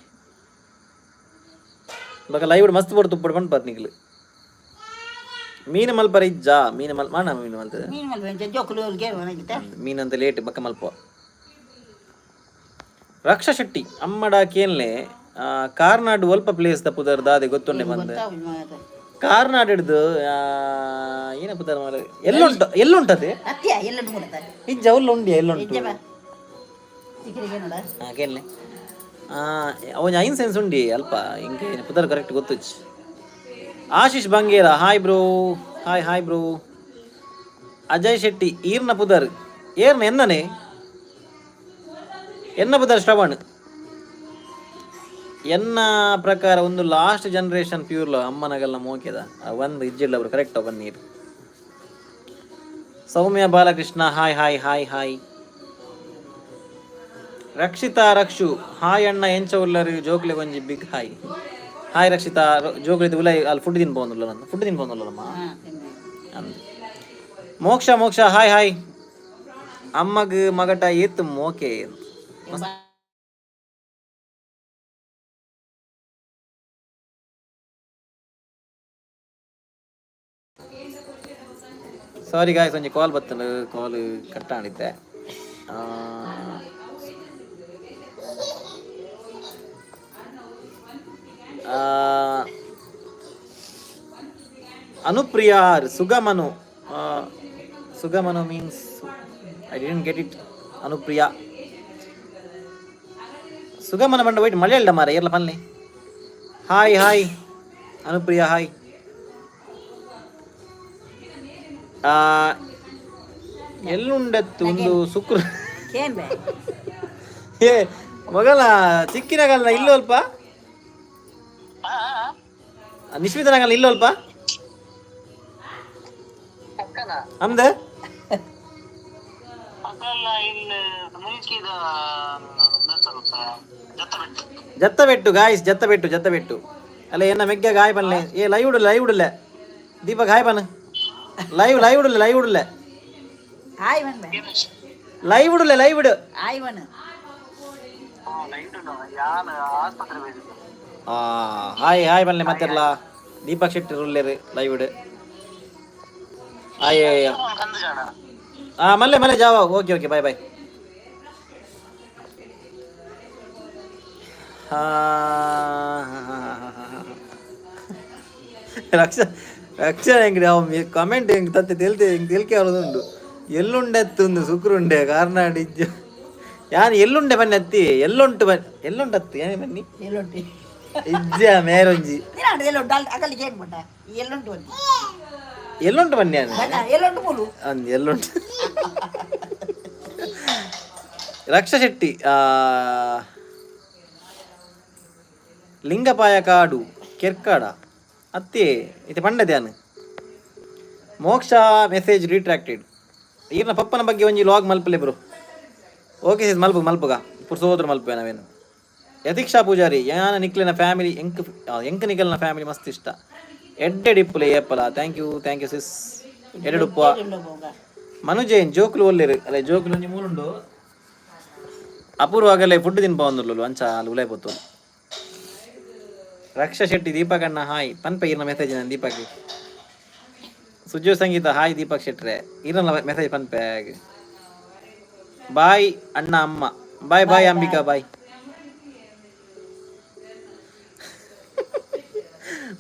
ಬಕ್ಕ ಲೈವ್ ಮಸ್ತ್ ಬೋಡು ತುಪ್ಪಡು ಪಂಡ್ ನಿಕ್ಲು. ಮೀನು ಮಲ್ಪರ ಇಜ್ಜಾ? ಮೀನು ಮಲ್ ಮಾಡ, ಮೀನು ಮಲ್ತದೆ. ಮೀನು ಮಲ್ಪ ಜೋಕುಲು ನನಗಿತ್ತ. ಮೀನಂತ ಲೇಟ್, ಬಕ್ಕ ಮಲ್ಪ. ರಕ್ಷಾ ಶೆಟ್ಟಿ, ಅಮ್ಮಡ ಕೇನ್ಲೆ, ಕಾರ್ನಾಡ್ ಒಲ್ಪ ಪ್ಲೇಸ್ ದ ಪುದರ್ ದಾದೆ ಗೊತ್ತುಂಡೆ ಬಂದ? ಕಾರ್ನಾಡ್ ಹಿಡ್ದು ಏನ ಪುದರ್ ಮಾರ್ರೆ? ಎಲ್ಲುಂಟು, ಎಲ್ಲುಂಟದೆ? ಅತ್ಯ ಎಲ್ಲುಂಟು ಕೊಡ್ತಾರೆ. ಇಜ್ಜ, ಅವ್ಲು ಉಂಡಿಯ, ಎಲ್ಲುಂಟು? ಚಿಕ್ಕರಿಗೆ ನೋಡ. ಹಾ, ಕೇನ್ಲೆ, ಅವನ ಐನ್ ಸೆನ್ಸ್ ಉಂಡಿ ಅಲ್ಪ ಇಂಕೆ ಪುದರ್ ಕರೆಕ್ಟ್ ಗೊತ್ತುಚ್ಚಿ. Ashish Bangera, hi bro, hi hi bro. Ajay Shetty, ಈರ್ನ ಪುದರ್ ಏರ್ನ? ಎನ್ನನೆ ಎನ್ನ ಪುದರ್ ಶ್ರವಣ್. ಎನ್ನ ಪ್ರಕಾರ ಒಂದು ಲಾಸ್ಟ್ ಜನರೇಷನ್ ಪ್ಯೂರ್ಲ ಅಮ್ಮನಗಲ್ನ ಮೋಕೆದ ಒಂದು ಇಜ್ಜಿಲ್ಲ ಅವರು ಕರೆಕ್ಟ್ ಬನ್ನೀರು. ಸೌಮ್ಯ Balakrishna, hi hi hi hi. Rakshita Rakshu, hi ಅಣ್ಣ, ಎಂಚ ಉಲ್ಲರು? ಜೋಕ್ಲೆ ಒಂಜಿ ಬಿಗ್ ಹಾಯ್. ಹಾಯ್ ರಕ್ಷಿತಾ. ಜೋಕ್ಲಿದ್ದು ಉಲೈ ಅಲ್ಲಿ ಫುಡ್ ತಿನ್ಬೋಂದುಲ್ಲ, ನನ್ನ ಫುಡ್ ತಿನ್ಬೋಂದುಲ್ಲಮ್ಮ. ಅಂದ್ ಮೋಕ್ಷ ಮೋಕ್ಷ, ಹಾಯ್ ಹಾಯ್. ಅಮ್ಮಗ್ ಮಗಟ ಏತ್ ಮೋಕೆ. ಸಾರಿ ಗಾಯ್ಸ್, ಒಂಜಿ ಕಾಲ್ ಬತ್ತಲು, ಕಾಲ್ ಕಟ್ ಆಡಿದ್ದೆ. ಆ, Anupriya ಸುಗಮನು, ಸುಗಮನು means I didn't get it. Anupriya ಸುಗಮನ ಬಂಡ ವೈಟ್ ಮಲಯಾಳ ಮಾರ ಏರ್ಲ ಪನ್ಲೆ. Hi hi Anupriya, hi. ಎಲ್ಲುಂಡತ್ತು ಒಂದು ಸುಕ್ರು. ಏನ್ ಬೇ? ಏ ಮಗಲ ಚಿಕ್ಕಿನಗಲ್ನ ಇಲ್ಲೋಲ್ಪ, ನಿಶ್ಮಿತನಗಲ್ನ ಇಲ್ಲೋಲ್ಪ ಅಂದ. ಇಲ್ಲಿ ಮುಲ್ಕಿದ ಜತ್ತ ಬಿಟ್ಟು. ಜತ್ತಬೆಟ್ಟು ಗಾಯ್ಸ್, ಜತ್ತಬೆಟ್ಟು, ಜತ್ತಬೆಟ್ಟು. ಅಲ್ಲ, ಎನ್ನ ಮೆಗ್ಗ ಗಾಯ್ ಬನ್ಲೆ. ಏ ಲೈವ್ ಉಡಲ್ಲ, ಲೈವ್ ಉಡಲ್ಲ. ದೀಪಕ್ ಹಾಯ್ ಬನ್. ಲೈವ್ ಲೈವ್ ಉಡಲ್ಲ, ಲೈವ್ ಉಡಲ್ಲ. ಹಾಯ್ ಬನ್ ಬೇ. ಲೈವ್ ಉಡಲ್ಲ, ಲೈವ್ ಉಡು. ಹಾಯ್ ಬನ್. ಲೈಟ್ ಯಾನ್ ಆಸ್ಪತ್ರೆ ಹೋಗಿದ್ದೆ. ಆ ಹಾಯ್ ಹಾಯ್ ಬನ್ಲೆ. ಮತ್ತೆಲ್ಲ ದೀಪಕ್ ಶೆಟ್ಟಿ ರುಲ್ಲೇರು ಲೈವ್ ಉಡು. ಹಾಯ್. ಕಂದು ಜಾಣ. ಆ ಮಲ್ಲೆ ಮಲ್ಲೆ ಜಾವ. Okay okay, bye bye. Raksha Raksha ಹೆಂಗ್ರಿ ಅವ ಕಮೆಂಟ್ ಹೆಂಗ್ ತತ್ತೆ ತೆಲ್ತೆ ಹೆಂಗ್ ತೆಲ್ಕೆ ಅವಳದುಂಡು. ಎಲ್ಲುಂಡೆತ್ತುಂದು ಸುಕ್ರುಂಡೆ ಕಾರ್ನಾಡ್ ಇಜ್ಜು ಯಾನ್ ಎಲ್ಲುಂಡೆ ಬನ್ನಿ ಅತ್ತಿ, ಎಲ್ಲುಂಟು ಬನ್ನಿ, ಎಲ್ಲುಂಟತ್ತು ಏನೇ ಬನ್ನಿ. ಎಲ್ಲುಂಟು? ಇಜ್ಜ ಮೇರೊಂಜಿ. ನೀನು ಎಲ್ಲುಂಟು ಅಲ್ಲಿ ಅಗಲಿಗೆ ಏನು ಬಂಟ ಎಲ್ಲುಂಟು ಅಂತ. ಎಲ್ಲುಂಟು ಬನ್ನಿ ಯಾನು. ಎಲ್ಲುಂಟು ಪೋಲು. ಅಂದ್ ಎಲ್ಲುಂಟು. ರಕ್ಷಾ ಶೆಟ್ಟಿ, ಲಿಂಗಪಾಯ ಕಾಡು ಕೆರ್ಕಾಡ ಅತ್ತೆ ಇತ್ತೆ ಪಂಡದೆ ಯಾನು. ಮೋಕ್ಷ, ಮೆಸೇಜ್ ರಿಟ್ರಾಕ್ಟೆಡ್. ಈರ್ನ ಪಪ್ಪನ ಬಗ್ಗೆ ಒಂಜಿ ಲಾಗ್ ಮಲ್ಪಲೆ bro. Okay sis, ಮಲ್ಪು ಮಲ್ಪುಗ, ಪುರ್ಸೋದ್ರ ಮಲ್ಪೆ ನಾವೇನು. ಯತೀಕ್ಷಾ ಪೂಜಾರಿ, ಯಾನ ನಿಕ್ಲಿನ ಫ್ಯಾಮಿಲಿ ಎಂಕ್ ಎಂಕ್ ನಿಕಲ್ನ ಫ್ಯಾಮಿಲಿ ಮಸ್ತ್ ಇಷ್ಟ, ಎಡ್ಡೆ ಡಿಪ್ಪುಲೆ ಏಪಲ. Thank you, thank you sis, ಎಡ್ಡೆ ಉಪ್ಪ. ಮನು ಜೈನ್, ಜೋಕುಲು ಒಲ್ಲೆರು? ಅಲ್ಲ, ಜೋಕುಲು ಒಂಜಿ ಮೂಲುಂಡು. ಅಪೂರ್ವ ಆಗಲೇ ಫುಡ್ ತಿನ್ಪ ಒಂದುಲ್ಲು ಅಂಚ ಅಲ್ಲಿ ಉಲೈ ಪೋತು. ರಕ್ಷಾ ಶೆಟ್ಟಿ, ದೀಪಕ್ ಅಣ್ಣ ಹಾಯ್ ಪನ್ಪೆ. ಈರ್ನ ಮೆಸೇಜ್ ನಾನು ದೀಪಕ್. ಸುಜೋ ಸಂಗೀತ, ಹಾಯ್ ದೀಪಕ್ ಶೆಟ್ರೆ, ಈರ್ನ ಮೆಸೇಜ್ ಪನ್ಪೆ. ಬಾಯ್ ಅಣ್ಣ ಅಮ್ಮ, bye bye Ambika, bye.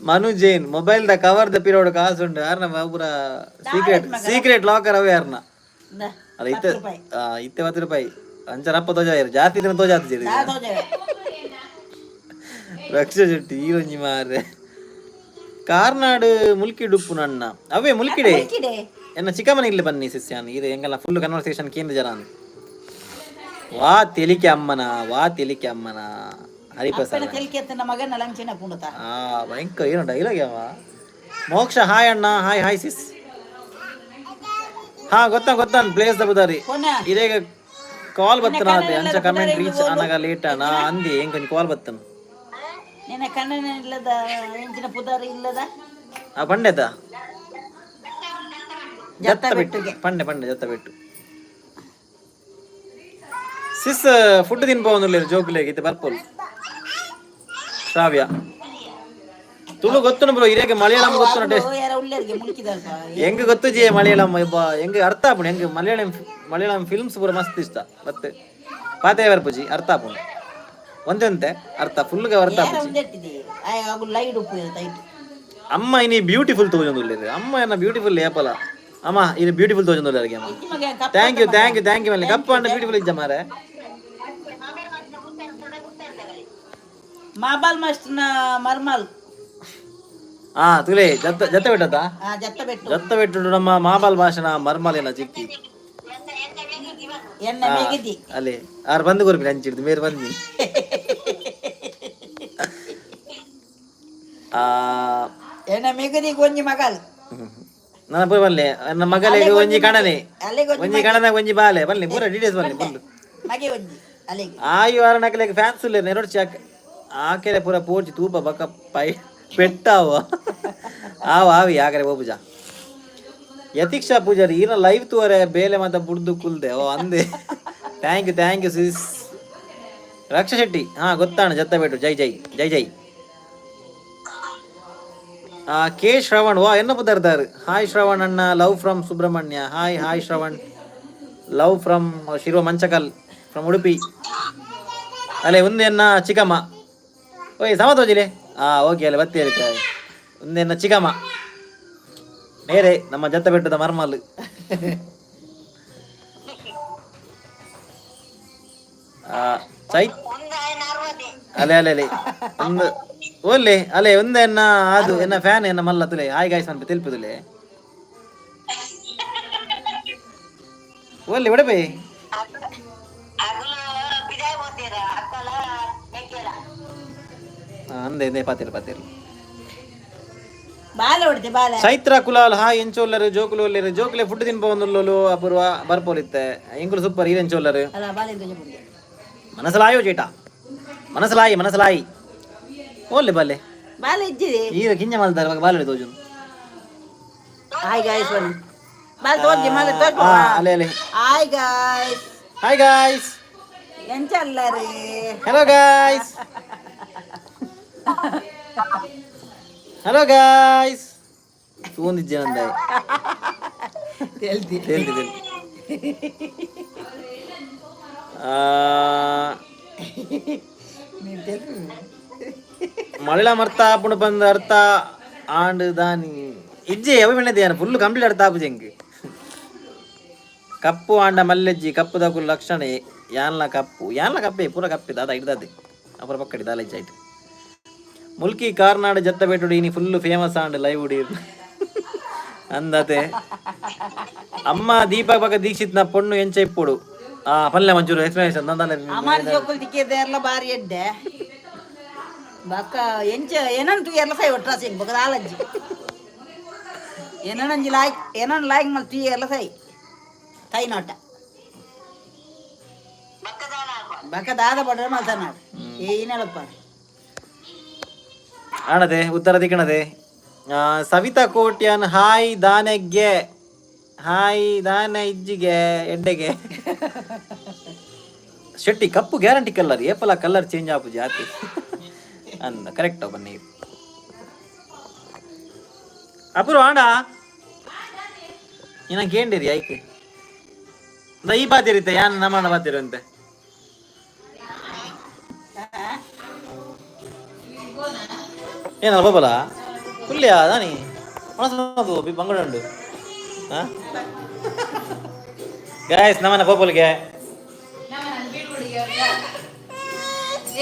Manu Jain, mobile the cover the ಪಿರೋಡ್ ಕಾಸುಂಡು ಯಾರನ ಪೂರ secret secret locker ಅವೆ ಯಾರನ. ಅಲ್ಲ, ಇತ್ತೆ ಇತ್ತೆ 10 ರೂಪಾಯಿ ಅಂಚ ರಪ್ಪ ತೋಜ ಜಾಸ್ತಿ ಇದ್ರೆ ತೋಜ ಆತು. ರಕ್ಷಾ ಶೆಟ್ಟಿ, ಈರೊಂಜಿ ಮಾರ್ರೆ. ಕಾರ್ನಾಡು ಮುಲ್ಕಿ ಡುಪ್ಪು ನನ್ನ ಅವೇ ಮುಲ್ಕಿಡೆ. ಮುಲ್ಕಿಡೆ. ಎನ್ನ ಚಿಕ್ಕಮ್ಮನ ಇಲ್ಲಿ ಬನ್ನಿ ಸಿಸ್ಯಾನ್. ಇದು ಎಂಗಲ್ಲ ಫುಲ್ ಕನ್ವರ್ಸೇಷನ್ ಕೇಂದ್ರ ಜನ. ವಾ ತೆಲಿಕೆ ಅಮ್ಮನ, ವಾ ತೆಲಿಕೆ ಅಮ್ಮನ ಹರಿಪ್ರಸಾದ್. ಅಪ್ಪನ ತೆಲಿಕೆ ಅತ್ತನ ಮಗನ ಲಂಚಿನ ಪುಂಡತ. ಆ ಭಯಂಕರ ಏನು ಡೈಲಾಗ್ ಅವ. ಮೋಕ್ಷ ಹಾಯ್ ಅಣ್ಣ, ಹಾಯ್ ಹಾಯ್ ಸಿಸ್. ಹಾ ಗೊತ್ತಾ ಗೊತ್ತಾ ಪ್ಲೇಸ್ ದಬುದಾರಿ. ಪೊನ್ನ. ಇದೇಗ ಕಾಲ್ ಬತ್ತನ ಕನ್ನಡ ಅಂಚ ಕಮೆಂಟ್ ಬುದಾರಿ ರೀಚ್ ಓಲು. ಅನಗ ಲೇಟ್ ಅಣ್ಣ ಅಂದಿ ಹೆಂಗ್ ಕೊಂಚ ಕಾಲ್ ಬತ್ತನ. ನಿನ್ನ ಕಣ್ಣನ ಇಲ್ಲದ ಎಂಚಿನ ಪುದಾರಿ ಇಲ್ಲದ. ಆ ಪಂಡೆತ ಜತ್ತ ಜತ್ತ ಬಿಟ್ಟು ಬೆಟ್ಟುಗೆ. ಪಂಡೆ ಪಂಡೆ ಜತ್ತ ಬಿಟ್ಟು ಸಿಸ್ ಫುಡ್ ತಿನ್ಪವೊಂದುಲ್ಲೆರ್ ಜೋಕುಲೆಗ್ ಇತ್ತೆ ಬರ್ಪೋಲು ಶ್ರಾವ್ಯ. ತುಳು ಗೊತ್ತುಂಡು ಬ್ರೋ, ಇರೇಗ ಮಲಯಾಳಂ ಗೊತ್ತುಂಡು ಟೇಸ್ಟ್. ಯಾರ ಉಳ್ಳೇರಿಗೆ ಮುಲ್ಕಿದಲ್ಪ. ಹೆಂಗ್ ಗೊತ್ತು ಜಿ ಮಲಯಾಳಂ ಇಬ್ಬ ಹೆಂಗ್ ಅರ್ಥ ಆಪುಂಡು. ಹೆಂಗ್ ಮಲಯಾಳಂ ಮಲಯಾಳಂ ಫಿಲ್ಮ್ಸ್ ಪೂರ ಮಸ್ತ್ ಇಷ್ಟ ಮತ್ತೆ ಪಾತೆ ಬರ್ಪುಜಿ ಅರ್ಥ ಆಪುಂಡು ಒಂತೆ ಒಂತೆ ಅರ್ಥ ಫುಲ್ ಅರ್ಥ ಯಾರ ಆಪುಜಿ. ಒಂದೆಟ್ಟಿದೆ ಅವು ಲೈಟ್ ಉಪ್ಪು ಇರುತ್ತೆ ಐಟ್. ಅಮ್ಮ ಇನಿ ಬ್ಯೂಟಿಫುಲ್ ತೋಜೊಂದುಲ್ಲೆರ್ ಅಮ್ಮ ಎನ್ನ ಬ್ಯೂಟಿಫುಲ್ ಏಪಲ ಅಮ್ಮ ಇನಿ ಬ್ಯೂಟಿಫುಲ್ ತೋಜೊಂದುಲ್ಲೆರ್ ಅಮ್ಮ. ಇಜ್ಜಿ ಮಗ ಕಪ್ಪ. Thank you thank you thank you ಮಲ್ಲಿ ಕಪ್ಪು ಅಂಡ ಬ್ಯೂಟಿಫುಲ್ ಇಜ್ಜ ಮಾರೆ. ಮಾಬಾಲ್ ಮಾಸ್ಟರ್ನ ಮರ್ಮಲ್. ಹಾ ತುಲೆ ಜತ್ತ ಜತ್ತ ಬಿಟ್ಟದ. ಆ ಜತ್ತ ಬೆಟ್ಟು. ಜತ್ತ ಬಿಟ್ಟು ನಮ್ಮ ಮಾಬಾಲ್ ಭಾಷಣ ಮರ್ಮಲೇನ ಚಿಕ್ಕಿ. ಎನ್ನ ಮೇಗಿದ್ದಿ. ಅಲ್ಲಿ ಆರು ಬಂದು ಕೊರ್ಪಿನ ಹಂಚಿಡ್ದು ಮೇರು ಬಂದಿ ಆ. ಎನ್ನ ಮೇಗದಿ ಗೊಂಜಿ ಮಗಲ್. ನನ್ನ ಪೂರ ಬನ್ನಿ ನನ್ನ ಮಗಲಿಗೆ ಒಂಜಿ ಕಣನೆ. ಅಲ್ಲಿಗೆ ಒಂಜಿ. ಒಂಜಿ ಕಣನೆ ಒಂಜಿ ಬಾಲೆ ಬನ್ನಿ ಪೂರ ಡೀಟೇಲ್ಸ್ ಬನ್ನಿ ಫುಲ್. ಮಗೆ ಒಂಜಿ ಅಲ್ಲಿಗೆ. ಆಯು ವಾರ ನಕಲೆಗೆ ಫ್ಯಾನ್ಸ್ ಇಲ್ಲ ನೆರೊಡ್ಚಿ ಆಕೆ ಆಕೆರೆ ಪೂರ ಪೋರ್ಚಿ ತೂಪ ಬಕ್ಕ ಪೈ ಪೆಟ್ಟಾವ ಆವ ಆವಿ ಆಕರೆ ಬೋಪುಜ. ಯತೀಕ್ಷಾ ಪೂಜಾರಿ ಈನ ಲೈವ್ ತೂವರೆ ಬೇಲೆ ಮಾತ ಬುಡ್ದು ಕುಲ್ದೆ ಓ ಅಂದೆ. Thank you thank you sis. Raksha Shetty ಹಾ ಗೊತ್ತಾಣ ಜತ್ತ ಬೇಟು ಜೈ ಜೈ ಜೈ ಜೈ. ಆ ಕೆ ಶ್ರವಣ್ ವಾ ಎನ್ನ ಪುದರ್ದಾರ್. ಹಾಯ್ ಶ್ರವಣ್ ಅಣ್ಣ, love from Subrahmanya. Hi hi Shravan, love from Shirva Manchakal from Udupi. ಅಲ್ಲೇ ಒಂದೆನ್ನ ಚಿಕ್ಕಮ್ಮ. ಓಯ್ ಸಮತೋಜಿಲೆ ಹಾ ಓಕೆ ಅಲ್ಲೇ ಬತ್ತಿ ಹೇಳ್ತಾರೆ ಒಂದೆನ್ನ ಚಿಕ್ಕಮ್ಮ ನೇರೆ ನಮ್ಮ ಜತ್ತ ಬೆಟ್ಟದ ಮರ್ಮಲ್. ಆ, ಚೈ ಅಲೆ ಅಲೆ ಅಲೆ ಒಂದು ಓಲ್ಲೆ ಅಲೆ ಒಂದೆನ್ನ ಅದು ಎನ್ನ ಫ್ಯಾನ್ ಎನ್ನ ಮಲ್ಲ ತುಲೆ ಹಾಯ್ ಗಾಯ್ಸ್ ಅನ್ಪೆ ತಿಲ್ಪುದುಲೆ ಓಲ್ಲೆ ಒಡಪೆ. ಅಂದೆ ಅಂದೆ ಪಾತಿರು ಪಾತಿರು. ಬಾಲೆ ಹೊಡ್ತೆ ಬಾಲೆ. ಚೈತ್ರ ಕುಲಾಲ್ ಹಾಯ್ ಎಂಚೋಲ್ಲರು ಜೋಕುಲು ಒಲ್ಲೆರು ಜೋಕುಲೆ ಫುಡ್ ತಿನ್ಪವೊಂದುಲ್ಲೋಲು ಅಪೂರ್ವ ಬರ್ಪೋಲಿತ್ತೆ ಎಂಕುಲು ಸೂಪರ್ ಈರ್ ಎಂಚೋಲ್ಲರು. ಅಲ್ಲ ಬಾಲೆ ಧ್ವಜ ಬಿಡ್ಗೆ. ಮನಸಲಾಯೋ ಚೇಟ ಮನಸಲಾಯಿ ಮನಸಲಾಯಿ ಓಲ್ಲೆ ಬಾಲೆ. ಬಾಲೆ ಇಜ್ಜಿದೆ. ಈರ ಕಿಂಜ ಮಲ್ದಾರ ಬಾಲೆ ತೋಜುನು. ಹಾಯ್ ಗಾಯ್ಸ್ ಬನ್ನಿ ಬಾಲೆ ತೋರ್ಜಿ ಮಾಲೆ ತೋರ್ಜಿ. ಆ, ಅಲೆ ಅಲೆ. Hi guys. Hi guys. ಎಂಚ ಅಲ್ಲರಿ. Hello guys hello guys ತೂಂದಿಜ್ಜೆ ನಂದ. ತೆಲ್ತಿ. ತೇಲ್ತಿ ತೇಲ್ತಿ. ಆ, ಮಲಯಾಳಂ ಅರ್ಥ ಆಪುಂಡು ಬಂದು ಅರ್ಥ ಆಂಡ್ ದಾನಿ ಇಜ್ಜೆ ಅವ ಫುಲ್ ಕಂಪ್ಲೀಟ್ ಅರ್ಥ ಆಪುಜಿ ಎಂಕ್. ಕಪ್ಪು ಆಂಡ ಮಲ್ಲೆಜ್ಜಿ ಕಪ್ಪು ದಕುಲು ಲಕ್ಷಣ ಯಾನ್ಲ ಕಪ್ಪು ಯಾನ್ಲ ಕಪ್ಪೆ ಪೂರ ಕಪ್ಪೆ ದಾದ ಹಿಡ್ದದೆ ಅಪರ ಪಕ್ಕಡಿ ದಾಲ ಇಜ್ಜ ಆಯ್ತು. ಮುಲ್ಕಿ ಕಾರ್ನಾಡು ಜತ್ತ ಬೇಟುಡು ಇನಿ ಫುಲ್ ಫೇಮಸ್ ಆಂಡ್ ಲೈವ್ ಉಡಿ ಅಂದತೆ. ಅಮ್ಮ ದೀಪಕ್ ಬಕ ದೀಕ್ಷಿತ್ ನ ಪೊಣ್ಣು ಎಂಚ ಇಪ್ಪುಡು ಆ ಪಲ್ಯ ಮಂಚೂರು ಎಕ್ಸ್ಪ್ಲನೇಷನ್ ನಂದಲ್ಲ. ಅಮಾರ್ ಜೋಕುಲ್ ತಿಕ್ಕಿದ ಬಾರಿ ಎಡ್ಡೆ ಬಕ್ಕ ಎಂಚ ಏನನ್ ತುಯ್ಯರ್ಲ ಸೈ ಒಟ್ರಾಸಿ ಬೊಕ ದಾಲಜ್ಜಿ ಏನನಂಜಿ ಲಾಯ್ಕ್ ಏನನ್ ಲಾಯ್ಕ್ ಮಲ್ ತುಯ್ಯರ್ಲ ಸೈ ತೈ ನೋಟ ಬಕ್ಕ ದಾದ ಬಡ್ರೆ ಮಲ್ತನಾಡು ಏನೇಳಪ್ಪ. ಆಣದೆ ಉತ್ತರ ದಿಕ್ಕಣದೆ. ಸವಿತಾ ಕೋಟ್ಯಾನ್ ಹಾಯ್ ದಾನೆಗೆ ಹಾಯ್ ದಾನೆ ಇಜ್ಜಿಗೆ ಎಡ್ಡೆಗೆ ಶೆಟ್ಟಿ ಕಪ್ಪು ಗ್ಯಾರಂಟಿ ಕಲರ್ ಏಪಲ ಕಲರ್ ಚೇಂಜ್ ಆಪು ಜಾತಿ ಅಂದ ಕರೆಕ್ಟ್ ಬನ್ನಿ ಅಪೂರ್ವ ಆಂಡ ಇನ್ನ ಕೇಂಡಿರಿ ಐಕ್ ಈ ಬಾತಿರುತ್ತೆ ಯಾನ್ ನಮ್ಮಣ್ಣ ಬಾತಿರುವಂತೆ. ಏನಲ್ಲ ಬೋಬಲ ಪುಲ್ಯ ದಾನಿ ಮನಸ್ಸು ಬಿ ಬಂಗಡ ಉಂಡು. ಗಾಯ್ಸ್ ನಮ್ಮನ್ನ ಪೋಪಲ್ಗೆ.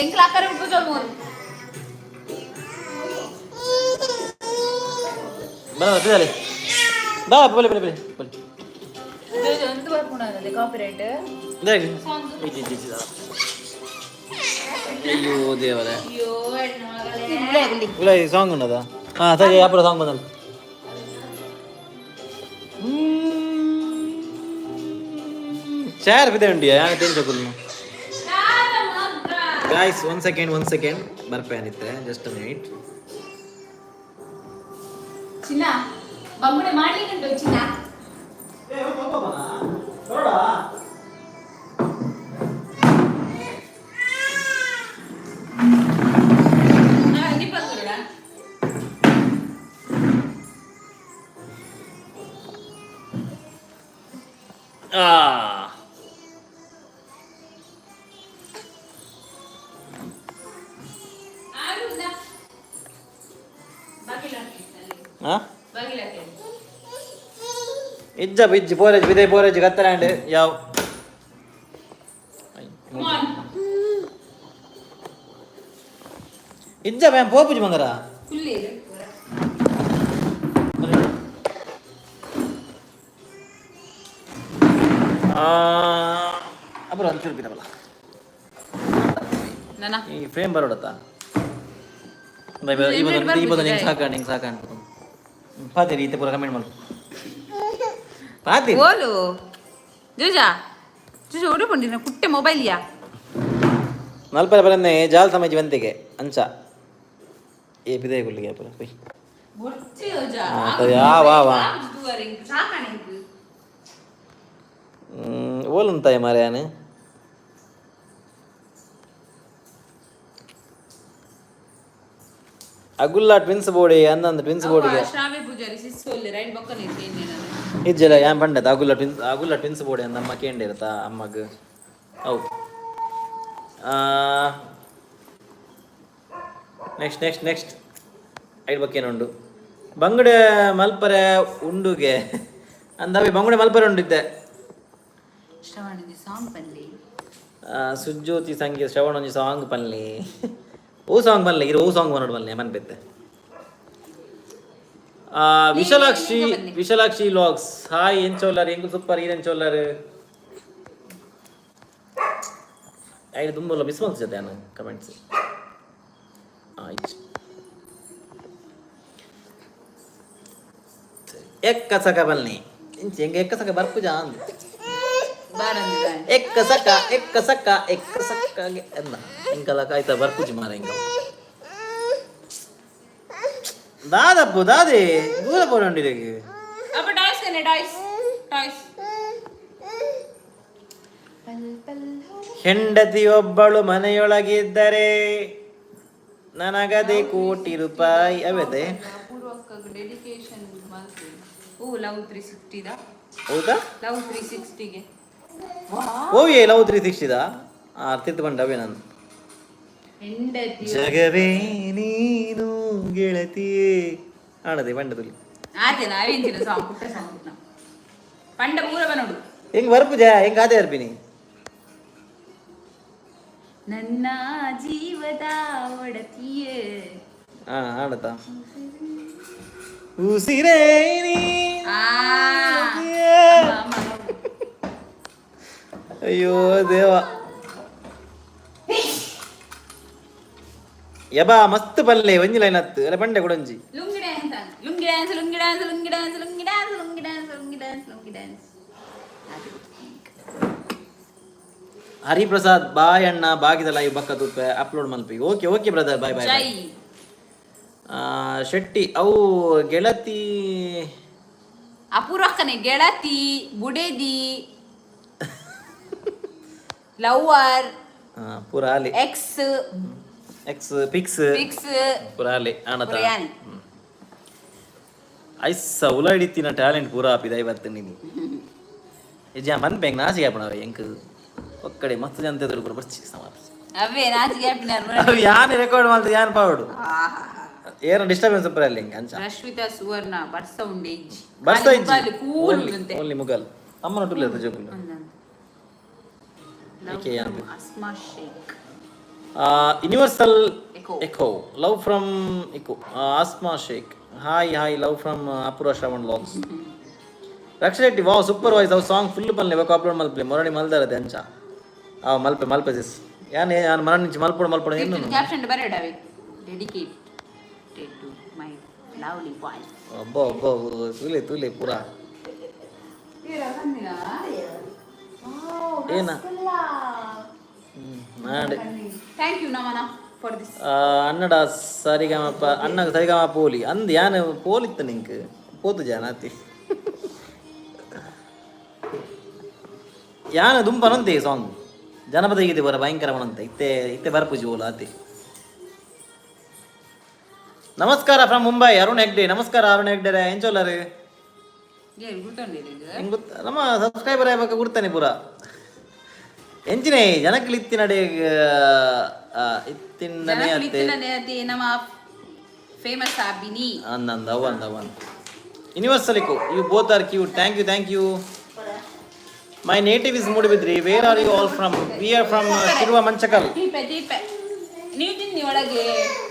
ಎಂಕ್ಲ ಆಕರೆ ಉಪ್ಪು ಮೂರು. ಬರ. ಬಾ, ಬಲೆ ಬಲೆ ಬಲೆ ಬಲೆ. ಒಂದು ಬರ್ಪುಂಡು ಕಾಪಿರೈಟ್. ಇಜ್ಜಿ ಇಜ್ಜಿ ಇಜ್ಜಿ. ಅಯ್ಯೋ ದೇವರೇ. ಇಲ್ಲ, ಈ ಸಾಂಗ್ ಉನ್ನದ. ಹಾಂ ಸರಿ, ಅಪರ ಸಾಂಗ್ ಬಂದಲ್ಲ. ಚೇರ್ ಬಿದೆ ಉಂಡಿಯ ಯಾನ್ ತಿಂಚಕುಲ್ನು. Guys, one second, one second, ಬರ್ಪೆ ಅನಿತ್ತೆ, ಜಸ್ಟ್ ಮಿನಿಟ್. ಚಿನ್ನ, ಬಂಗುಡೆ ಮಾಡ್ಲಿಕ್ಕೆ ಉಂಟು ಚಿನ್ನ. ಆ ಆ ಇಜ್ಜ ಇಜ್ಜಿ, ಪೋರೇಜ್ ಬಿದೆ, ಪೋರೇಜ್ ಕತ್ತಲಾಂಡ್ ಯಾವ. ಇಜ್ಜ ಮ್ಯಾಮ್, ಪೋಪುಜಿ ಬಂಗಾರ. ಅப்புறம் ಒಂಚೂರು ಬಿಡವಲ್ಲ. ನನ್ನ ಈ ಫ್ರೇಮ್ ಬರೋಡತ್ತಾ? ಈ ಬದ ನಿಂಗೆ ಸಾಕ, ನಿಂಗೆ ಸಾಕ ಅಂತ ಪಾತಿರಿ. ಈತೆ ಪೂರ ಕಮೆಂಟ್ ಮಾಡು ಪಾತಿರಿ. ಓಲು ಜೂಜಾ, ಜೂಜಾ, ಓಡು ಪಂಡಿನ ಕುಟ್ಟೆ ಮೊಬೈಲ್ ಯಾ. ನಲ್ಪರ ಬರನ್ನೆ ಜಾಲ್ ಸಮಾಜ ವಂತಿಗೆ ಅಂಚ ಏ ಬಿದೆ ಗುಲ್ಲಿಗೆ ಪೂರ ಪೊಯ್. ಹಾ, ಸರಿ. ಆ, ವಾ, ವಾ. ಓಲುಂತಾಯ ಮಾರ್ಯಾನು. ಅಗುಲ್ಲ ಟ್ವಿನ್ಸ್ ಬೋಡಿ ಅಂದಂದು ಟ್ವಿನ್ಸ್ ಬೋರ್ಡಿಗೆ. ಶ್ರಾವ್ಯ ಪೂಜಾರಿ ಸಿಸ್ಸೋಲ್ಲಿ ರೈನ್ ಬೊಕ್ಕನೆ. ಇಜ್ಜಲ, ಯಾನ್ ಪಂಡದ ಅಗುಲ್ಲ ಟ್ವಿನ್ಸ್, ಅಗುಲ್ಲ ಟ್ವಿನ್ಸ್ ಬೋಡಿ ಅಂದ ಅಮ್ಮ ಕೇಂಡೆ ಇರುತ್ತಾ ಅಮ್ಮಗ್ ಅವು. ನೆಕ್ಸ್ಟ್ ನೆಕ್ಸ್ಟ್ ನೆಕ್ಸ್ಟ್ ಐಡ್ ಬಕ್ಕೇನುಂಡು? ಬಂಗುಡೆ ಮಲ್ಪರೆ ಉಂಡುಗೆ ಅಂದವಿ, ಬಂಗುಡೆ ಮಲ್ಪರೆ ಉಂಡಿದ್ದೆ. ಶ್ರವಣಿ ಸಾಂಗ್ ಪನ್ಲಿ. ಸುಜ್ಯೋತಿ ಸಂಗೀತ ಶ್ರವಣ ಒಂಜಿ ಸಾಂಗ್ ಪನ್ಲಿ. ಓ ಸಾಂಗ್ ಬನ್ಲಿ ಇರು, ಓ ಸಾಂಗ್ ಬನ್ನೋಡು ಬನ್ಲಿ ಮನ್ಪೆತ್ತೆ. ವಿಶಾಲಾಕ್ಷಿ, ವಿಶಾಲಾಕ್ಷಿ ಲಾಗ್ಸ್, ಹಾಯ್, ಎಂಚೋಲ್ಲರ್? ಎಂಕು ಸೂಪರ್. ಈರ್ ಎಂಚೋಲ್ಲರ್? ಐದು ತುಂಬ ಮಿಸ್ ಮಲ್ತಿದ್ದೆ ನಾನು ಕಮೆಂಟ್ಸ್. ಆಯ್ತು, ಎಕ್ಕ ಸಕ ಬನ್ನಿ ಇಂಚ ಹೆಂಗ ಎಕ್ಕ ಸಕ ಬರ್ಪುಜ ಅಂದ್. ಎಕ್ಕ ಸಕ, ಎಕ್ಕ ಸಕ್ಕ, ಎಕ್ಕ ಸಕ್ಕಗೆ ಅಂದ ಇಂಕಲ ಕಾಯ್ತಾ ಬರ್ಪುಜಿ ಮಾರ. ಇಂಕ ದಾದಪ್ಪು ದಾದೆ ದೂರ ಪೋರಂಡಿರಿಗೆ. ಅಪ್ಪ, ಟಾಯ್ಸ್ ಕನೆ, ಟಾಯ್ಸ್ ಟಾಯ್ಸ್. ಹೆಂಡತಿಯೊಬ್ಬಳು ಮನೆಯೊಳಗಿದ್ದರೆ ನನಗದೇ ಕೋಟಿ ರೂಪಾಯಿ ಅವದೆ. ಡೆಡಿಕೇಶನ್ ಓ ಲವ್ 360ದ. ಹೌದಾ? ಲವ್ 360ಗೆ. ಓವಿಯೇ ಲವ್ 360ದ ತಿತ್ತು ಬಂಡ ಅವೇ ನಾನು. ಹೆಂಡತಿ ಜಗವೇ ನೀನು ಗೆಳತಿಯೇ ಆಣದೆ ಬಂಡದಲ್ಲಿ. ಆತೆ ನಾವೇಂಚಿನ ಸಾಂಗ್, ಪುಟ್ಟ ಸಾಂಗ್ ಪುಟ್ಟ ಪಂಡ ಪೂರ ಬನೋಡು. ಹೆಂಗ್ ಬರ್ಪುಜ, ಹೆಂಗ್ ಆದೆ ಅರ್ಪಿನಿ. ನನ್ನ ಜೀವದ ಒಡತಿಯೇ. ಹಾ, ಆಡತ ಉಸಿರೇ ನೀ. ಆ ಅಯ್ಯೋ ದೇವ, ಯಬಾ ಮಸ್ತ್ ಪಲ್ಲೆ ಒಂಜಿ ಲೈನ್ ಹತ್ತು ಅಲ್ಲ ಬಂಡೆ ಕೊಡೊಂಜಿ. Lungi dance, lungi dance, lungi dance, lungi dance, lungi dance, lungi dance, lungi dance, lungi dance. Hariprasad, bye ಅಣ್ಣ, ಬಾಗಿದ ಲೈವ್ ಬಕ್ಕ ತೂಪೆ ಅಪ್ಲೋಡ್ ಮಲ್ಪಿ. Okay okay brother, bye bye. ಜೈ. ಶೆಟ್ಟಿ ಅವು ಗೆಳತಿ. ಅಪೂರ್ವಕ್ಕನೆ ಗೆಳತಿ, ಬುಡೇದಿ, ಲವರ್. ಪೂರ ಆಲಿ. ಎಕ್ಸ್. Ex fix. ಫಿಕ್ಸ್. ಪೂರ ಆಲಿ ಆಣತ. ಪುರ್ಯಾನಿ. ಐಸ ಉಲಾಡಿತ್ತಿನ ಟ್ಯಾಲೆಂಟ್ ಪೂರ ಆಪಿದ ಐವತ್ತು ನೀನು. ನಿಜ ಪನ್ಪೆ, ಎಂಕ್ ನಾಚಿಕೆ ಆಪುಂಡು ಎಂಕ್. ಒಕ್ಕಡೆ ಮಸ್ತ್ ಜನ ಎದುರು ಪೂರ ಬರ್ಚಿ ಸಮಾಪ್ಸಿ. ಅವೇ ನಾಚಿಕೆ ಆಪಿನಾರ್. ಅವು ಯಾನ್ ರೆಕಾರ್ಡ್ ಮಲ್ತ್ ಯಾನ್ ಪಾವಡು, ಏನ ಡಿಸ್ಟರ್ಬೆನ್ಸ್ ಪೂರ ಅಲ್ಲಿ ಎಂಕ್ ಅಂಚ. ರಶ್ಮಿತಾ ಸುವರ್ಣ, ಬರ್ಸ ಉಂಡೆ ಇಜ್ಜಿ. ಬರ್ಸ ಇಜ್ಜಿ. ಕೂಲ್ ಉಂಡುಂತೆ. ಓನ್ಲಿ ಮುಗಲ್ ಅಮ್ಮನ ಟುಲ್ಲೆ ಜೋಕುಲು. ಏಕೆ ಯಾನ್ Asma Sheikh. Universal Echo. Echo, love from eco. Asma Sheikh, hi hi, love from Apoorva Shravan vlogs. Raksha Shetty, wow, super voice. ಅವು ಸಾಂಗ್ ಫುಲ್ ಪನ್ಲೆ, ಬೊಕ ಅಪ್ಲೋಡ್ ಮಲ್ಪಲೆ. ಮೊರಡಿ ಮಲ್ದಾರದೆ ಅಂಚ. ಅವ ಮಲ್ಪೆ ಮಲ್ಪೆ ಸಿಸ್. ಯಾನ್ ಯಾನ್ ಮರಣ ನಿಂಚಿ ಮಲ್ಪೊಡು ಮಲ್ಪೊಡು ಎನ್ನು. ಕ್ಯಾಪ್ಷನ್ ಬರೆಯಡವೆ, "Dedicated to my lovely voice." ಅಬ್ಬ ಅಬ್ಬ, ತೂಲೆ ತೂಲೆ ಪೂರ. ಏನ ನಾಡೆ. Thank you Namana for this. ಅನ್ನಡ ಸರಿಗಮಪ ಅನ್ನ ಸರಿಗಮ ಪೋಲಿ ಅಂದ್ ಯಾನ್ ಪೋಲಿತ್ತ ನಿಂಕ್ ಪೋತು ಜಾನಾತಿ. ಯಾನ ದುಂಪ ನಂತೆ ಸಾಂಗ್ ಜನಪದ ಗೀತೆ ಬರ ಭಯಂಕರ ಮನಂತೆ. ಇತ್ತೆ ಇತ್ತೆ ಬರ್ಪುಜಿ ಓಲ ಅತಿ. ನಮಸ್ಕಾರ ಫ್ರಮ್ ಮುಂಬೈ, ಅರುಣ್ ಹೆಗ್ಡೆ. ನಮಸ್ಕಾರ ಅರುಣ್ ಹೆಗ್ಡೆ, ಎಂಚೊಲ್ಲರು? ಏನು ಗುರ್ತೊಂಡಿರಿ? ಹೆಂಗ್ ಗೊತ್ತ, ನಮ್ಮ ಸಬ್ಸ್ಕ್ರೈಬರ್ ಆಯ್ಬೇಕು ಗುರ್ತಾನೆ ಪೂರ. ಎಂಚಿನೇ ಜನಕ್ಕೆ ಇತ್ತಿನಡೆ ಇತ್ತಿಂದನೇ ಅತ್ತೆ. ಅತಿ ನಮ್ಮ ಫೇಮಸ್ ಅಭಿನಿ. ಅಂದಂದ ಅವ ಅಂದ ಅವ ಯೂನಿವರ್ಸಲಿಕು. You both are cute. Thank you, thank you. My native is Moodbidri. Where are you all from? We are from Shiruva Manchakal. ದೀಪೆ ದೀಪೆ, ನೀವು ತಿನ್ನಿ ಒಳಗೆ.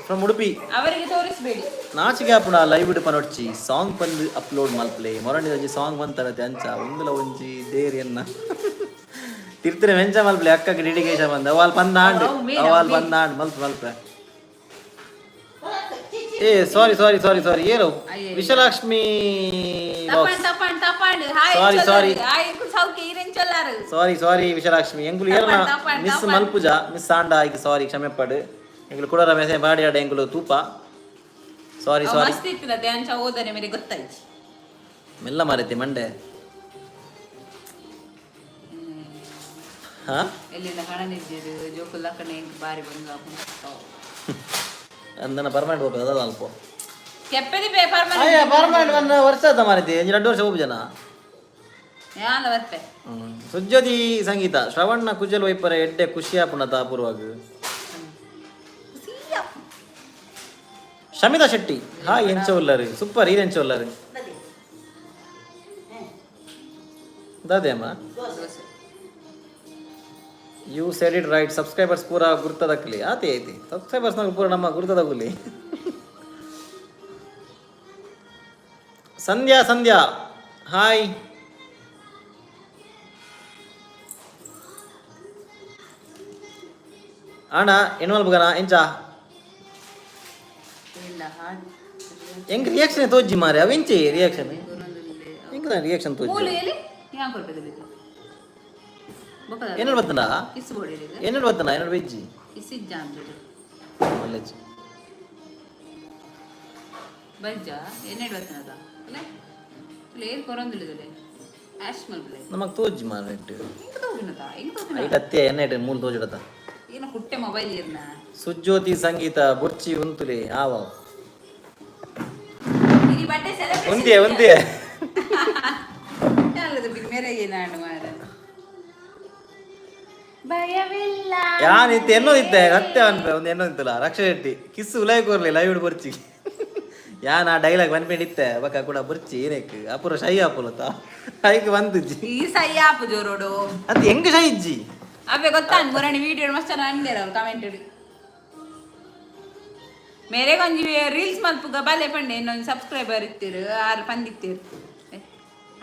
ಫ್ರಮ್ ಉಡುಪಿ. ಅವರಿಗೆ ತೋರಿಸಬೇಡಿ. ನಾಚಿಗೆ ಆಪುಣ ಲೈವ್ ಇಡು ಪನೊಡ್ಚಿ. ಸಾಂಗ್ ಬಂದು ಅಪ್ಲೋಡ್ ಮಲ್ಪ್ಲೆ. ಮೊರಂಡಿ ಒಂಜಿ ಸಾಂಗ್ ಬಂತಾರತೆ ಅಂಚ ಒಂದುಲ ಒಂಜಿ ದೇರಿಯನ್ನ ತಿರ್ತಿನ ಮೆಂಚ ಮಲ್ಪ್ಲೆ. ಅಕ್ಕಗೆ ಡೆಡಿಕೇಶನ್ ಬಂದ ಅವಾಲ್ ಬಂದಾಂಡ್. ಅವಾಲ್ ಬಂದಾಂಡ್ ಮಲ್ಪ ಮಲ್ಪೆ. ಏ, ಸಾರಿ ಸಾರಿ ಸಾರಿ ಸಾರಿ. ಏನು ವಿಶಾಲಾಕ್ಷ್ಮಿ. ತಪ್ಪಂಡ್ ತಪ್ಪಂಡ್ ತಪ್ಪಂಡ್. ಹಾಯ್. Sorry, sorry. Hi ಸೌಖ್ಯ ಈರೆನ್ ಚೊಲ್ಲಾರು. ಸಾರಿ ಸಾರಿ ವಿಶಾಲಾಕ್ಷ್ಮಿ, ಎಂಗುಲು ಏರ್ನ ತಪ್ಪಂಡ್, ತಪ್ಪಂಡ್, ಮಿಸ್ ತಪ್ಪಂಡ್. ಮಲ್ಪುಜ. ಮಿಸ್ ಆಂಡ ಐಕ್ ಸಾರಿ, ಕ್ಷಮೆ ಪಡು. ಎಂಗುಲು ಕೂಡ ಮೆಸೇಜ್ ಮಾಡಿ ಆಡ ಎಂಗುಲು ತೂಪ. ಸಾರಿ ಸಾರಿ. ಮಸ್ತ್ ಇತ್ತು ಅಂಚ ಓದನೆ ಮೇರೆ ಗೊತ್ತಾಯ್ತು. ಮೆಲ್ಲ ಮಾರೈತಿ ಮಂಡೆ ಹಾ. ಎಲ್ಲಿಂದ ಹಣ ನಿದ್ದಿರು ಜೋಕುಲ್ ಕಣೆ ಬಾರಿ ಬಂದು. ಅಂದನ ಪರ್ಮನೆಂಟ್ ಹೋಗ್ತದೆ ಅದ ಅಲ್ಪ. ಕೆಪ್ಪೆದಿ ಪೇಪರ್. ಅಯ್ಯ, ಪರ್ಮನೆಂಟ್ ಒಂದು ವರ್ಷ ಆತ ಮಾರೈತಿ, ಒಂಜಿ 2 ವರ್ಷ ಹೋಗು ಜನ. ಯಾಲ ಬರ್ಪೆ. ಸುಜ್ಯೋತಿ ಸಂಗೀತ ಶ್ರವಣ್ಣ ಕುಜಲ್ ವೈಪರ ಎಡ್ಡೆ ಖುಷಿ ಆಪುಣ ತಾಪೂರ್ವಾಗ. ಶಮಿತಾ ಶೆಟ್ಟಿ ಹಾಯ್, ಎಂಚ ಉಲ್ಲರು? ಸೂಪರ್. ಈರ್ ಎಂಚ ಉಲ್ಲರು? ದಾದೆ ಅಮ್ಮ. You said it right. Subscribers ಪೂರ ಗುರ್ತದಕ್ಕಲಿ ಆತಿ ಐತಿ. ಸಬ್ಸ್ಕ್ರೈಬರ್ಸ್ ನಾಗ ಪೂರ ನಮ್ಮ ಗುರ್ತದಗುಲಿ. ಸಂಧ್ಯಾ ಸಂಧ್ಯಾ ಹಾಯ್. ಅಣ್ಣ ಎಣ್ಮಲ್ ಬಗನ ಎಂಚ? ಇಲ್ಲ ಹಾಡು. ಎಂಕ್ ರಿಯಾಕ್ಷನ್ ತೋಜಿ ಮಾರೆ. ಅವ ಎಂಚಿ ರಿಯಾಕ್ಷನ್? ಎಂಕ್ ರಿಯಾಕ್ಷನ್ ತೋಜಿ. ಮೂಲು ಎಲ್ಲಿ ಯಾನ್ ಕೊಡ್ಬೇಕು ಬೇಕು. ಏನೇನು ಬರ್ತನ? Kiss body. ಏನೇನು ಬರ್ತನ? ಏನೇನು ಬೆಜ್ಜಿ? Kiss jam. ಮಲ್ಲೆಜ್ಜಿ. ಬಜ್ಜ ಎಣ್ಣೆ ಬರ್ತನದ ಅಲ್ಲ ಏರ್ ಕೊರೊಂದಿಲ್ಲದಲೆ ಆಶ್ ಮಲ್ಪಲೆ. ನಮಗ್ ತೋಜಿ ಮಾರೆ. ಎಂಕ ತೋಜುನತ, ಎಂಕ ತೋಜುನ? ಐಟ್ ಅತ್ತೆ ಎಣ್ಣೆ ಇಟ್ಟು ಮೂಲು ತೋಜಿಡತ. ಏನ ಕುಟ್ಟೆ ಮೊಬೈಲ್ ಇರ್ನ. ಸುಜ್ಯೋತಿ ಸಂಗೀತ ಬುರ್ಚಿ ಉಂತುಲಿ ಆವ. ಈ ಬಟ್ಟೆ ಸೆಲೆಬ್ರೇಷನ್. ಒಂದೇ ಒಂದೇ. ಮೇರೆ ಏನಾಡು ಮಾರ ಭಯವಿಲ್ಲ. ಯಾನ್ ಇತ್ತೆ ಎನ್ನೋದಿತ್ತೆ ಸತ್ಯ ಅನ್ಪೆ ಒಂದು ಎನ್ನೋದಿತ್ತಲ್ಲ. ರಕ್ಷ ಶೆಟ್ಟಿ ಕಿಸ್ ಉಲಾಯ್ ಕೋರ್ಲಿ ಲೈವ್ ಇಡು ಬುರ್ಚಿ. ಯಾನ್ ಆ ಡೈಲಾಗ್ ಬನ್ಪೆಂಡ್ ಇತ್ತೆ ಬಕ ಕೂಡ ಬುರ್ಚಿ ಏನೇಕ್ ಅಪುರ ಶೈ ಆಪುಲತ ಐಕ್ ಬಂತುಜ್ಜಿ. ಈ ಸೈ ಆಪು ಜೋರೋಡು. ಅದು ಹೆಂಗ್ ಶೈ ಇಜ್ಜಿ? ಅವೇ ಗೊತ್ತಾನ್ ಮುರಣಿ ವಿಡಿಯೋ ಮಸ್ತ್ ಅಂದೇರ ಅವ್ರು ಕಮೆಂಟ್. ಮೇರೆ ಒಂಜಿ ರೀಲ್ಸ್ ಮಲ್ಪುಗ ಬಲೆ ಪಂಡೆ ಇನ್ನೊಂದು ಸಬ್ಸ್ಕ್ರೈಬರ್ ಇತ್ತೀರು ಆರು ಪಂದಿತ್ತೀರು.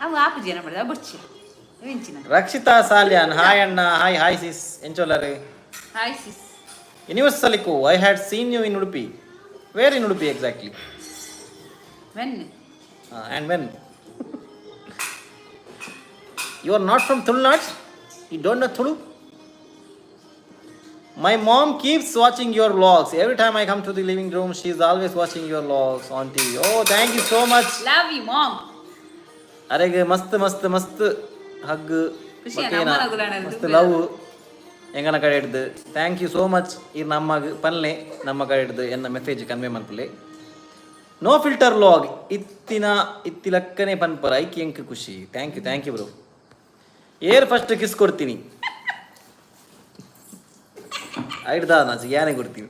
ಅವು ಆಪು ಜನ ಪಡೆದ ಬುರ್ಚಿ ಎಂಚಿನ. ರಕ್ಷಿತಾ ಸಾಲ್ಯಾನ್ ಹಾಯ್ ಅಣ್ಣ. ಹಾಯ್ ಹಾಯ್ ಸಿಸ್, ಎಂಚೊಲ್ಲರು? Hi sis. Universe ಸಲಿಕು, I had seen you in Udupi. Where in Udupi exactly? When? And when? You are not from Tulunad? You don't know Tulu? My mom keeps watching your vlogs. Every time I come to the living room, she is always watching your vlogs on TV. Oh, thank you so much. Love you mom. ಅರೆಗೆ ಮಸ್ತ್ ಮಸ್ತ್ ಮಸ್ತ್ hug. ಖುಷಿ ನಮ್ಮನ ಗುಲಾಣ. ಮಸ್ತ್ love ಎಂಗನ ಕಡೆ ಹಿಡ್ದು. Thank you so much. ಇರ್ ನಮ್ಮಗ್ ಪಲ್ಲೆ ನಮ್ಮ ಕಡೆ ಹಿಡ್ದು ಎನ್ನ ಮೆಸೇಜ್ ಕನ್ವೆ ಮನ್ಪುಲೆ. ನೋ ಫಿಲ್ಟರ್ ವ್ಲಾಗ್, ಇತ್ತಿನ ಇತ್ತಿಲಕ್ಕನೆ ಪನ್ಪರ ಐಕಿ ಎಂಕ್ ಖುಷಿ. Thank you, thank you bro. ಏರ್ ಫಸ್ಟ್ ಕಿಸ್ ಕೊಡ್ತೀನಿ? ಐಡ್ದ ನಾಚಿ ಯಾನೆ ಕೊಡ್ತೀನಿ.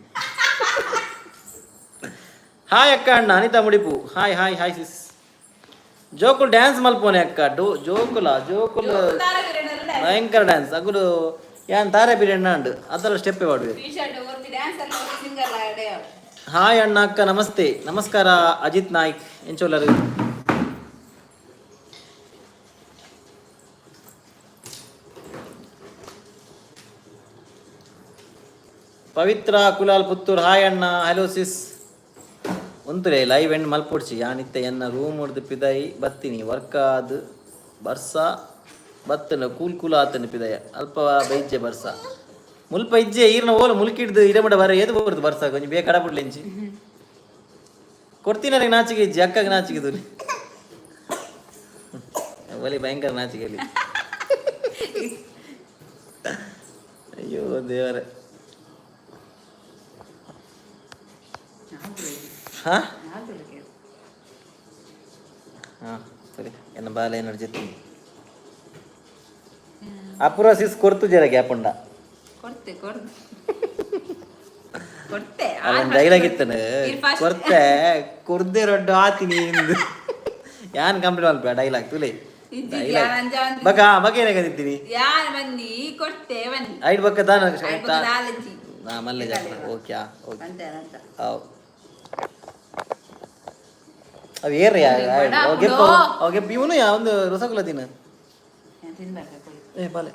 ಹಾಯ್ ಅಕ್ಕ ಅಣ್ಣ, ಅನಿತಾ ಮುಡಿಪು. Hi hi hi sis. ಜೋಕುಲ್ ಡ್ಯಾನ್ಸ್ ಮಲ್ಪೋನೆ ಅಕ್ಕ. ಡೋ ಜೋಕುಲ ಜೋಕುಲ್ ಭಯಂಕರ ಡ್ಯಾನ್ಸ್ ಅಗುಲು. ಯಾನ್ ತಾರೆ ಬಿರಿಯಣ್ಣ ಅಂಡ್ ಅದರ ಸ್ಟೆಪ್ ಮಾಡುವೆ. ಟಿ ಶರ್ಟ್ ಒರ್ತಿ ಡ್ಯಾನ್ಸರ್ ಸಿಂಗರ್. ಹಾಯ್ ಅಣ್ಣ ಅಕ್ಕ ನಮಸ್ತೆ. ನಮಸ್ಕಾರ ಅಜಿತ್ ನಾಯ್ಕ್, ಎಂಚೋಲರು? ಪವಿತ್ರ ಕುಲಾಲ್ ಪುತ್ತೂರ್, ಹಾಯ್ ಅಣ್ಣ. Hello sis. ಉಂತುಲೆ ಲೈವ್ ಎಂಡ್ ಮಲ್ಪೊಡ್ಚಿ. ಯಾನಿತ್ತೆ ಎನ್ನ ರೂಮ್ ಹೊಡ್ದು ಪಿದೈ ಬತ್ತೀನಿ. ವರ್ಕ್ ಆದ್ ಬರ್ಸ ಬತ್ತನ ಕೂಲ್ ಕೂಲ್ ಆತನ ಪಿದಯ. ಅಲ್ಪ ಬೈಜ್ಜೆ ಬರ್ಸ ಮುಲ್ಪ ಇಜ್ಜೆ. ಈರ್ನ ಓಲು ಮುಲ್ಕಿಡ್ದು ಇಡಮಡ ಬರ ಏದು ಬರ್ದು ಬರ್ಸ ಕೊಂಚ ಬೇಗ ಕಡಪುಡ್ಲೆಂಚಿ ಕೊಡ್ತೀನಿ. ನನಗೆ ನಾಚಿಕೆ ಇಜ್ಜಿ, ಅಕ್ಕಗೆ ನಾಚಿಕೆ ತುಲಿ. ಒಲಿ ಭಯಂಕರ ನಾಚಿಕೆ ಅಲ್ಲಿ. ಅಯ್ಯೋ ದೇವರೇ! ಹಾ ಹಾ, ಸರಿ. ಎನ್ನ ಬಾಲ ಏನೋ ಜೊತೆ ಅಪೂರ್ವ ಸಿಸ್ ಕೊರ್ತು ಜರ ಗ್ಯಾಪ್ ಉಂಡ. ಕೊಡ್ತೆ, ಕೊಡ್ತೆ, ಕೊಡ್ತೆ. ಅವನ್ ಡೈಲಾಗ್ ಇತ್ತನೆ, ಕೊರ್ತೆ ಕೊರ್ದೆ ರೊಡ್ಡು ಆತೀನಿ ಇಂದು. ಯಾನ್ ಕಂಪ್ಲೀಟ್ ಮಲ್ಪ ಡೈಲಾಗ್ ತುಲೆ. ಬಕ ಬಕ ಏನಾಗದಿತ್ತೀನಿ? ಯಾರು ಬನ್ನಿ ಕೊಡ್ತೆ ಬನ್ನಿ. ಐಡ್ ಬಕ್ಕ ದಾನ. ಐಡ್ ಬೊಕ್ಕ ದಾಲಜ್ಜಿ. ನಾ ಮಲ್ಲೆ ಜಾಸ್ತಿ. Okay okay. ಅಂತೆ ಅಂತ. ಅವ್ ಅವು ಏರ್ರಿ ಅವ್ ಗೆಪ್ಪ ಅವ್ ಗೆಪ್ಪ. ಇವನು ಯಾ ಒಂದು ರಸಗುಲ್ಲ ತಿನ್ನ. ತಿನ್ಬೇಕು. ಏ ಬಾಲೆ.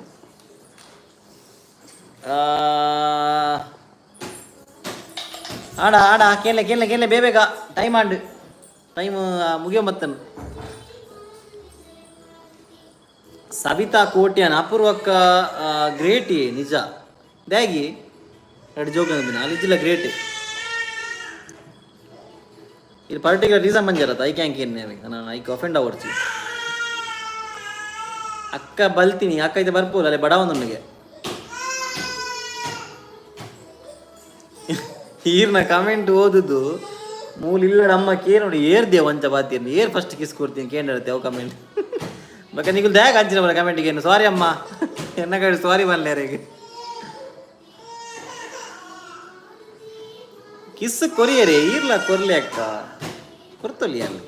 ಆಡ ಆಡ, ಕೇಳಲೆ ಕೇಳಲೆ ಕೇಳಲೆ. ಬೇಬೇಗ ಟೈಮ್ ಆಂಡ್ ಟೈಮ್ ಮುಗಿಯೋ ಮತ್ತನ್. ಸಬಿತಾ ಕೋಟ್ಯಾನ್, ಅಪೂರ್ವಕ್ಕ ಗ್ರೇಟಿ ನಿಜ ದ್ಯಾಗಿ ಎರಡು ಜೋಕ್ ಅಂದಿನ ಅಲ್ಲಿ ಇಜ್ಜಿಲ್ಲ. ಗ್ರೇಟ್ ಇದು ಪರ್ಟಿಕ್ಯುಲರ್ ರೀಸನ್ ಬಂದಿರತ್ತ. I can ಕೇನ್ ನಾನು ಐಕ್ ಅಫೆಂಡ್ ಅವರ್ಚಿ. ಅಕ್ಕ ಬಲ್ತೀನಿ, ಅಕ್ಕ ಇದು ಬರ್ಪೋಲ್ಲ ಅಲ್ಲೇ ಬಡವ ನನಗೆ. ಈರ್ನ ಕಮೆಂಟ್ ಓದುದು ಮೂಲ ಇಲ್ಲ. ಅಮ್ಮ ಕೇ ನೋಡಿ ಏರ್ದೆ ಒಂಚ ಬಾತಿ ಏರ್ ಫಸ್ಟ್ ಕಿಸ್ ಕೊಡ್ತೀನಿ ಕೇಂದ್ರ ಅವು ಕಮೆಂಟ್ ಬಕ್ಕ ನಿಗುಲ್ ದ್ಯಾಗ ಅಂಚಿನ ಬರ ಕಮೆಂಟಿಗೆ ಏನು. ಸಾರಿ ಅಮ್ಮ, ಎನ್ನ ಕಡೆ ಸಾರಿ ಬಲ್ಲೇರಿಗೆ. ಕಿಸ್ ಕೊರಿಯರೇ ಈರ್ಲ ಕೊರ್ಲಿ ಅಕ್ಕ ಕೊರ್ತೊಲಿ ಅಲ್ಲಿ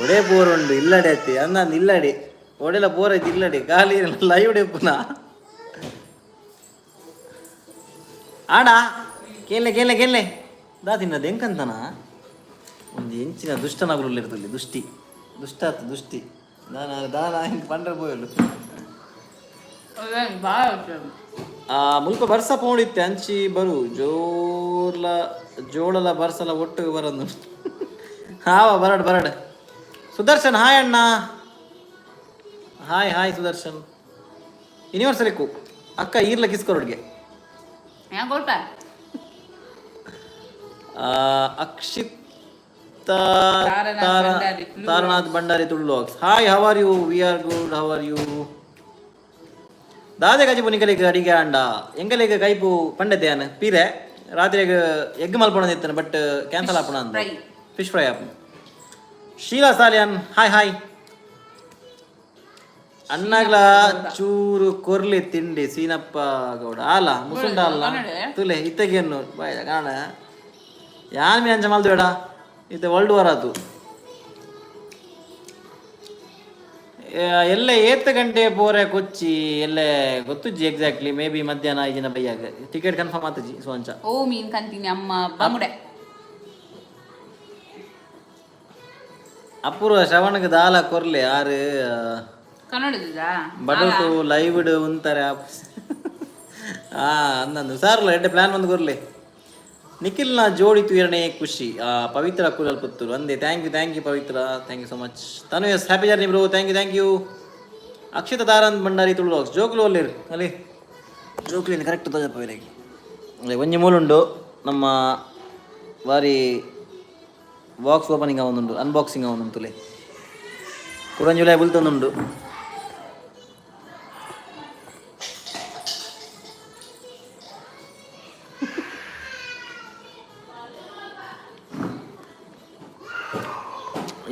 ಒಡೆ ಬೋರ್ ಉಂಡು ಇಲ್ಲಡೆ ಅತ್ತಿ ಅಂದಂದು ಇಲ್ಲಡೆ ಒಡೆಲ ಬೋರ್ ಐತಿ ಇಲ್ಲಡೆ ಖಾಲಿ ಲೈವ್ ಪುನಃ. ಆಡ ಕೇಳೆ ಕೇಳೆ ಕೇಳೆ. ದಾ ತಿನ್ನದು ಎಂಕಂತನ ಒಂದು ಎಂಚಿನ ದುಷ್ಟನಾಗುಲು ಇರ್ತಲ್ಲಿ. ದುಷ್ಟಿ ದುಷ್ಟ ಆತು ದುಷ್ಟಿ ದಾನ ದಾನ ಹಿಂಗೆ ಪಂಡ್ರೆ ಪೋಯಲು. ಆ ಮುಲ್ಪ ಬರ್ಸ ಪೋಣಿತ್ತೆ ಅಂಚಿ ಬರು ಜೋರ್ಲ ಜೋಳಲ ಬರ್ಸಲ ಒಟ್ಟಿಗೆ ಬರಂದು. ಹಾವ ಬರಡ್ ಬರಡ್. ಸುದರ್ಶನ್, ಹಾಯ್ ಅಣ್ಣ. Hi hi Sudarshan. ಯೂನಿವರ್ಸಲಿಕ್ಕು ಅಕ್ಕ ಈರ್ಲ ಕಿಸ್ಕೊರಡ್ಗೆ. ಕೊಡ್ಪ. Akshith Taranath Bhandari, Taranath Bhandari Tulu. Hi, how are you? We are good, how are you? ದಾದೆ ಕಜಿಪು ನಿಕಲಿಗೆ ಅಡಿಗೆ ಅಂಡ ಎಂಗಲಿಗೆ ಕೈಪು ಪಂಡತೆ ಯಾನ್ ಪೀರೆ ರಾತ್ರಿಗೆ ಎಗ್ ಮಲ್ಪೊಣ ಇತ್ತನ, ಬಟ್ ಕ್ಯಾನ್ಸಲ್ ಆಪಣ ಅಂದ. Fry. Fish fry ಆಪಣ. Sheela Salian, hi hi. ಅಣ್ಣಗ್ಲ ಚೂರು ಕೊರ್ಲಿ ತಿಂಡಿ. ಸೀನಪ್ಪ ಗೌಡ ಅಲ್ಲ ಮುಸುಂಡ ಅಲ್ಲ. ತುಲೆ ಇತ್ತಗೇನು ಬಾಯ್ ಕಾಣ ಯಾನ್ ಮೀ ಅಂಚ ಮಲ್ದು ಬೇಡ. ಇತ್ತೆ ವರ್ಲ್ಡ್ ವಾರ್ ಆತು. ಎಲ್ಲ ಏತ್ ಗಂಟೆ ಪೋರೆ ಕೊಚ್ಚಿ ಎಲ್ಲೆ ಗೊತ್ತುಜ್ಜಿ ಎಕ್ಸಾಕ್ಟ್ಲಿ. ಮೇ ಬಿ ಮಧ್ಯಾಹ್ನ ಐಜಿನ ಬೈಯಾಗ. ಟಿಕೆಟ್ ಕನ್ಫರ್ಮ್ ಆತಜಿ ಸೊ ಅಂಚ. ಓ ಮೀನ್ ಕಂತೀನಿ ಅಮ್ಮ ಬಂಗುಡೆ. ಅಪೂರ್ವ ಶ್ರವಣಗೆ ದಾಲ ಕೊರ್ಲೆ ಆರು. ಕನ್ನಡದ. ಬಡಟು ಲೈವ್ಡ್ ಉಂತಾರೆ. ಆ ಅಂದಂದು ಸಾರ್ಲ ಎಡ್ಡೆ ಪ್ಲಾನ್ ಬಂದು ಕೊರ್ಲೆ. ನಿಖಿಲ್ನ ಜೋಡಿ ತುಯರಣೆ ಖುಷಿ. ಪವಿತ್ರ ಕುಲಲ್ ಪುತ್ತೂರು ಅಂದೆ. Thank you, thank you Pavithra, thank you so much. Tanu S, happy journey bro. Thank you, thank you. Akshita Taranth Bhandari Tulu vlogs. ಜೋಕ್ಲು ಒಲ್ಲೇರು ಅಲ್ಲಿ ಜೋಕ್ಲಿನ ಕರೆಕ್ಟ್ ತೋಜಪ್ಪ ಇರಕ್ಕೆ. ಅದೇ ಒಂಜಿ ಮೂಲುಂಡು ನಮ್ಮ ಬಾರಿ ಬಾಕ್ಸ್ ಓಪನಿಂಗ್ ಅವನುಂಡು, ಅನ್ಬಾಕ್ಸಿಂಗ್ ಅವನುಂಟು ತುಲೆ. ಕುರಂಜುಲೈ ಬುಲ್ತೊಂದುಂಡು.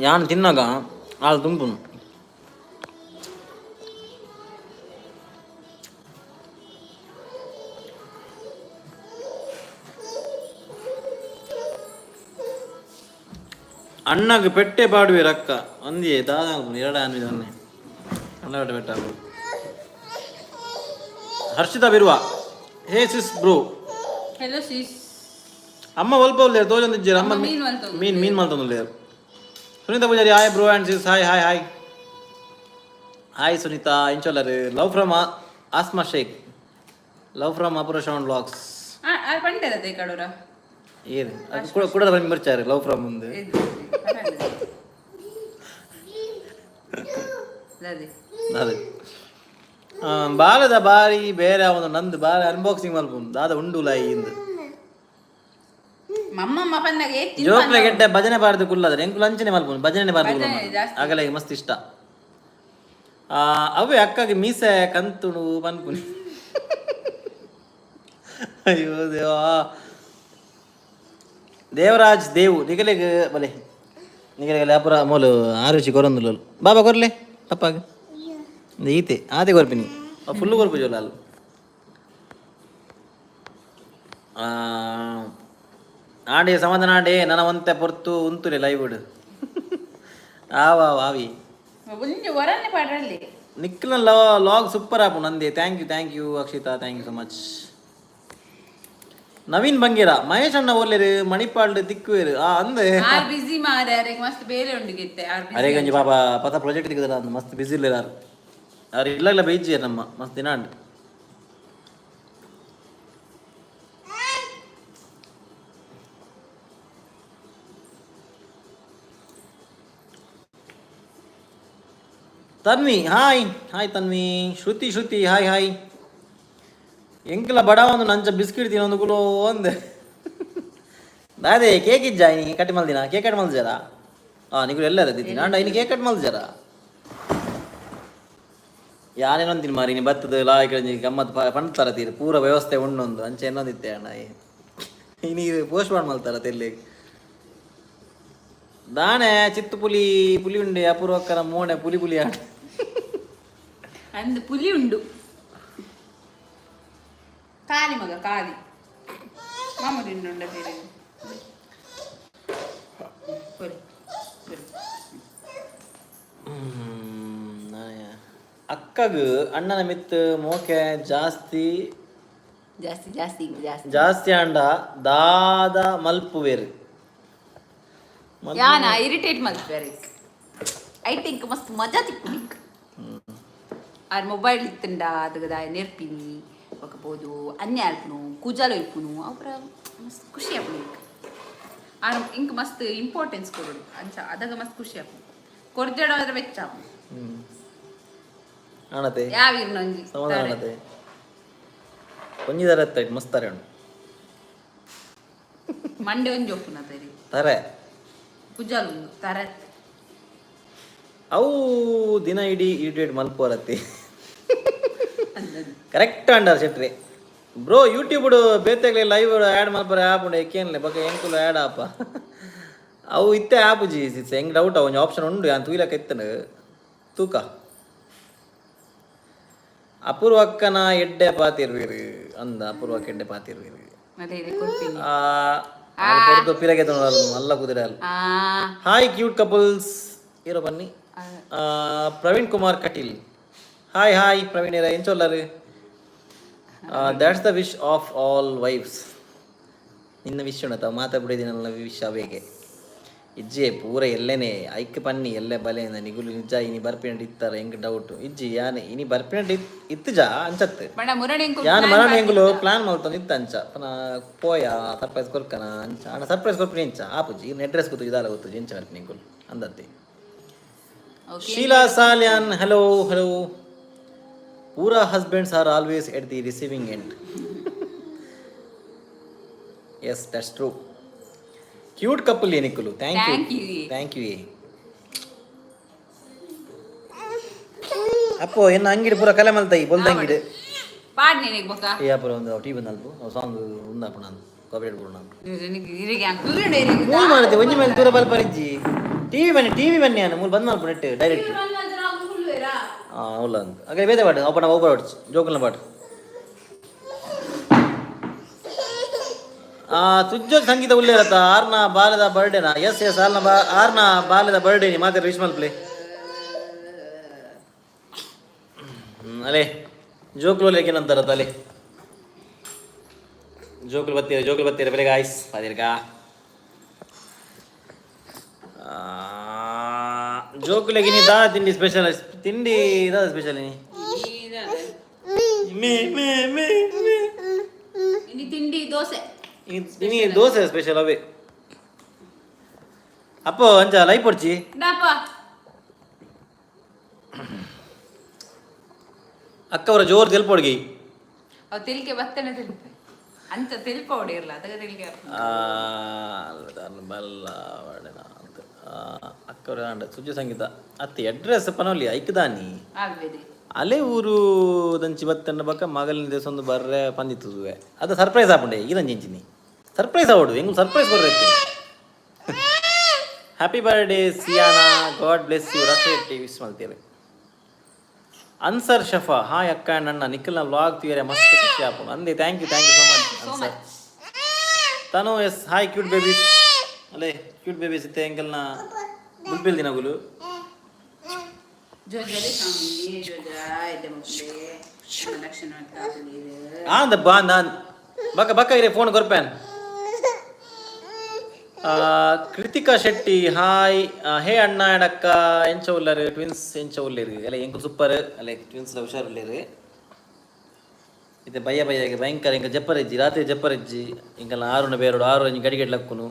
ಯಾನ್ ತಿನ್ನಾಗ ಆಳು ತುಂಪುನು. ಅಣ್ಣಗ್ ಪೆಟ್ಟೆ ಪಾಡುವೆ ರಕ್ಕ ಒಂದಿಯೇ ದಾದ ಎರಡ ಅನ್ವಿದನ್ನೇ ಅಣ್ಣ ಪೆಟ್ಟೆ ಪೆಟ್ಟ ಹಾಕು. ಹರ್ಷಿತಾ ಬಿರುವ, ಹೇ ಸಿಸ್ ಬ್ರೋ. Hello sis. ಅಮ್ಮ ಒಲ್ಪ ಉಲ್ಲೇರು ತೋಜೊಂದಿಜ್ಜೆರ್ ಅಮ್ಮ. ಅಮ್ಮ ಮೀನ್ ಮಲ್ತೊಂದು. ಮೀನ್ ಮೀನ್ ಮಲ್ತೊಂದುಲ್ಲೇರು. Sunita Poojary, hi bro and sis. Hi hi hi hi Sunita. ಇಂಚೊಲ್ಲರು? Love from Asma Sheikh. Love from Apoorva Shravan vlogs. ಪಂಡೆದ ಕಡೂರ. ಏನು ಅದು ಕೂಡ ಕೂಡ ಬಂದು ಬರ್ಚಾರೆ ಲವ್ ಫ್ರಮ್ ಮುಂದೆ. ಅದೇ ಬಾಲದ ಬಾರಿ ಬೇರೆ ಅವನು ನಂದು ಬಾಲ ಅನ್ಬಾಕ್ಸಿಂಗ್ ಮಲ್ಪುನ್ ದಾದ ಉಂಡು ಲಾಯಿ ಇಂದು. ಮಮ್ಮಮ್ಮ ಪನ್ನಾಗ ಏತ್. ಜೋಕ್ಲೆ ಗೆಡ್ಡೆ ಭಜನೆ ಬಾರ್ದು ಕುಲ್ಲದ್ರೆ ಎಂಕುಲು ಅಂಚನೆ ಮಲ್ಪುನ್ ಭಜನೆ ಬಾರ್ದು ಕುಲ್ಲ. ಆಗಲ ಮಸ್ತ್ ಇಷ್ಟ. ಅವೇ ಅಕ್ಕಗೆ ಮೀಸೆ ಕಂತುಡು ಪನ್ಪುನಿ. ಅಯ್ಯೋ ದೇವಾ. ದೇವರಾಜ್ ದೇವು ನಿಗಲೆಗ್ ಬಲೆ ನಿಗಲೆಗ್ ಅಪುರ ಮೂಲು ಆರುಚಿ ಕೊರೊಂದುಲ್ಲ. ಬಾಬಾ ಕೊರ್ಲೆ ಅಪ್ಪಾಗ ಈತೆ ಆತೆ ಕೊರ್ಪಿನಿ ಫುಲ್ಲು ಕೊರ್ಪು ಜೋಲ ಅಲ್ಲು. ಆಂಡೆ ಸಮಾಧಾನ ಆಂಡೆ ನನ್ನ ಒಂತೆ ಪೊರ್ತು ಉಂತುಲೆ ಲೈವ್ ಆವ ಆವಿ. ಒಂಜಿ ಒರನ್ನೆ ಪಾಡ್ರಲ್ಲಿ. ನಿಕ್ಲ ಲಾಗ್ ಸೂಪರ್ ಆಪು ನಂದೆ. Thank you, thank you Akshita, thank you so much. Naveen Bangera Mahesh ಅಣ್ಣ ಓರ್ಲೇರು ಮಣಿಪಾಲ್ಡ್ ತಿಕ್ಕುವೇರು ಆ ಅಂದೆ. ಆರ್ ಬಿಸಿ ಮಾರೆ, ಅರೆಗ್ ಮಸ್ತ್ ಬೇರೆ ಉಂಡು ಗಿತ್ತೆ ಆರ್ busy. ಅರೆ ಗಂಜಿ ಪಾಪ ಪತ ಪ್ರಾಜೆಕ್ಟ್ ತಿಕ್ಕುದಲ್ಲ ಅಂದ್ ಮಸ್ತ್ ಬಿಸಿ ಇಲ್ಲ ಯಾರು ಯಾರು ಇಲ್ಲ ಬೈಜಿ ನಮ್ಮ ಮಸ್ತ್ ದಿನ ಉಂಟು. Tanvi hi hi Tanvi. Shruti Shruti hi hi. ಎಂಕಲ ಬಡ ಒಂದು ನಂಚ ಬಿಸ್ಕಿಟ್ ತಿನ್ನೊಂದು ಕುಲೋ ಅಂದೆ. ಅದೇ ಕೇಕ್ ಇಜ್ಜ ಇನಿ ಕಟ್ ಮಲ್ದಿನ ಕೇಕ್ ಕಟ್ ಮಲ್ಜಾರ? ಆ ನಿಗುಲು ಎಲ್ಲರ ತಿಂತೀನಿ ಅಂಡ ಇನಿ ಕೇಕ್ ಕಟ್ ಮಲ್ಜಾರ? ಯಾನೇನೊಂದಿನ ಮಾರಿ ಇನಿ ಬತ್ತದ ಲಾಯ್ಕ ಗಮ್ಮತ್ ಪಂಡ್ತಾರ ತೀರು ಪೂರ ವ್ಯವಸ್ಥೆ ಉಂಡೊಂದು ಅಂಚೆ ಏನೊಂದಿತ್ತೆ ಅಣ್ಣ. ಇನಿ ಪೋಸ್ಟ್ ಮಾಡಿ ಮಲ್ತಾರ ತೆಲ್ಲಿ ದಾಣೆ ಚಿತ್ತು ಪುಲಿ ಪುಲಿ ಉಂಡೆ ಅಪೂರ್ವಕ್ಕನ ಮೋಣೆ ಪುಲಿ ಪುಲಿ ಆಟ. ಅಂದ್ ಪುಲಿ ಉಂಡು ಕಾಲಿ ಮಗ ಕಾಲಿ ಮಾಮ ತಿಂಡುಂಡ ಬೇರೆ. ಕೊರಿ, ಕೊರಿ. ಅಕ್ಕಗ್ ಅಣ್ಣನ ಮಿತ್ ಮೋಕೆ ಜಾಸ್ತಿ. ಜಾಸ್ತಿ ಜಾಸ್ತಿ ಜಾಸ್ತಿ. ಜಾಸ್ತಿ ಅಂಡ ದಾದ ಮಲ್ಪುವೇರು. ಯಾನ ಇರಿಟೇಟ್ ಮಲ್ಪೇರೆ? I think ಮಸ್ತ್ ಮಜಾ ತಿಕ್ಕು ನಿಕ್ ಆರ್ ಮೊಬೈಲ್ ಇತ್ತಂಡ ಅದಗ ನೆರ್ಪಿನಿ ಬೊಕ ಪೋದು ಅನ್ಯ ಆಲ್ಪುನು ಕೂಜಾಲ ಇಪ್ಪುನು ಅವರ ಮಸ್ತ್ ಖುಷಿ ಆಪುನು ಇಂಕ್. ಆರ್ ಇಂಕ್ ಮಸ್ತ್ ಇಂಪಾರ್ಟೆನ್ಸ್ ಕೊರೊಡು ಅಂಚ ಅದಗ ಮಸ್ತ್ ಖುಷಿ ಆಪುನು. ಕೊರ್ಜಡ ಆದ್ರೆ ಬೆಚ್ಚ ಆಪುನು. ಆಣತೆ. ಯಾವ ಇರ್ನೊಂಜಿ. ಸಮಾಧಾನ ಆಣತೆ ಒಂಜಿ ತರ ಮಸ್ತ್ ತಾರೆ ಉಂಡು. ಮಂಡೆ ಒಂಜಿ ಒಪ್ಪುನ ತರಿ. ತಾರೆ. ಕುಜಾಲ್ ಉಂಡು ತಾರೆ. ಅವು ದಿನ ಇಡೀ ಇರಿಟೇಟ್ ಮಲ್ಪೋರತ್ತಿ. ಕರೆಕ್ಟ್ ಅಂಡರ್ ಶೆಟ್ರಿ ಬ್ರೋ. ಯೂಟ್ಯೂಬ್ ಬೇತೆಗ್ಲೆ ಲೈವ್ ಆ್ಯಡ್ ಮಲ್ಪರೆ ಆ್ಯಪ್ ಉಂಡು ಎಕ್ಕೇನ್ಲೆ ಬೊಕ ಎಂಕುಲು ಆ್ಯಡ್ ಆಪ ಅವು ಇತ್ತೆ ಆ್ಯಪ್ ಜಿ ಸಿಸ್ ಹೆಂಗ್ ಡೌಟ್ ಒಂಜಿ ಆಪ್ಷನ್ ಉಂಡು ಯಾನ್ ತೂಯ್ಲಕ ಇತ್ತನು ತೂಕ. ಅಪೂರ್ವಕ್ಕನ ಎಡ್ಡೆ ಪಾತಿರ್ವೀರು ಅಂದ ಅಪೂರ್ವಕ್ಕ ಎಡ್ಡೆ ಪಾತಿರ್ವೀರು. ಮತ್ತೆ ಇದೆ ಕೊಡ್ತೀನಿ. ಕೊಡ್ದು ಪಿರಗೆ ಮಲ್ಲ ಕುದುರೆ ಅಲ್ಲ. ಆ. ಹಾಯ್ ಕ್ಯೂಟ್ ಕಪಲ್ಸ್ ಹೀರೋ ಬನ್ನಿ. ಪ್ರವೀಣ್ ಕುಮಾರ್ ಕಟೀಲ್ ಹಾಯ್ ಹಾಯ್ ಪ್ರವೀಣ್ ಎಂಚೊಲ್ಲರು. That's the wish of all wives. ನಿನ್ನ ವಿಶ್ ಉಂಡತ ಮಾತಾಡ್ಬಿಡಿದಿನಲ್ಲ ವಿಶ್ ಅವೇಗೆ ಇಜ್ಜೆ ಪೂರ ಎಲ್ಲೇನೆ ಐಕ್ ಪನ್ನಿ ಎಲ್ಲೆ ಬಲೆ ನಿಗುಲು ನಿಜ ಇನಿ ಬರ್ಪಿನಟ್ ಇತ್ತಾರೆ ಎಂಕ್ ಡೌಟ್ ಇಜ್ಜಿ. ಯಾನೆ ಇನಿ ಬರ್ಪಿನಟ್ ಇತ್ತುಜಾ ಅಂಚತ್ತು. ಬಣ್ಣ ಮುರಣಿ. ಯಾನ್ ಮರಣ ಎಂಗುಲು ಪ್ಲಾನ್ ಮಲ್ತೊಂದು ಇತ್ತ ಅಂಚ ಪನ ಪೋಯ ಸರ್ಪ್ರೈಸ್ ಕೊರ್ಕನ ಅಂಚ ಅಣ್ಣ ಸರ್ಪ್ರೈಸ್ ಕೊರ್ಪಿನಿ ಅಂಚ ಆಪುಜಿ ಇನ್ನು ಅಡ್ರೆಸ್ ಗೊತ್ತು ಇದಾಲ ಗೊತ್ತು ಎಂಚ ಬರ್ಪಿನಿ ಎಂಕುಲು ಅಂದತ್ತೆ. Sheela Salian hello hello. ಪೂರಾ husbands are always at the receiving end. Yes, that's true. Cute couple ಏನಿಕ್ಕುಲು. Thank Thank you. You. Thank you. Appo ಎನ್ನ ಅಂಗಿಡಿ ಪೂರ ಕಲೆ ಮಲ್ತೈ ಬೊಲ್ದ ಅಂಗಿಡಿ. ಪಾಡ್ ನಿನಗೆ ಬೊಕ. ಏ ಅಪ್ಪರ ಒಂದು ಟೀ ಬಂದಲ್ಪ ಸಾಂಗ್ ಉಂದಪ್ಪ ನಾನು ಕಾಪಿರೇಟ್ ಕೊಡು ನಾನು. ಇರಿಗೆ ಮೂರು ಮಾಡುತ್ತೆ ಒಂಜಿ ಮೇಲೆ ದೂರ ಬಲ್ಪರಿಜ್ಜಿ ಟಿವಿ ಬನ್ನಿ ಟಿವಿ ಬನ್ನಿ ನಾನು ಮೂರು ಬಂದ್ ಮಲ್ಪ ನೆಟ್ ಡೈರೆಕ್ಟ್. ಹಾಂ ಉಲ್ಲ ಅಂತ ಅದೇ ಬೇರೆ ಪಾటు ಅಪ್ಪನ ಒಬ್ಬ ಹೊಡ್ಚು ಜೋಕುಲ್ನ ಪಾಟು. ಆ ತುಜ್ಜೋ ಸಂಗೀತ ಉಲ್ಲೇರತ್ತ ಆರ್ನ ಬಾಲದ ಬರ್ಡೇನಾ? ಎಸ್ ಎಸ್ ಆರ್ನ ಬಾ ಆರ್ನ ಬಾಲದ ಬರ್ಡೇ ನೀ ಮಾತಾಡಿ ವಿಶ್ ಮಲ್ಪ್ಲೆ. ಅಲೆ ಜೋಕುಲು ಏನಂತಾರ ಅಲೆ ಜೋಕುಲು ಬತ್ತೀರ ಜೋಕುಲು ಬತ್ತೀರ ಬೆಲೆ ಗಾಯ್ಸ್ ಪಾದಿರ್ಗ ಜೋಕುಲೆಗೆ ನೀ ದಾ ತಿಂಡಿ ಸ್ಪೆಷಲ್ ತಿಂಡಿ ದಾ ಸ್ಪೆಷಲ್ ನೀ ಮೇ ಮೇ ಮೇ ಮೇ. ತಿಂಡಿ ದೋಸೆ. ಇನಿ ದೋಸೆ ಸ್ಪೆಷಲ್ ಅವೇ. ಅಪ್ಪೋ, ಅಂಚ ಲೈ ಪೊಡ್ಚಿ. ಡಾಪ. ಅಕ್ಕ ಅವರ ಜೋರು ತೆಲ್ಪೊಡ್ಗಿ. ಅವ್ ತೆಲಿಕೆ ಬತ್ತನೆ ತೆಲಿಪೆ ಅಂಚ ತೆಲಿಪ ಹೊಡಿರ್ಲ ಅದಕ್ಕೆ ತೆಲಿಕೆ. ಅಕ್ಕವರ ಅಂಡ ಸುಜ್ಜು ಸಂಗೀತ ಅತ್ತೆ ಅಡ್ರೆಸ್ ಪನೊಲಿ ಐಕ್ದಾನಿ. ಆಗ್ಬೇಡಿ. ಅಲೆ ಊರು ದಂಚಿ ಬತ್ತನ್ನ ಬಕ್ಕ ಮಗಲಿನ ದೇಶ ಒಂದು ಬರ್ರೆ ಪಂದಿತ್ತುವೆ. ಅದು ಸರ್ಪ್ರೈಸ್ ಆಪುಂಡೆ. ಈ ರಂಜಿಂಚಿನಿ ಸರ್ಪ್ರೈಸ್ ಆವಡು. ಹೆಂಗ್ ಸರ್ಪ್ರೈಸ್ ಬರ್ರೆ. Happy birthday Siyana, God bless you. Raksha wish ಮಲ್ತೇವೆ. ಅನ್ಸರ್ ಶಫಾ, ಹಾಯ್ ಅಕ್ಕ ನನ್ನ ನಿಖಲ್ನ ವ್ಲಾಗ್ ತೀರೆ ಮಸ್ತ್ ಖುಷಿ ಆಪುಂಡು ಅಂದೆ. Thank you, thank you so much. So Ansar. Much. Tanu S, hi cute babies. ಅಲ್ಲೇ ಕ್ಯೂಟ್ ಬೇಬೀಸ್ ಇತ್ತೆ ಎಂಕಲ್ನ ಬುಲ್ಬಿಲ್ ದಿನಗುಲು. ಜೋಜಲೆ ಸ್ವಾಮಿ ಜೋಜ ಇದ್ದೆ ಮಕ್ಕಳೇ ರಕ್ಷಣೆ ಮಾಡ್ತಾ. ಆಂದ ಬಾ ನಾನ್ ಬಕ್ಕ ಬಕ್ಕ ಇರೇ ಫೋನ್ ಕೊರ್ಪೇನ್. ಕೃತಿಕಾ ಶೆಟ್ಟಿ, ಹಾಯ್. ಹೇ ಅಣ್ಣ ಆ್ಯಂಡ್ ಅಕ್ಕ, ಎಂಚ ಉಲ್ಲರು? ಟ್ವಿನ್ಸ್ ಎಂಚ ಉಲ್ಲೇರು? ಅಲ್ಲ, ಎಂಕು ಸೂಪರ್. ಅಲ್ಲೇ ಟ್ವಿನ್ಸ್ ಹುಷಾರುಲ್ಲೇರು. ಇದು ಬಯ್ಯ ಬಯ್ಯಗೆ ಭಯಂಕರ ಇಂಕ ಜಪ್ಪರೆಜ್ಜಿ, ರಾತ್ರಿ ಜಪ್ಪರೆಜ್ಜಿ. ಇಂಕಲ್ಲ ಆರುನ ಬೇರೋಡು ಆರು ಇಂಚ್ ಗಡಿಗೆಡ್ ಲಕ್ಕುನು.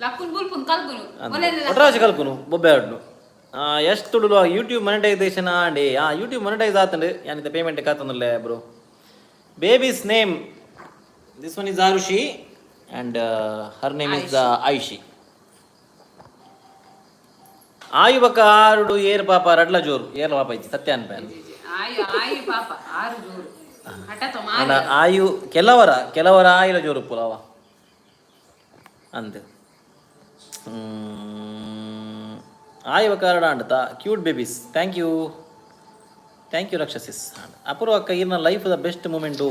ಲಕ್ಕುನ್ ಬುಲ್ಪುನ್ ಕಲ್ಕುನು. ಒಟ್ರಾಶಿ ಕಲ್ಪುನು ಬೊಬ್ಬೆ ಆಡ್ನು. ಎಷ್ಟು ತುಳು ಯೂಟ್ಯೂಬ್ ಮೊನಿಟೈಸೇಷನ್ ಆಂಡಿ? ಆ ಯೂಟ್ಯೂಬ್ ಮೊನಿಟೈಸ್ ಆತಂಡು. ಯಾನಿತ ಪೇಮೆಂಟ್ ಕಾತಂದುಲ್ಲೆ bro. Baby's name? This one is Arushi and her name is Ayushi. ಆಯು ಬಕ್ಕ ಆರುಡು ಏರ್ ಪಾಪ ರಡ್ಲ ಜೋರು. ಏರ್ ಪಾಪ ಇಜ್ಜಿ ಸತ್ಯ ಅನ್ಪೇನ್. ಆಯು ಆಯು ಪಾಪ ಆರು ಜೋರು ಹಠ. ಅಣ್ಣ ಆಯು ಕೆಲವರ ಕೆಲವರ ಆಯುಲ ಜೋರು ಪುಲವ ಅಂದ್. ಆಯು ಬಕ್ಕ ಆರಡ ಅಂಡತ. Cute babies, thank you, thank you ರಕ್ಷಸಿಸ್. ಅಪೂರ್ವ ಅಕ್ಕ, ಈರ್ನ ಲೈಫ್ the best moment?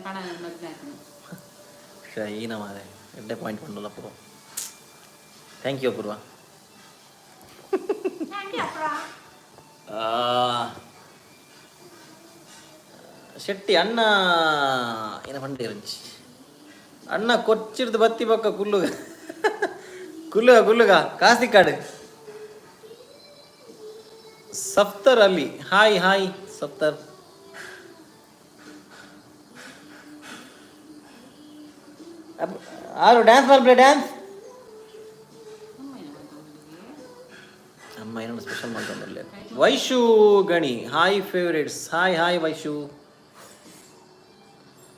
ಕಣ ಮದ್ವೆ ಆಯ್ತು. ಈನ ಮಾರೆ ಎಡ್ಡೆ ಪಾಯಿಂಟ್ ಪಂಡಲ್ಲ ಅಪೂರ್ವ. Thank you ಅಪೂರ್ವ. ಶೆಟ್ಟಿ ಅಣ್ಣ ಏನ ಪಂಡೇರಂಚಿ ಅಣ್ಣ ಕೊಚ್ಚಿಡ್ದು ಬತ್ತಿ ಬಕ್ಕ ಕುಲ್ಲುಗ ಕುಲ್ಲುಗ ಕುಲ್ಲುಗ ಕಾಸಿಕಾಡು. ಸಫ್ತರ್ ಅಲಿ, ಹಾಯ್ ಹಾಯ್ ಸಫ್ತರ್. ಆರು ಡ್ಯಾನ್ಸ್ ಮಾಡ್ಬಿಡಿ ಡ್ಯಾನ್ಸ್. ಅಮ್ಮ ಏನೋ special ಮಾಡ್ಕೊಂಡ್ಬರ್ಲಿ. Vaishu Gani, hi favourites. Hi hi Vaishu.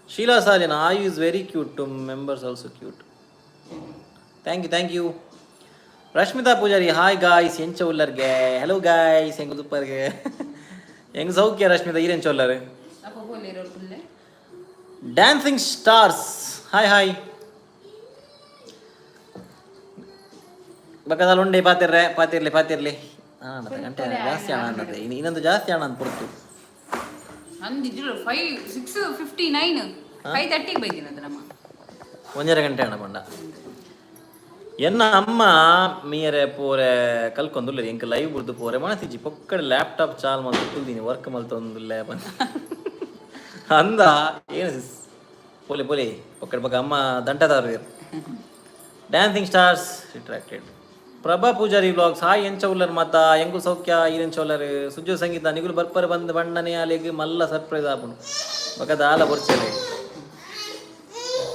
Sheela Salina, Aayu is very cute, two members also cute. Thank you, thank you. Rashmita Poojary, hi guys, ಎಂಚ ಉಲ್ಲರ್ಗೆ? ಹಲೋ ಗಾಯ್ಸ್, ಹೆಂಗ್ ಸೂಪರ್ಗೆ, ಹೆಂಗ್ ಸೌಖ್ಯ. ರಶ್ಮಿತಾ, ಈರೆಂಚ ಉಲ್ಲರ್? ಅಪ್ಪ ಬೋಲಿರೋ ಪುಲ್ಲೆ. Dancing stars, hi hi. ಬಕ್ಕದಲ್ಲಿ ಉಂಡೆ ಪಾತಿರ್ರೆ ಪಾತಿರ್ಲಿ ಪಾತಿರ್ಲಿ. ಹಾಂ, ಗಂಟೆ ಜಾಸ್ತಿ ಹಣ ಅನ್ನತ್ತೆ. ಇನ್ನು ಇನ್ನೊಂದು ಜಾಸ್ತಿ ಹಣ ಅಂತ ಪೊರ್ತು. ಅಂದಿದ್ರು 5, 6:59, 5:30ಗೆ ಬೈದಿನದು ನಮ್ಮ. ಒಂಜರೆ ಗಂಟೆ ಹಣ ಪಂಡ. ಎನ್ನ ಅಮ್ಮ ಮೀಯರೆ ಪೋರೆ ಕಲ್ಕೊಂದುಲ್ಲೆ. ಎಂಕ್ ಲೈವ್ ಬುಡ್ದು ಪೋರೆ ಮನಸಿಜ್ಜಿ. ಪೊಕ್ಕಡೆ ಲ್ಯಾಪ್ಟಾಪ್ ಚಾಲ್ ಮಲ್ತು ಕುಲ್ದಿನಿ, ವರ್ಕ್ ಮಲ್ತೊಂದುಲ್ಲೆ ಬಂದ ಅಂದ. ಏನು ಸಿಸ್, ಪೋಲೆ ಪೋಲೆ ಪೊಕ್ಕಡೆ ಪಕ್ಕ ಅಮ್ಮ ದಂಟದಾರು. Dancing stars retracted. Prabha Poojary vlogs, hi, ಎಂಚ ಉಲ್ಲರ್ ಮಾತಾ? ಎಂಗು ಸೌಖ್ಯ, ಈರೆಂಚ ಉಲ್ಲರ್? ಸುಜ್ಜು ಸಂಗೀತ, ನಿಗುಲು ಬರ್ಪರೆ ಬಂದ್ ಬಣ್ಣನೆ ಅಲೆಗ್ ಮಲ್ಲ ಸರ್ಪ್ರೈಸ್ ಆಪುಂಡು. ಬೊಕ ದಾಲ ಬೊರ್ಚಲೆ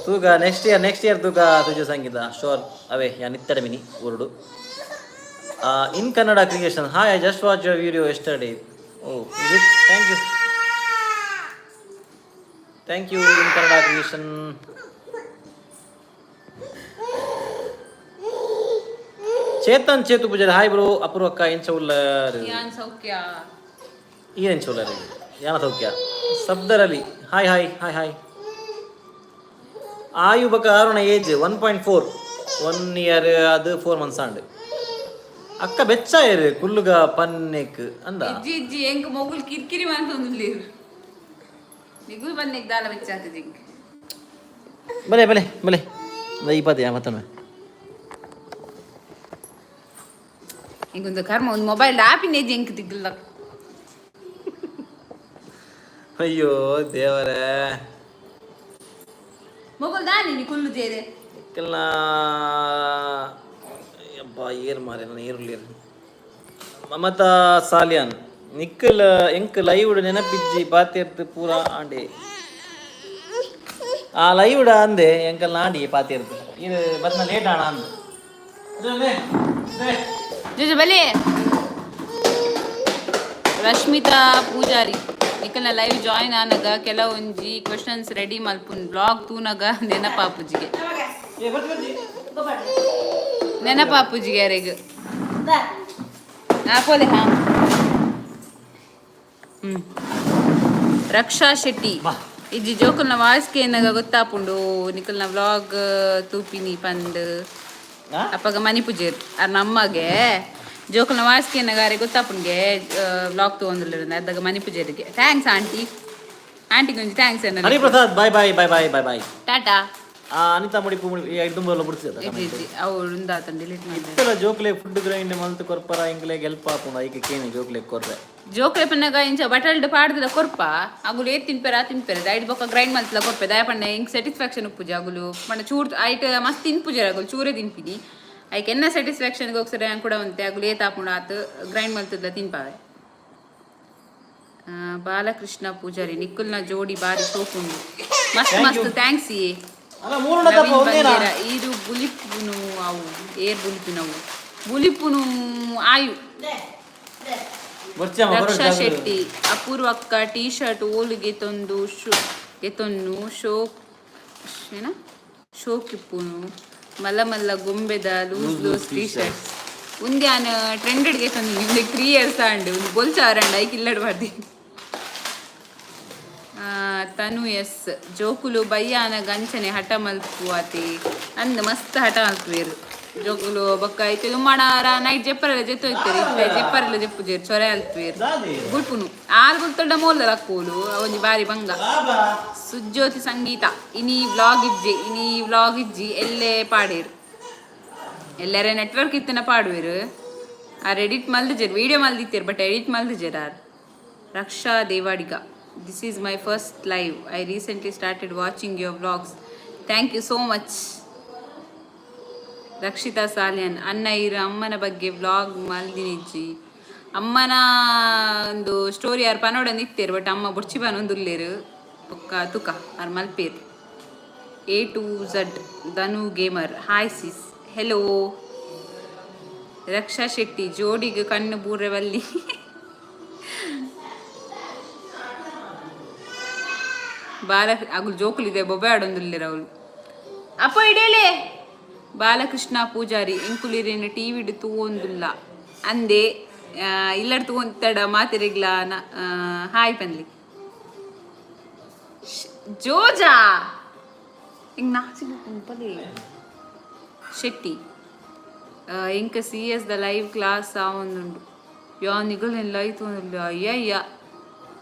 ತೂಗ. ನೆಕ್ಸ್ಟ್ ಇಯರ್, ನೆಕ್ಸ್ಟ್ ಇಯರ್ ತೂಗ. ಸುಜು ಸಂಗೀತ, ಶೋರ್ ಅವೇ ಯಾನ್ ಇತ್ತಡ ಮಿನಿ ಊರುಡು. In Kannada creation, hi, I just watch your video yesterday. Oh, is it? Thank you, thank you. In Kannada creation. Chetan Chetu Poojary, hi bro. ಅಪೂರ್ವಕ್ಕ, ಎಂಚ ಉಲ್ಲರ್? ಯಾನ್ ಸೌಖ್ಯ. ಈರೆಂಚ ಉಲ್ಲರ್? ಯಾನ ಸೌಖ್ಯ. ಸಬ್ದರ್ Ali, hi hi hi hi. ಆಯು ಬಕ Aruna age 1.4, 1 year ಅದು 4 months ಆಂಡ್. ಅಕ್ಕ ಬೆಚ್ಚ ಇರು ಕುಲ್ಲುಗ ಪನ್ನೆಕ್ ಅಂದ. ಇಜ್ಜಿ ಇಜ್ಜಿ, ಎಂಕ್ ಮೊಗುಲ್ ಕಿರಿಕಿರಿ ಮಾಡ್ತೊಂದುಲ್ಲೇರು. ನಿಗುಲ್ ಬನ್ನೆಗ್ ದಾಲ ಬೆಚ್ಚಾತ ಜಿಂಕ್. ಬಲೆ ಬಲೆ ಬಲೆ ಈ ಪಾತೆ ಮತ್ತೊಮ್ಮೆ. ಎಂಕೊಂದು ಕರ್ಮ, ಒಂದು ಮೊಬೈಲ್ ಆಪಿನೇ ಎಂಕ್ ತಿಗ್ಲ. ಅಯ್ಯೋ ದೇವರೇ. ಮೊಬೈಲ್ ದಾನಿ ನೀ ಕುಲ್ಲು ಜೇದೆ. ಇಕ್ಕೆಲ್ಲ ಅಬ್ಬಾ ಏರ್ ಮಾರೆ ನಾನು ಏರುಲೇರು. ಮಮತಾ ಸಾಲಿಯಾನ್, ನಿಕ್ಕಲ್ ಎಂಕ್ ಲೈವ್ ನೆನಪಿಜ್ಜಿ ಪಾತೆರ್ತು ಪೂರ ಆಂಡೆ. ಆ ಲೈವ್ ಡ ಅಂದೆ ಎಂಕಲ್ ನಾಡಿ ಪಾತಿರ್ದು ಇದು ಬತ್ನ ಲೇಟ್ ಆಣ ಅಂದು. ಜೋಜು ಬಲಿ. ರಶ್ಮಿತಾ ಪೂಜಾರಿ, ನಿಕಲ್ನ ಲೈವ್ ಜಾಯಿನ್ ಆನಗ ಕೆಲವೊಂಜಿ ಕ್ವಶನ್ಸ್ ರೆಡಿ ಮಲ್ಪುನ್. ಬ್ಲಾಗ್ ತೂನಗ ನೆನಪಾಪುಜಿಗೆ, ನೆನಪಾಪುಜಿಗೆ ಯಾರಿಗ. ಪೋಲೆ. ಹಾ ಹ್ಮ್ ರಕ್ಷಾ ಶೆಟ್ಟಿ, ಇಜ್ಜಿ ಜೋಕುಲ್ನ ವಾಯ್ಸ್ ಕೇನಗ ಗೊತ್ತಾಪುಂಡು ನಿಕಲ್ನ ವ್ಲಾಗ್ ತೂಪಿನಿ ಪಂದ್. ಅಪ್ಪಗ ಮಣಿಪುಜೇರ್ ಅರ್ ನಮ್ಮಗೆ. ಜೋಕುಲ್ನ ವಾಯ್ಸ್ ಕೇನಗ ಅರೆ ಗೊತ್ತಾಪುಂಡ್ಗೆ ವ್ಲಾಗ್ ತಗೊಂಡಿಲ್ಲ. ಅದಾಗ ಮಣಿಪುಜೇರಿಗೆ thanks aunty. ಆಂಟಿಗೆ ಒಂಜಿ thanks. Hariprasad, bye bye bye bye bye bye. Tata. ಆ ಅನಿತಾ ಮುಡಿಪು ಮುಡಿಪು ಐದು ಬಿಡ್ತಿದ್ದ. ಇಜ್ಜಿ ಇಜ್ಜಿ, ಅವು ಉಂದಾತನ್ ಡಿಲೀಟ್ ಮಾಡಿದೆ. ಇತ್ತೆಲ ಜೋಕ್ಲೆ ಫುಡ್ ಗ್ರೈಂಡ್ ಮಲ್ತ್ ಕೊರ್ಪರ, ಇಂಕ್ಲೆ ಹೆಲ್ಪ್ ಆಪುಂಡು. ಐಕೆ ಕೇನಿ ಜೋಕ್ಲೆ ಕೊರ್ರೆ. ಜೋಕ್ಲೆ ಪನ್ನಗ ಇಂಚ ಬಟಲ್ಡ್ ಪಾಡ್ದಿದ ಕೊರ್ಪ. ಅಗುಲು ಏತ್ ತಿನ್ಪೆರ ತಿನ್ಪೆರೆ. ಐಟ್ ಬೊಕ್ಕ ಗ್ರೈಂಡ್ ಮಲ್ತ್ಲ ಕೊರ್ಪೆ. ದಾಯ ಪಂಡ ಇಂಕ್ ಸ್ಯಾಟಿಸ್ಫ್ಯಾಕ್ಷನ್ ಉಪ್ಪುಜಿ. ಅಗುಲು ಪಂಡ ಚೂರ್ ಐಟ್ ಮಸ್ತ್ ತಿನ್ಪುಜೆರ್ ಅಗುಲು, ಚೂರೇ ತಿನ್ಪಿನಿ. ಐಕ್ ಎನ್ನ ಸ್ಯಾಟಿಸ್ಫ್ಯಾಕ್ಷನ್ ಹೋಗ್ಸರೆ ಕೂಡ ಉಂತೆ. ಅಗುಲು ಏತ್ ಆಪುಂಡು ಆತ್ ಗ್ರೈಂಡ್ ಮಲ್ತದ ತಿನ್ಪಾವೆ. ಬಾಲಕೃಷ್ಣ ಪೂಜಾರಿ, ನಿಕ್ಕುಲ್ನ ಜೋಡಿ ಬಾರಿ ಸೋಕುಂಡು, ಮಸ್ತ್ ಮಸ್ತ್. Thanks. ಅಲ್ಲ, ಮೂರು ದಪ್ಪ ಒಂದೇನಾ? ಈರು ಬುಲಿಪುನು ಅವು ಏರ್ ಬುಲಿಪಿನವು ಬುಲಿಪುನು ಆಯು. ಬರ್ಚಮ್ಮ. ರಕ್ಷಾ ಶೆಟ್ಟಿ, ಅಪೂರ್ವಕ್ಕ ಟೀ ಶರ್ಟ್ ಓಲುಗೆ ತಂದು ಶೋ ಗೆತೊನ್ನು ಶೋ ಏನ ಶೋಕಿಪ್ಪುನು ಮಲ್ಲ ಮಲ್ಲ ಗೊಂಬೆದ ಲೂಸ್ ಲೂಸ್ ಟೀ ಶರ್ಟ್ಸ್. ಉಂದ್ಯಾನ ಟ್ರೆಂಡೆಡ್ ಗೆತೊಂದು ನಿಮ್ಗೆ 3 ಇಯರ್ಸ್ ಆಂಡ್ ಒಂದು ಬೊಲ್ಚಾರಂಡ್ ಐಕ್ ಇಲ್ಲಡ್ ಬಾರ್ದಿ. ತನು ಎಸ್, ಜೋಕುಲು ಬಯ್ಯಾನ ಗಂಚನೆ ಹಠ ಮಲ್ಪುವಾತಿ ಅಂದ್. ಮಸ್ತ್ ಹಠ ಮಲ್ಪುವೇರು ಜೋಕುಲು. ಬೊಕ್ಕ ಐತೆ ಉಮ್ಮಣಾರ ನೈಟ್ ಜೆಪ್ಪರೆಲ್ಲ ಜೆತ್ತು ಹೋಯ್ತಾರೆ. ಇತ್ತೆ ಜೆಪ್ಪರೆಲ್ಲ ಜೆಪ್ಪುಜೇರು, ಚೊರೆ ಅಲ್ಪುವೇರು. ಗುಲ್ಪುನು ಆರು ಗುಲ್ತೊಂಡ ಮೋಲ್ಲ ಲಕ್ಕೂಲು ಒಂಜಿ ಬಾರಿ ಬಂಗ. ಸುಜ್ಯೋತಿ ಸಂಗೀತ, ಇನಿ ವ್ಲಾಗ್ ಇಜ್ಜಿ? ಇನಿ ವ್ಲಾಗ್ ಇಜ್ಜಿ. ಎಲ್ಲೇ ಪಾಡೇರು, ಎಲ್ಲರೇ ನೆಟ್ವರ್ಕ್ ಇತ್ತಿನ ಪಾಡುವೆರು. ಆರ್ ಎಡಿಟ್ ಮಲ್ದಿಜೆರ್. ವಿಡಿಯೋ ಮಲ್ದಿತ್ತೆರ್, ಬಟ್ ಎಡಿಟ್ ಮಲ್ದಿಜೆರ್ ಆರ್. Raksha Devadiga, this is my first live. I recently started watching your vlogs. Thank you so much. Rakshita Salian, ಅಣ್ಣ ಇರು ಅಮ್ಮನ ಬಗ್ಗೆ ವ್ಲಾಗ್ ಮಲ್ದಿನಿಜ್ಜಿ. ಅಮ್ಮನ ಒಂದು ಸ್ಟೋರಿ ಯಾರು ಪನೋಡಂದು ಇತ್ತೇರು, ಬಟ್ ಅಮ್ಮ ಬುಡ್ಚಿ ಪನೊಂದುಲ್ಲೇರು. ಬೊಕ್ಕ ತುಕ ಆರ್ ಮಲ್ಪೇರು. ಎ ಟು ಝಡ್ ಧನು ಗೇಮರ್, ಹಾಯ್ ಸಿಸ್, ಹೆಲೋ. ರಕ್ಷಾ ಶೆಟ್ಟಿ, ಜೋಡಿಗೆ ಕಣ್ಣು ಬೂರೆವಲ್ಲಿ. ಬಾಲ ಅಗುಲು ಜೋಕುಲಿದೆ, ಬೊಬ್ಬೆ ಆಡೊಂದುಲ್ಲೇರು ಅವಳು. ಅಪ್ಪ ಇಡೇಲೆ. ಬಾಲಕೃಷ್ಣ ಪೂಜಾರಿ, ಎಂಕುಲಿರೇನು ಟಿವಿಡ್ ತೂವೊಂದುಲ್ಲ ಅಂದೆ. ಇಲ್ಲಡ್ ತೂವೊಂತಡ ಮಾತೆರೆಗ್ಲ ಹಾಯ್ ಪನ್ಲಿ. ಜೋಜಾ ಹಿಂಗ್ ನಾಚಿಗೆ ಪಲಿ. ಶೆಟ್ಟಿ, ಎಂಕ C S the live class ಆವೊಂದುಂಡು. ಯಾ ನಿಗಲ್ ಲೈವ್ ತೂವೊಂದುಲ್ಲ. ಅಯ್ಯಯ್ಯ,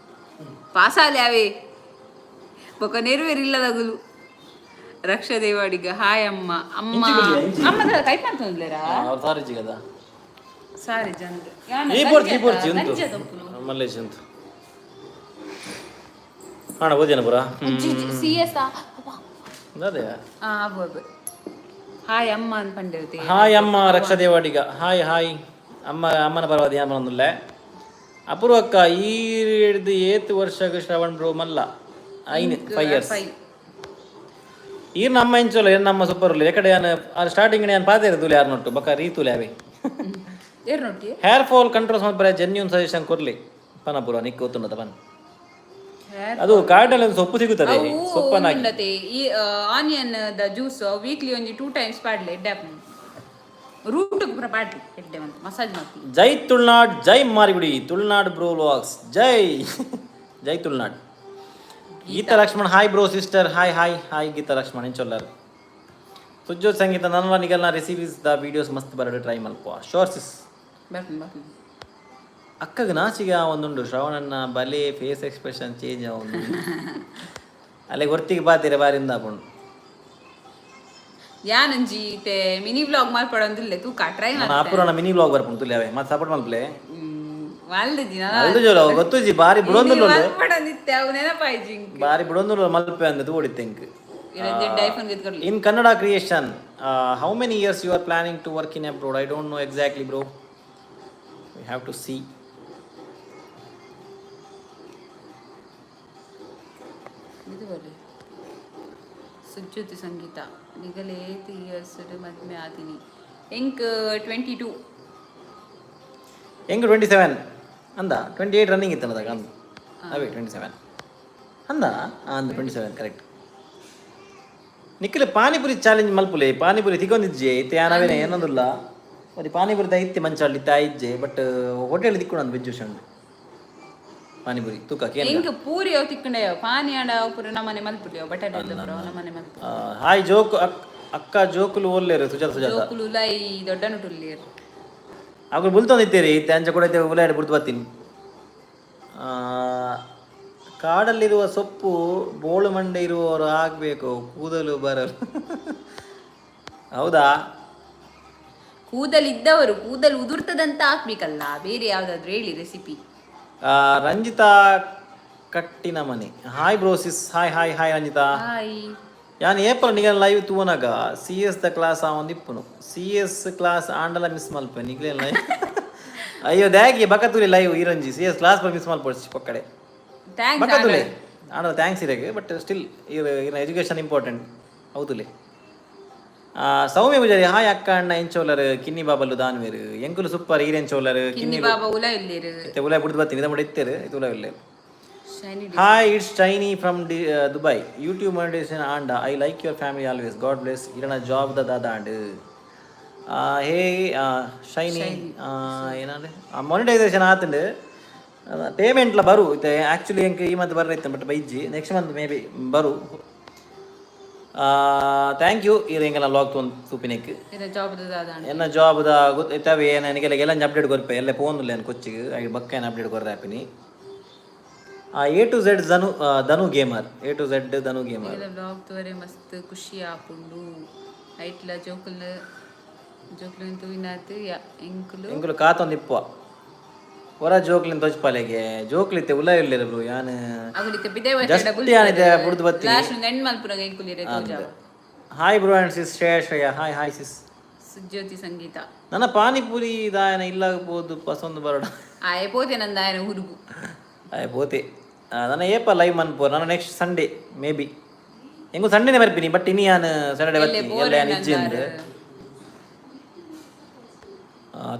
ಪಾಸಾಲೆ ಅವೇ ಬೊಕ ನೆರವೇರಿಲ್ಲದಗುಲು. ರಕ್ಷಾ ದೇವಾಡಿಗ, ಹಾಯ್ ಅಮ್ಮ. ಅಮ್ಮ. ಇಂಚಿ ಬಿಡಿ, ಇಂಚಿ. ಅಮ್ಮ ಕೈ ಮಾಡ್ತಂದ್ಲೇರಾ? ಅವ್ರು ಸಾರಿ కదా. ಸಾರಿ ಜನರು. ಈ ಪೋರ್ಚಿ, ಈ ಪೋರ್ಚಿ ಉಂಟು, ಮಲ್ಲೇಶ್ ಉಂಟು. ಹಾಣ ಓದೇನ ಪುರ. C S. ಅದೇ. ಅಬ್ಬು ಹಾಯ್ ಅಮ್ಮ ಅಂತ ಪಂಡಿರ್ತಿ. ಹಾಯ್ ಅಮ್ಮ. ರಕ್ಷಾ ದೇವಾಡಿಗ, ಹಾಯ್ ಹಾಯ್ ಅಮ್ಮ. ಅಮ್ಮನ ಪರವಾದ ಯಾಮನೊಂದುಲ್ಲೆ. ಅಪೂರ್ವಕ್ಕ, ಈ ಹಿಡ್ದು ಏತ್ ವರ್ಷ ಶ್ರವಣ್ ಬ್ರೋ ಮಲ್ಲ? 5, 5 ಇಯರ್ಸ್. 5. ಈರ್ ನಮ್ಮ ಇಂಚೋಲ ಏನ್ ನಮ್ಮ ಸೂಪರ್ ಉಲ್ಲ. ಎಕಡೆ ಯಾನ್ ಸ್ಟಾರ್ಟಿಂಗ್ ಯಾನ್ ಪಾತೆ ಇರುದು ಯಾರು ನೊಟ್ಟು ಬಕ್ಕ ರೀತುಲೆ ಅವೇ. ಏರ್ ನೋಟಿ. ಹೇರ್ ಫಾಲ್ ಕಂಟ್ರೋಲ್ಸ್ ಮಲ್ಪರೆ ಜೆನ್ಯೂನ್ ಸಜೆಷನ್ ಕೊರ್ಲಿ ಪನಪುರ. ನಿಕ್ ಗೊತ್ತುಂಡದ ಪನ್. ಅದು ಕಾರ್ಡಲ್ಲಿ ಒಂದು ಸೊಪ್ಪು ಸಿಗುತ್ತದೆ, ಸೊಪ್ಪನ್ನ ಹಾಕಿ. ಉಂಡತೆ ಈ ಆನಿಯನ್ the juice weekly ಒಂಜಿ ಟೂ ಟೈಮ್ಸ್ ಪಾಡ್ಲೆ, ಎಡ್ಡೆ ಆಪುಂಡು. ರೂಟ್ ಪೂರ ಪಾಡ್ಲಿ, ಎಡ್ಡೆ ಮಂತ್ ಮಸಾಜ್ ಮಾಡ್ತಿ. ಜೈ ತುಳುನಾಡ್, ಜೈ ಮಾರಿಗುಡಿ ತುಳುನಾಡ್ ಬ್ರೋ ವ್ಲಾಗ್ಸ್. ಜೈ ಜೈ Tulunad. Geetha Lakshman, hi bro sister, hi hi hi. Geetha Lakshman ಇಂಚೊಲ್ಲರು. ಸುಜ್ಜೋತ್ ಸಂಗೀತ, ನನ್ನ ನಿಗಲ್ನ ರೆಸಿಪೀಸ್ the videos ಮಸ್ತ್ ಬರಡು, ಟ್ರೈ ಮಲ್ಪ. ಶೋರ್ ಸಿಸ್. ಬರ್ಪುಂಡು ಬರ್ಪುಂಡು. ಅಕ್ಕಗ್ ನಾಚಿಗೆ ಒಂದುಂಡು. ಶ್ರವಣನ್ನ ಬಲೆ ಫೇಸ್ ಎಕ್ಸ್ಪ್ರೆಷನ್ ಚೇಂಜ್ ಆವೊಂದು. ಅಲ್ಲೇ ಗೊತ್ತಿಗೆ ಬಾತಿರ ಬಾರಿಂದ ಆಪುಂಡು. ಯಾನಂಜಿ ಇತ್ತೆ ಮಿನಿ ವ್ಲಾಗ್ ಮಲ್ಪಡೊಂದುಲ್ಲೆ, ತೂಕ ಟ್ರೈ. ನನ್ನ ಅಪೂರ್ಣ ಮಿನಿ ವ್ಲಾಗ್ ಬರ್ಪುಂಡು ತುಲ್ಯಾವೆ. ಮತ್ತೆ ಸಪೋರ್ಟ್ ಮಲ್ಪಲೆ. ಮಲ್ದಿನ. ಅಲ್ದು ಜೋಲ ಗೊತ್ತುಜಿ, ಬಾರಿ ಬುಡೊಂದುಲ್ಲ. ಮಲ್ಪಡೊಂದಿತ್ತೆ, ಅವು ನೆನಪಾಯ್ಜಿ. ಬಾರಿ ಬುಡೊಂದುಲ್ಲ ಮಲ್ಪೆ ಅಂದ್ ತೋಡಿತ್ತೆ ಇಂಕ್. ಐಫೋನ್ ಗೆತ್ಕೊಡ್ಲಿ. In Kannada creation, how many years you are planning to work in abroad? I don't know exactly, bro. We have to see. ಇದು ಬರ್ಲಿ. ಸುಜ್ಯೋತಿ ಸಂಗೀತ ನಿಗಲೇ 3 ಇಯರ್ಸ್ ಮದ್ಮೆ ಆದಿನಿ? ಎಂಕ್ 22. ಎಂಕ್ 27 ಅಂದ. 28 ರನ್ನಿಂಗ್ ಇತ್ತನದಾಗ ಅಂದ. ಅವೇ 27 ಅಂದ. ಅಂದ, 27 ಕರೆಕ್ಟ್. ನಿಖಿಲ್, ಪಾನಿಪುರಿ ಚಾಲೆಂಜ್ ಮಲ್ಪುಲೆ. ಪಾನಿಪುರಿ ತಿಕ್ಕೊಂದಿಜ್ಜೆ ಇತ್ತೆ. ಯಾನವೇನೆ ಏನೊಂದುಲ್ಲ మరి. ಪಾನಿಪುರಿ the ಇತ್ತೆ ಮಂಚಾಳಿ ಇತ್ತೆ ಇಜ್ಜೆ. ಬಟ್ ಹೋಟೆಲ್ ತಿಕ್ಕೊಂಡು ವೆಜ್ ಉಂಡು ಪಾನಿಪುರಿ ತೂಕ ಕೇನ. ಎಂಕ್ ಪೂರಿ ಅವು ತಿಕ್ಕಂಡೆ. ಪಾನಿ ಆಂಡ ಅವು ಪೂರ ನಮ್ಮನೆ ಮಲ್ಪುಲಿ. ಬಟಾಟೆ ಪೂರ ನಮ್ಮನೆ ಮಲ್ಪು. ಹಾಯ್ ಜೋಕ್ ಅಕ್ಕ, ಜೋಕುಲು ಓಲ್ಲೇರು? ಸುಜಾತ, ಸುಜಾತ. ಜೋಕುಲು ಉಲಾಯಿ ದೊಡ್ಡನು ಟುಲ್ಲೇರು. ಅಗುಲು ಬುಲ್ತೊಂದಿತ್ತೇರಿ ಇತ್ತೆ. ಅಂಚ ಕೂಡ ಇತ್ತೆ ಉಲಾಯ್ಡ್ ಬುಡ್ದು ಬರ್ತೀನಿ. ಕಾಡಲ್ಲಿರುವ ಸೊಪ್ಪು ಬೋಳು ಮಂಡೆ ಇರುವವರು ಆಗಬೇಕು, ಕೂದಲು ಬರಲು. ಹೌದಾ? ಕೂದಲಿದ್ದವರು ಕೂದಲು ಉದುರ್ತದಂತ ಹಾಕ್ಬೇಕಲ್ಲ. ಬೇರೆ ಯಾವ್ದಾದ್ರು ಹೇಳಿ ರೆಸಿಪಿ. ರಂಜಿತಾ ಕಟ್ಟಿನ ಮನೆ, hi bro, sis, hi hi hi Ranjita. Hi. ಯಾನ್ ಏಪಲ್ ನಿಗಲ್ ಲೈವ್ ತೂವನಾಗ ಸಿ ಎಸ್ the class ಆ ಒಂದು ಇಪ್ಪುನು. ಸಿ ಎಸ್ ಕ್ಲಾಸ್ ಆಂಡಲ ಮಿಸ್ ಮಲ್ಪೆ ನಿಗ್ಲೇ ಲೈವ್. ಅಯ್ಯೋ, ದ್ಯಾಗಿ ಬಕತುಲಿ ಲೈವ್ ಈರಂಜಿ ಸಿ ಎಸ್ ಕ್ಲಾಸ್ ಮಿಸ್ ಮಲ್ಪೊಡ್ಚಿ ಪಕ್ಕಡೆ. Thanks. ಬಕತುಲೆ ಆಂಡಲ thanks ಇರಗೆ. ಬಟ್ ಸ್ಟಿಲ್ ಇರ್ ಇರ ಎಜುಕೇಶನ್ ಇಂಪಾರ್ಟೆಂಟ್ ಹೌದುಲೆ. ಸೌಮ್ಯ ಪೂಜಾರಿ, ಹಾಯ್ ಅಕ್ಕ ಅಣ್ಣ, ಎಂಚೋಲರ್? ಕಿನ್ನಿ ಬಾಬಲು ದಾನ್ವೇರು? ಎಂಕುಲು ಸೂಪರ್. ಈರೆಂಚೋಲರ್? ಕಿನ್ನಿ ಬಾಬಾ ಉಲ ಇಲ್ಲೇರು. ಇತ್ತೆ ಉಲಾಯ್ ಬಿಡ್ದು ಬರ್ತೀನಿ. ಇದನ್ನ ಇತ್ತೇರು ಇದು ಉಲಾಯ್ ಇಲ್ಲೇರು. Shiny. Hi, it's Shiny from the Dubai. YouTube monetisation and I like your family always. God bless. ಇರಣ job the ದಾದ and hey shiny ಏನಂದ್ರೆ ಮಾನಿಟೈಸೇಷನ್ ಆತಂಡು, ಪೇಮೆಂಟ್ಲ ಬರು. ಇತ್ತೆ ಆ್ಯಕ್ಚುಲಿ ಎಂಕ್ ಈ ಮಂತ್ ಬರ್ರ ಇತ್ತು, ಬಟ್ ಬೈಜ್ಜಿ. ನೆಕ್ಸ್ಟ್ ಮಂತ್ ಮೇ ಬಿ ಬರು. Thank you ಇರ್ ಎಂಗೆಲ್ಲ ಲಾಗ್ ತೊಂದು ತೂಪಿನೆಕ್. ಇರ ಜಾಬ್ ದಾದ? ಎನ್ನ ಜಾಬ್ದ ಗೊತ್ತವೆ ಏನು എനിಕೆಲ್ಲ ಎಲ್ಲ ಅಪ್ಡೇಟ್ ಕೊರ್ಪೆ. ಎಲ್ಲ ಫೋನ್ ಏನು ಕೊಚ್ಚಿಗೆ I ಬಕ್ಕ ಏನು ಅಪ್ಡೇಟ್ ಕೊರ್ರೆ ಆಪಿನಿ. ಎ ಟು ಝೆಡ್ ಧನು, ಧನು ಗೇಮರ್, ಎ ಟು ಝೆಡ್ ಧನು ಗೇಮರ್. ಇಲ್ಲ ಬ್ಲಾಗ್ ತೋರೆ ಮಸ್ತ್ ಖುಷಿ ಆಪುಂಡು. ಐಟ್ಲ ಜೋಕುಲ್ ಜೋಕುಲು ತೂಯಿನಾತ್ ಎಂಕುಲು. ಎಂಕುಲು ಕಾತೊಂದು ಇಪ್ಪುವ. ಹೊರ ಜೋಕ್ಲಿನ ತೋಚ್ಪಾಲೆಗೆ ಜೋಕ್ಲಿತ್ತೆ ಉಲ್ಲ ಇಲ್ಲೇರು ಬ್ರೋ ಯಾನ್. ಅಗುಲಿತ್ತೆ ಬಿದೆ. ಜಸ್ಟ್ ಯಾನಿದೆ ಬುಡ್ದು ಬತ್ತೀನಿ. ಲಾಸ್ಟ್ ಎಂಡ್ ಮಲ್ಪುನಾಗ ಎಂಕುಲಿರೆ ತೋಜಾವ. Hi bro and sis, Shreya, Shreya, hi hi sis. Sujyoti Sangeetha. ನನ್ನ ಪಾನಿಪುರಿ ದಾಯನ ಇಲ್ಲಾಗಬಹುದು ಪಸಂದು ಬರೋಣ. ಆಯೆ ಪೋತೆ ನಂದ ಆಯನ ಹುಡುಗು. ಆಯ್ ಪೋತೆ. ನನ್ನ ಏಪ ಲೈವ್ ಮನ್ಪೋರ್? ನಾನು ನೆಕ್ಸ್ಟ್ ಸಂಡೇ ಮೇ ಬಿ. ಹೆಂಗು ಸಂಡೇನೆ ಬರ್ತೀನಿ, ಬಟ್ ಇನಿ ಯಾನ್ ಸ್ಯಾಟರ್ಡೆ ಬರ್ತೀನಿ. ಎಲ್ಲ ಯಾನ್ ಇಜ್ಜಿ ಅಂದ್.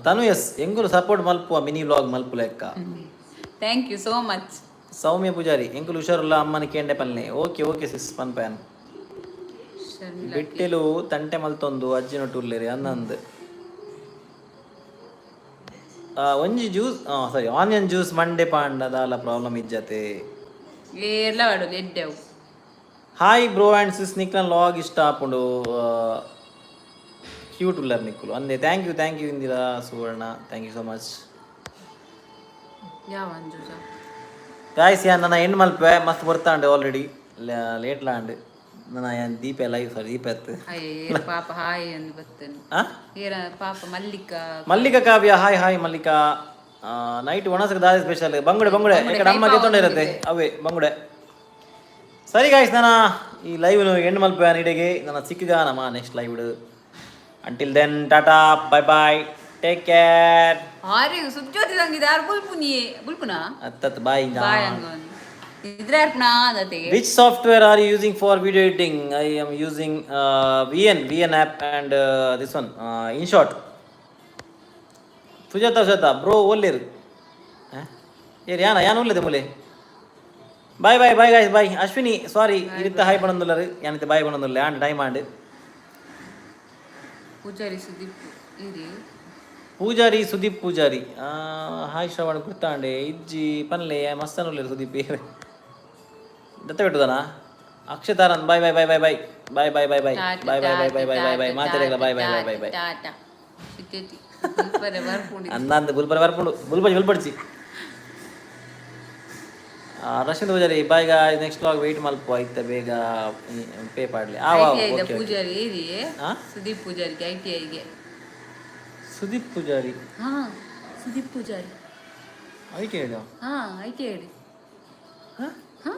ತನು ಎಸ್, ಎಂಗುಲು ಸಪೋರ್ಟ್ ಮಲ್ಪುವ, ಮಿನಿ ವ್ಲಾಗ್ ಮಲ್ಪು ಲೆಕ್ಕ. Thank you so much. Soumya Poojary, ಎಂಕುಲು ಹುಷಾರುಲ್ಲ, ಅಮ್ಮನ ಕೇಂಡೆ ಪಲ್ಲೆ. ಓಕೆ ಓಕೆ ಸಿಸ್, ಪನ್ಪ್ಯಾನ್. ಶರ್ಮಿಳಾ. ಬಿಟ್ಟೆಲು ತಂಟೆ ಮಲ್ತೊಂದು ಅಜ್ಜಿನೊಟ್ಟು ಉಲ್ಲೇರಿ ಅನ್ನಂದು. ಒಂಜಿ ಜ್ಯೂಸ್, ಸಾರಿ, ಆನಿಯನ್ ಜ್ಯೂಸ್ ಮಂಡೆ ಪಾಂಡ ದಾಲ ಪ್ರಾಬ್ಲಮ್ ಇಜ್ಜತೆ. ಏರ್ಲ ವಾಡೋದು ಎಡ್ಡೆವು. ಹಾಯ್ ಬ್ರೋ ಆ್ಯಂಡ್ ಸಿಸ್, ನಿಕ್ಲನ್ ಲಾಗ್ ಇಷ್ಟ ಆಪುಂಡು, ಕ್ಯೂಟ್ ಉಲ್ಲರ್ ನಿಕ್ಕುಲು ಅಂದೆ. Thank you, thank you Indira Suvarna, thank you so much. ಯಾವ ಅಂಜುಜ? ಗಾಯ್ಸ್, ಯಾ ನನ್ನ ಎಂಡ್ ಮಲ್ಪೆ. ಮಸ್ತ್ ಬರ್ತಾಂಡು ಆಲ್ರೆಡಿ ಲೇಟ್ ಲಾಂಡ್. ನನ್ನ ಯಾನ್ ದೀಪ ಲೈವ್, ಸಾರಿ, ದೀಪ ಎತ್ತು. ಅಯ್ಯ ಪಾಪ, ಹಾಯ್ ಅಂದು ಬರ್ತೇನೆ. ಆ. ಏರ ಪಾಪ Mallika. Mallika Kavya, hi hi Mallika. Night ಒಣಸಕ್ಕೆ ದಾದಿ ಸ್ಪೆಷಲ್? ಬಂಗುಡೆ, ಬಂಗುಡೆ. ಈ ಅಮ್ಮ ಗೆತ್ತೊಂಡೆ ಇರುತ್ತೆ ಅವೇ ಬಂಗುಡೆ. ಸರಿ ಗಾಯ್ಸ್, ನಾನು ಈ ಲೈವ್ ಎಂಡ್ ಮಲ್ಪೆ ಇಡೆಗೆ. ನನ್ನ ಸಿಕ್ಕಿಗ ನಮ್ಮ next live. Until then, tata, bye bye, take care. ಆರೆ ಸುಜ್ಯೋತಿ ಸಂಗೀತ ಯಾರು ಬುಲ್ಪುನಿ ಬುಲ್ಪುನಾ. ಅತ್ತತ್ ಬಾಯ್. ಬಾಯ್ ಹಂಗ ಇದ್ರೆ ಅರ್ಪಣಾ ಅದತೆಗೆ. Which software are you using for video editing? I am using VN app and this one, InShot. Sujata, Sujata bro ಒಲ್ಲೇರು ಏರ್ ಯಾನ ಯಾನ ಉಲ್ಲದೆ ಮುಲೆ. Bye bye bye guys, bye. Ashwini, sorry, ಇರಿತ್ತ hi ಪಣಂದುಲ್ಲರು. ಯಾನಿತ್ತೆ ಬಾಯ್ ಪಣಂದುಲ್ಲ and time and. Poojary Sudeep ಇರಿ. ಪೂಜಾರಿ ಸುದೀಪ್ ಪೂಜಾರಿ, ಹಾಯ್ ಶ್ರವಣ್ ಗುರ್ತಾಂಡೆ ಇಜ್ಜಿ ಪನ್ಲೆ. ಮಸ್ತನುಲ್ಲೇರು ಸುದೀಪ್ ದತ್ತ ಬಿಟ್ಟುದನಾ? ಅಕ್ಷತಾನಂದ್, bye bye bye bye bye bye bye bye bye bye bye bye bye bye bye bye ಮಾತಾಡಿಲ್ಲ. Bye bye bye bye bye. Tata Sujyoti ಬುಲ್ಪರೆ ಬರ್ಪುಂಡು. ಅಂದಂದು ಬುಲ್ಪರ ಬರ್ಪುಂಡು. ಬುಲ್ಪಡಿ ಬುಲ್ಪಡಿಸಿ. Rashmita Poojary, bye guys, next vlog wait ಮಲ್ಪ. ಇತ್ತ ಬೇಗ pay ಪಾಡ್ಲಿ ಆ. ITI okay. ಪೂಜಾರಿ ಇರಿ. ಆ? ಸುದೀಪ್ ಪೂಜಾರಿಗೆ ಐಟಿಐಗೆ. ಸುದೀಪ್ ಪೂಜಾರಿ? ಹಾ, Sudeep Poojary. I T ಹೇಳು. ಹಾ, ITI. ಹಾ,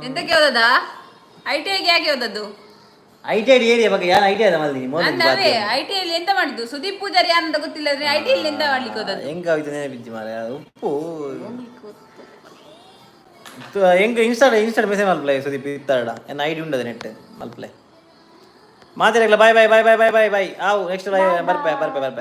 ಎಂತಕ್ಕೆ ಹೋದದ ಐಟಿಐಗೆ? ಯಾಕೆ ಹೋದದ್ದು? I T I area ಬಗ್ಗೆ ಯಾರು I T I ಮಲ್ದಿ? ಅಂದವೇ ಐಟಿಐ ಎಂತ ಮಾಡಿದ್ದು? ಸುದೀಪ್ ಪೂಜಾರಿ ಅಂತ ಗೊತ್ತಿಲ್ಲ ಅಂದ್ರೆ ಐಟಿಐ ಎಂತ ಮಾಡ್ಲಿಕ್ಕೆ ಹೋದದ್ದು? ಹೆಂಗ ಆಯ್ತು ನೆನಪಿಜ್ಜಿ ಮಾರ್ರೆ. ಉಪ್ಪು. ಎಂಕ್ ಇನ್ಸ್ಟಾ ಇನ್ಸ್ಟಾ ಮೆಸೇಜ್ ಮಲ್ಪಲೆ ಸುದೀಪ್ ಇತ್ತಾಡ. ಎನ್ನ ಐಡಿ ಉಂಡದ ನೆಟ್ ಮಲ್ಪಲೆ. ಮಾತಾಡಲ್ಲ. Bye bye bye bye bye bye bye. ಆವು, ನೆಕ್ಸ್ಟ್ ಬಾಯ್. ಬರ್ಪೆ ಬರ್ಪೆ ಬರ್ಪೆ.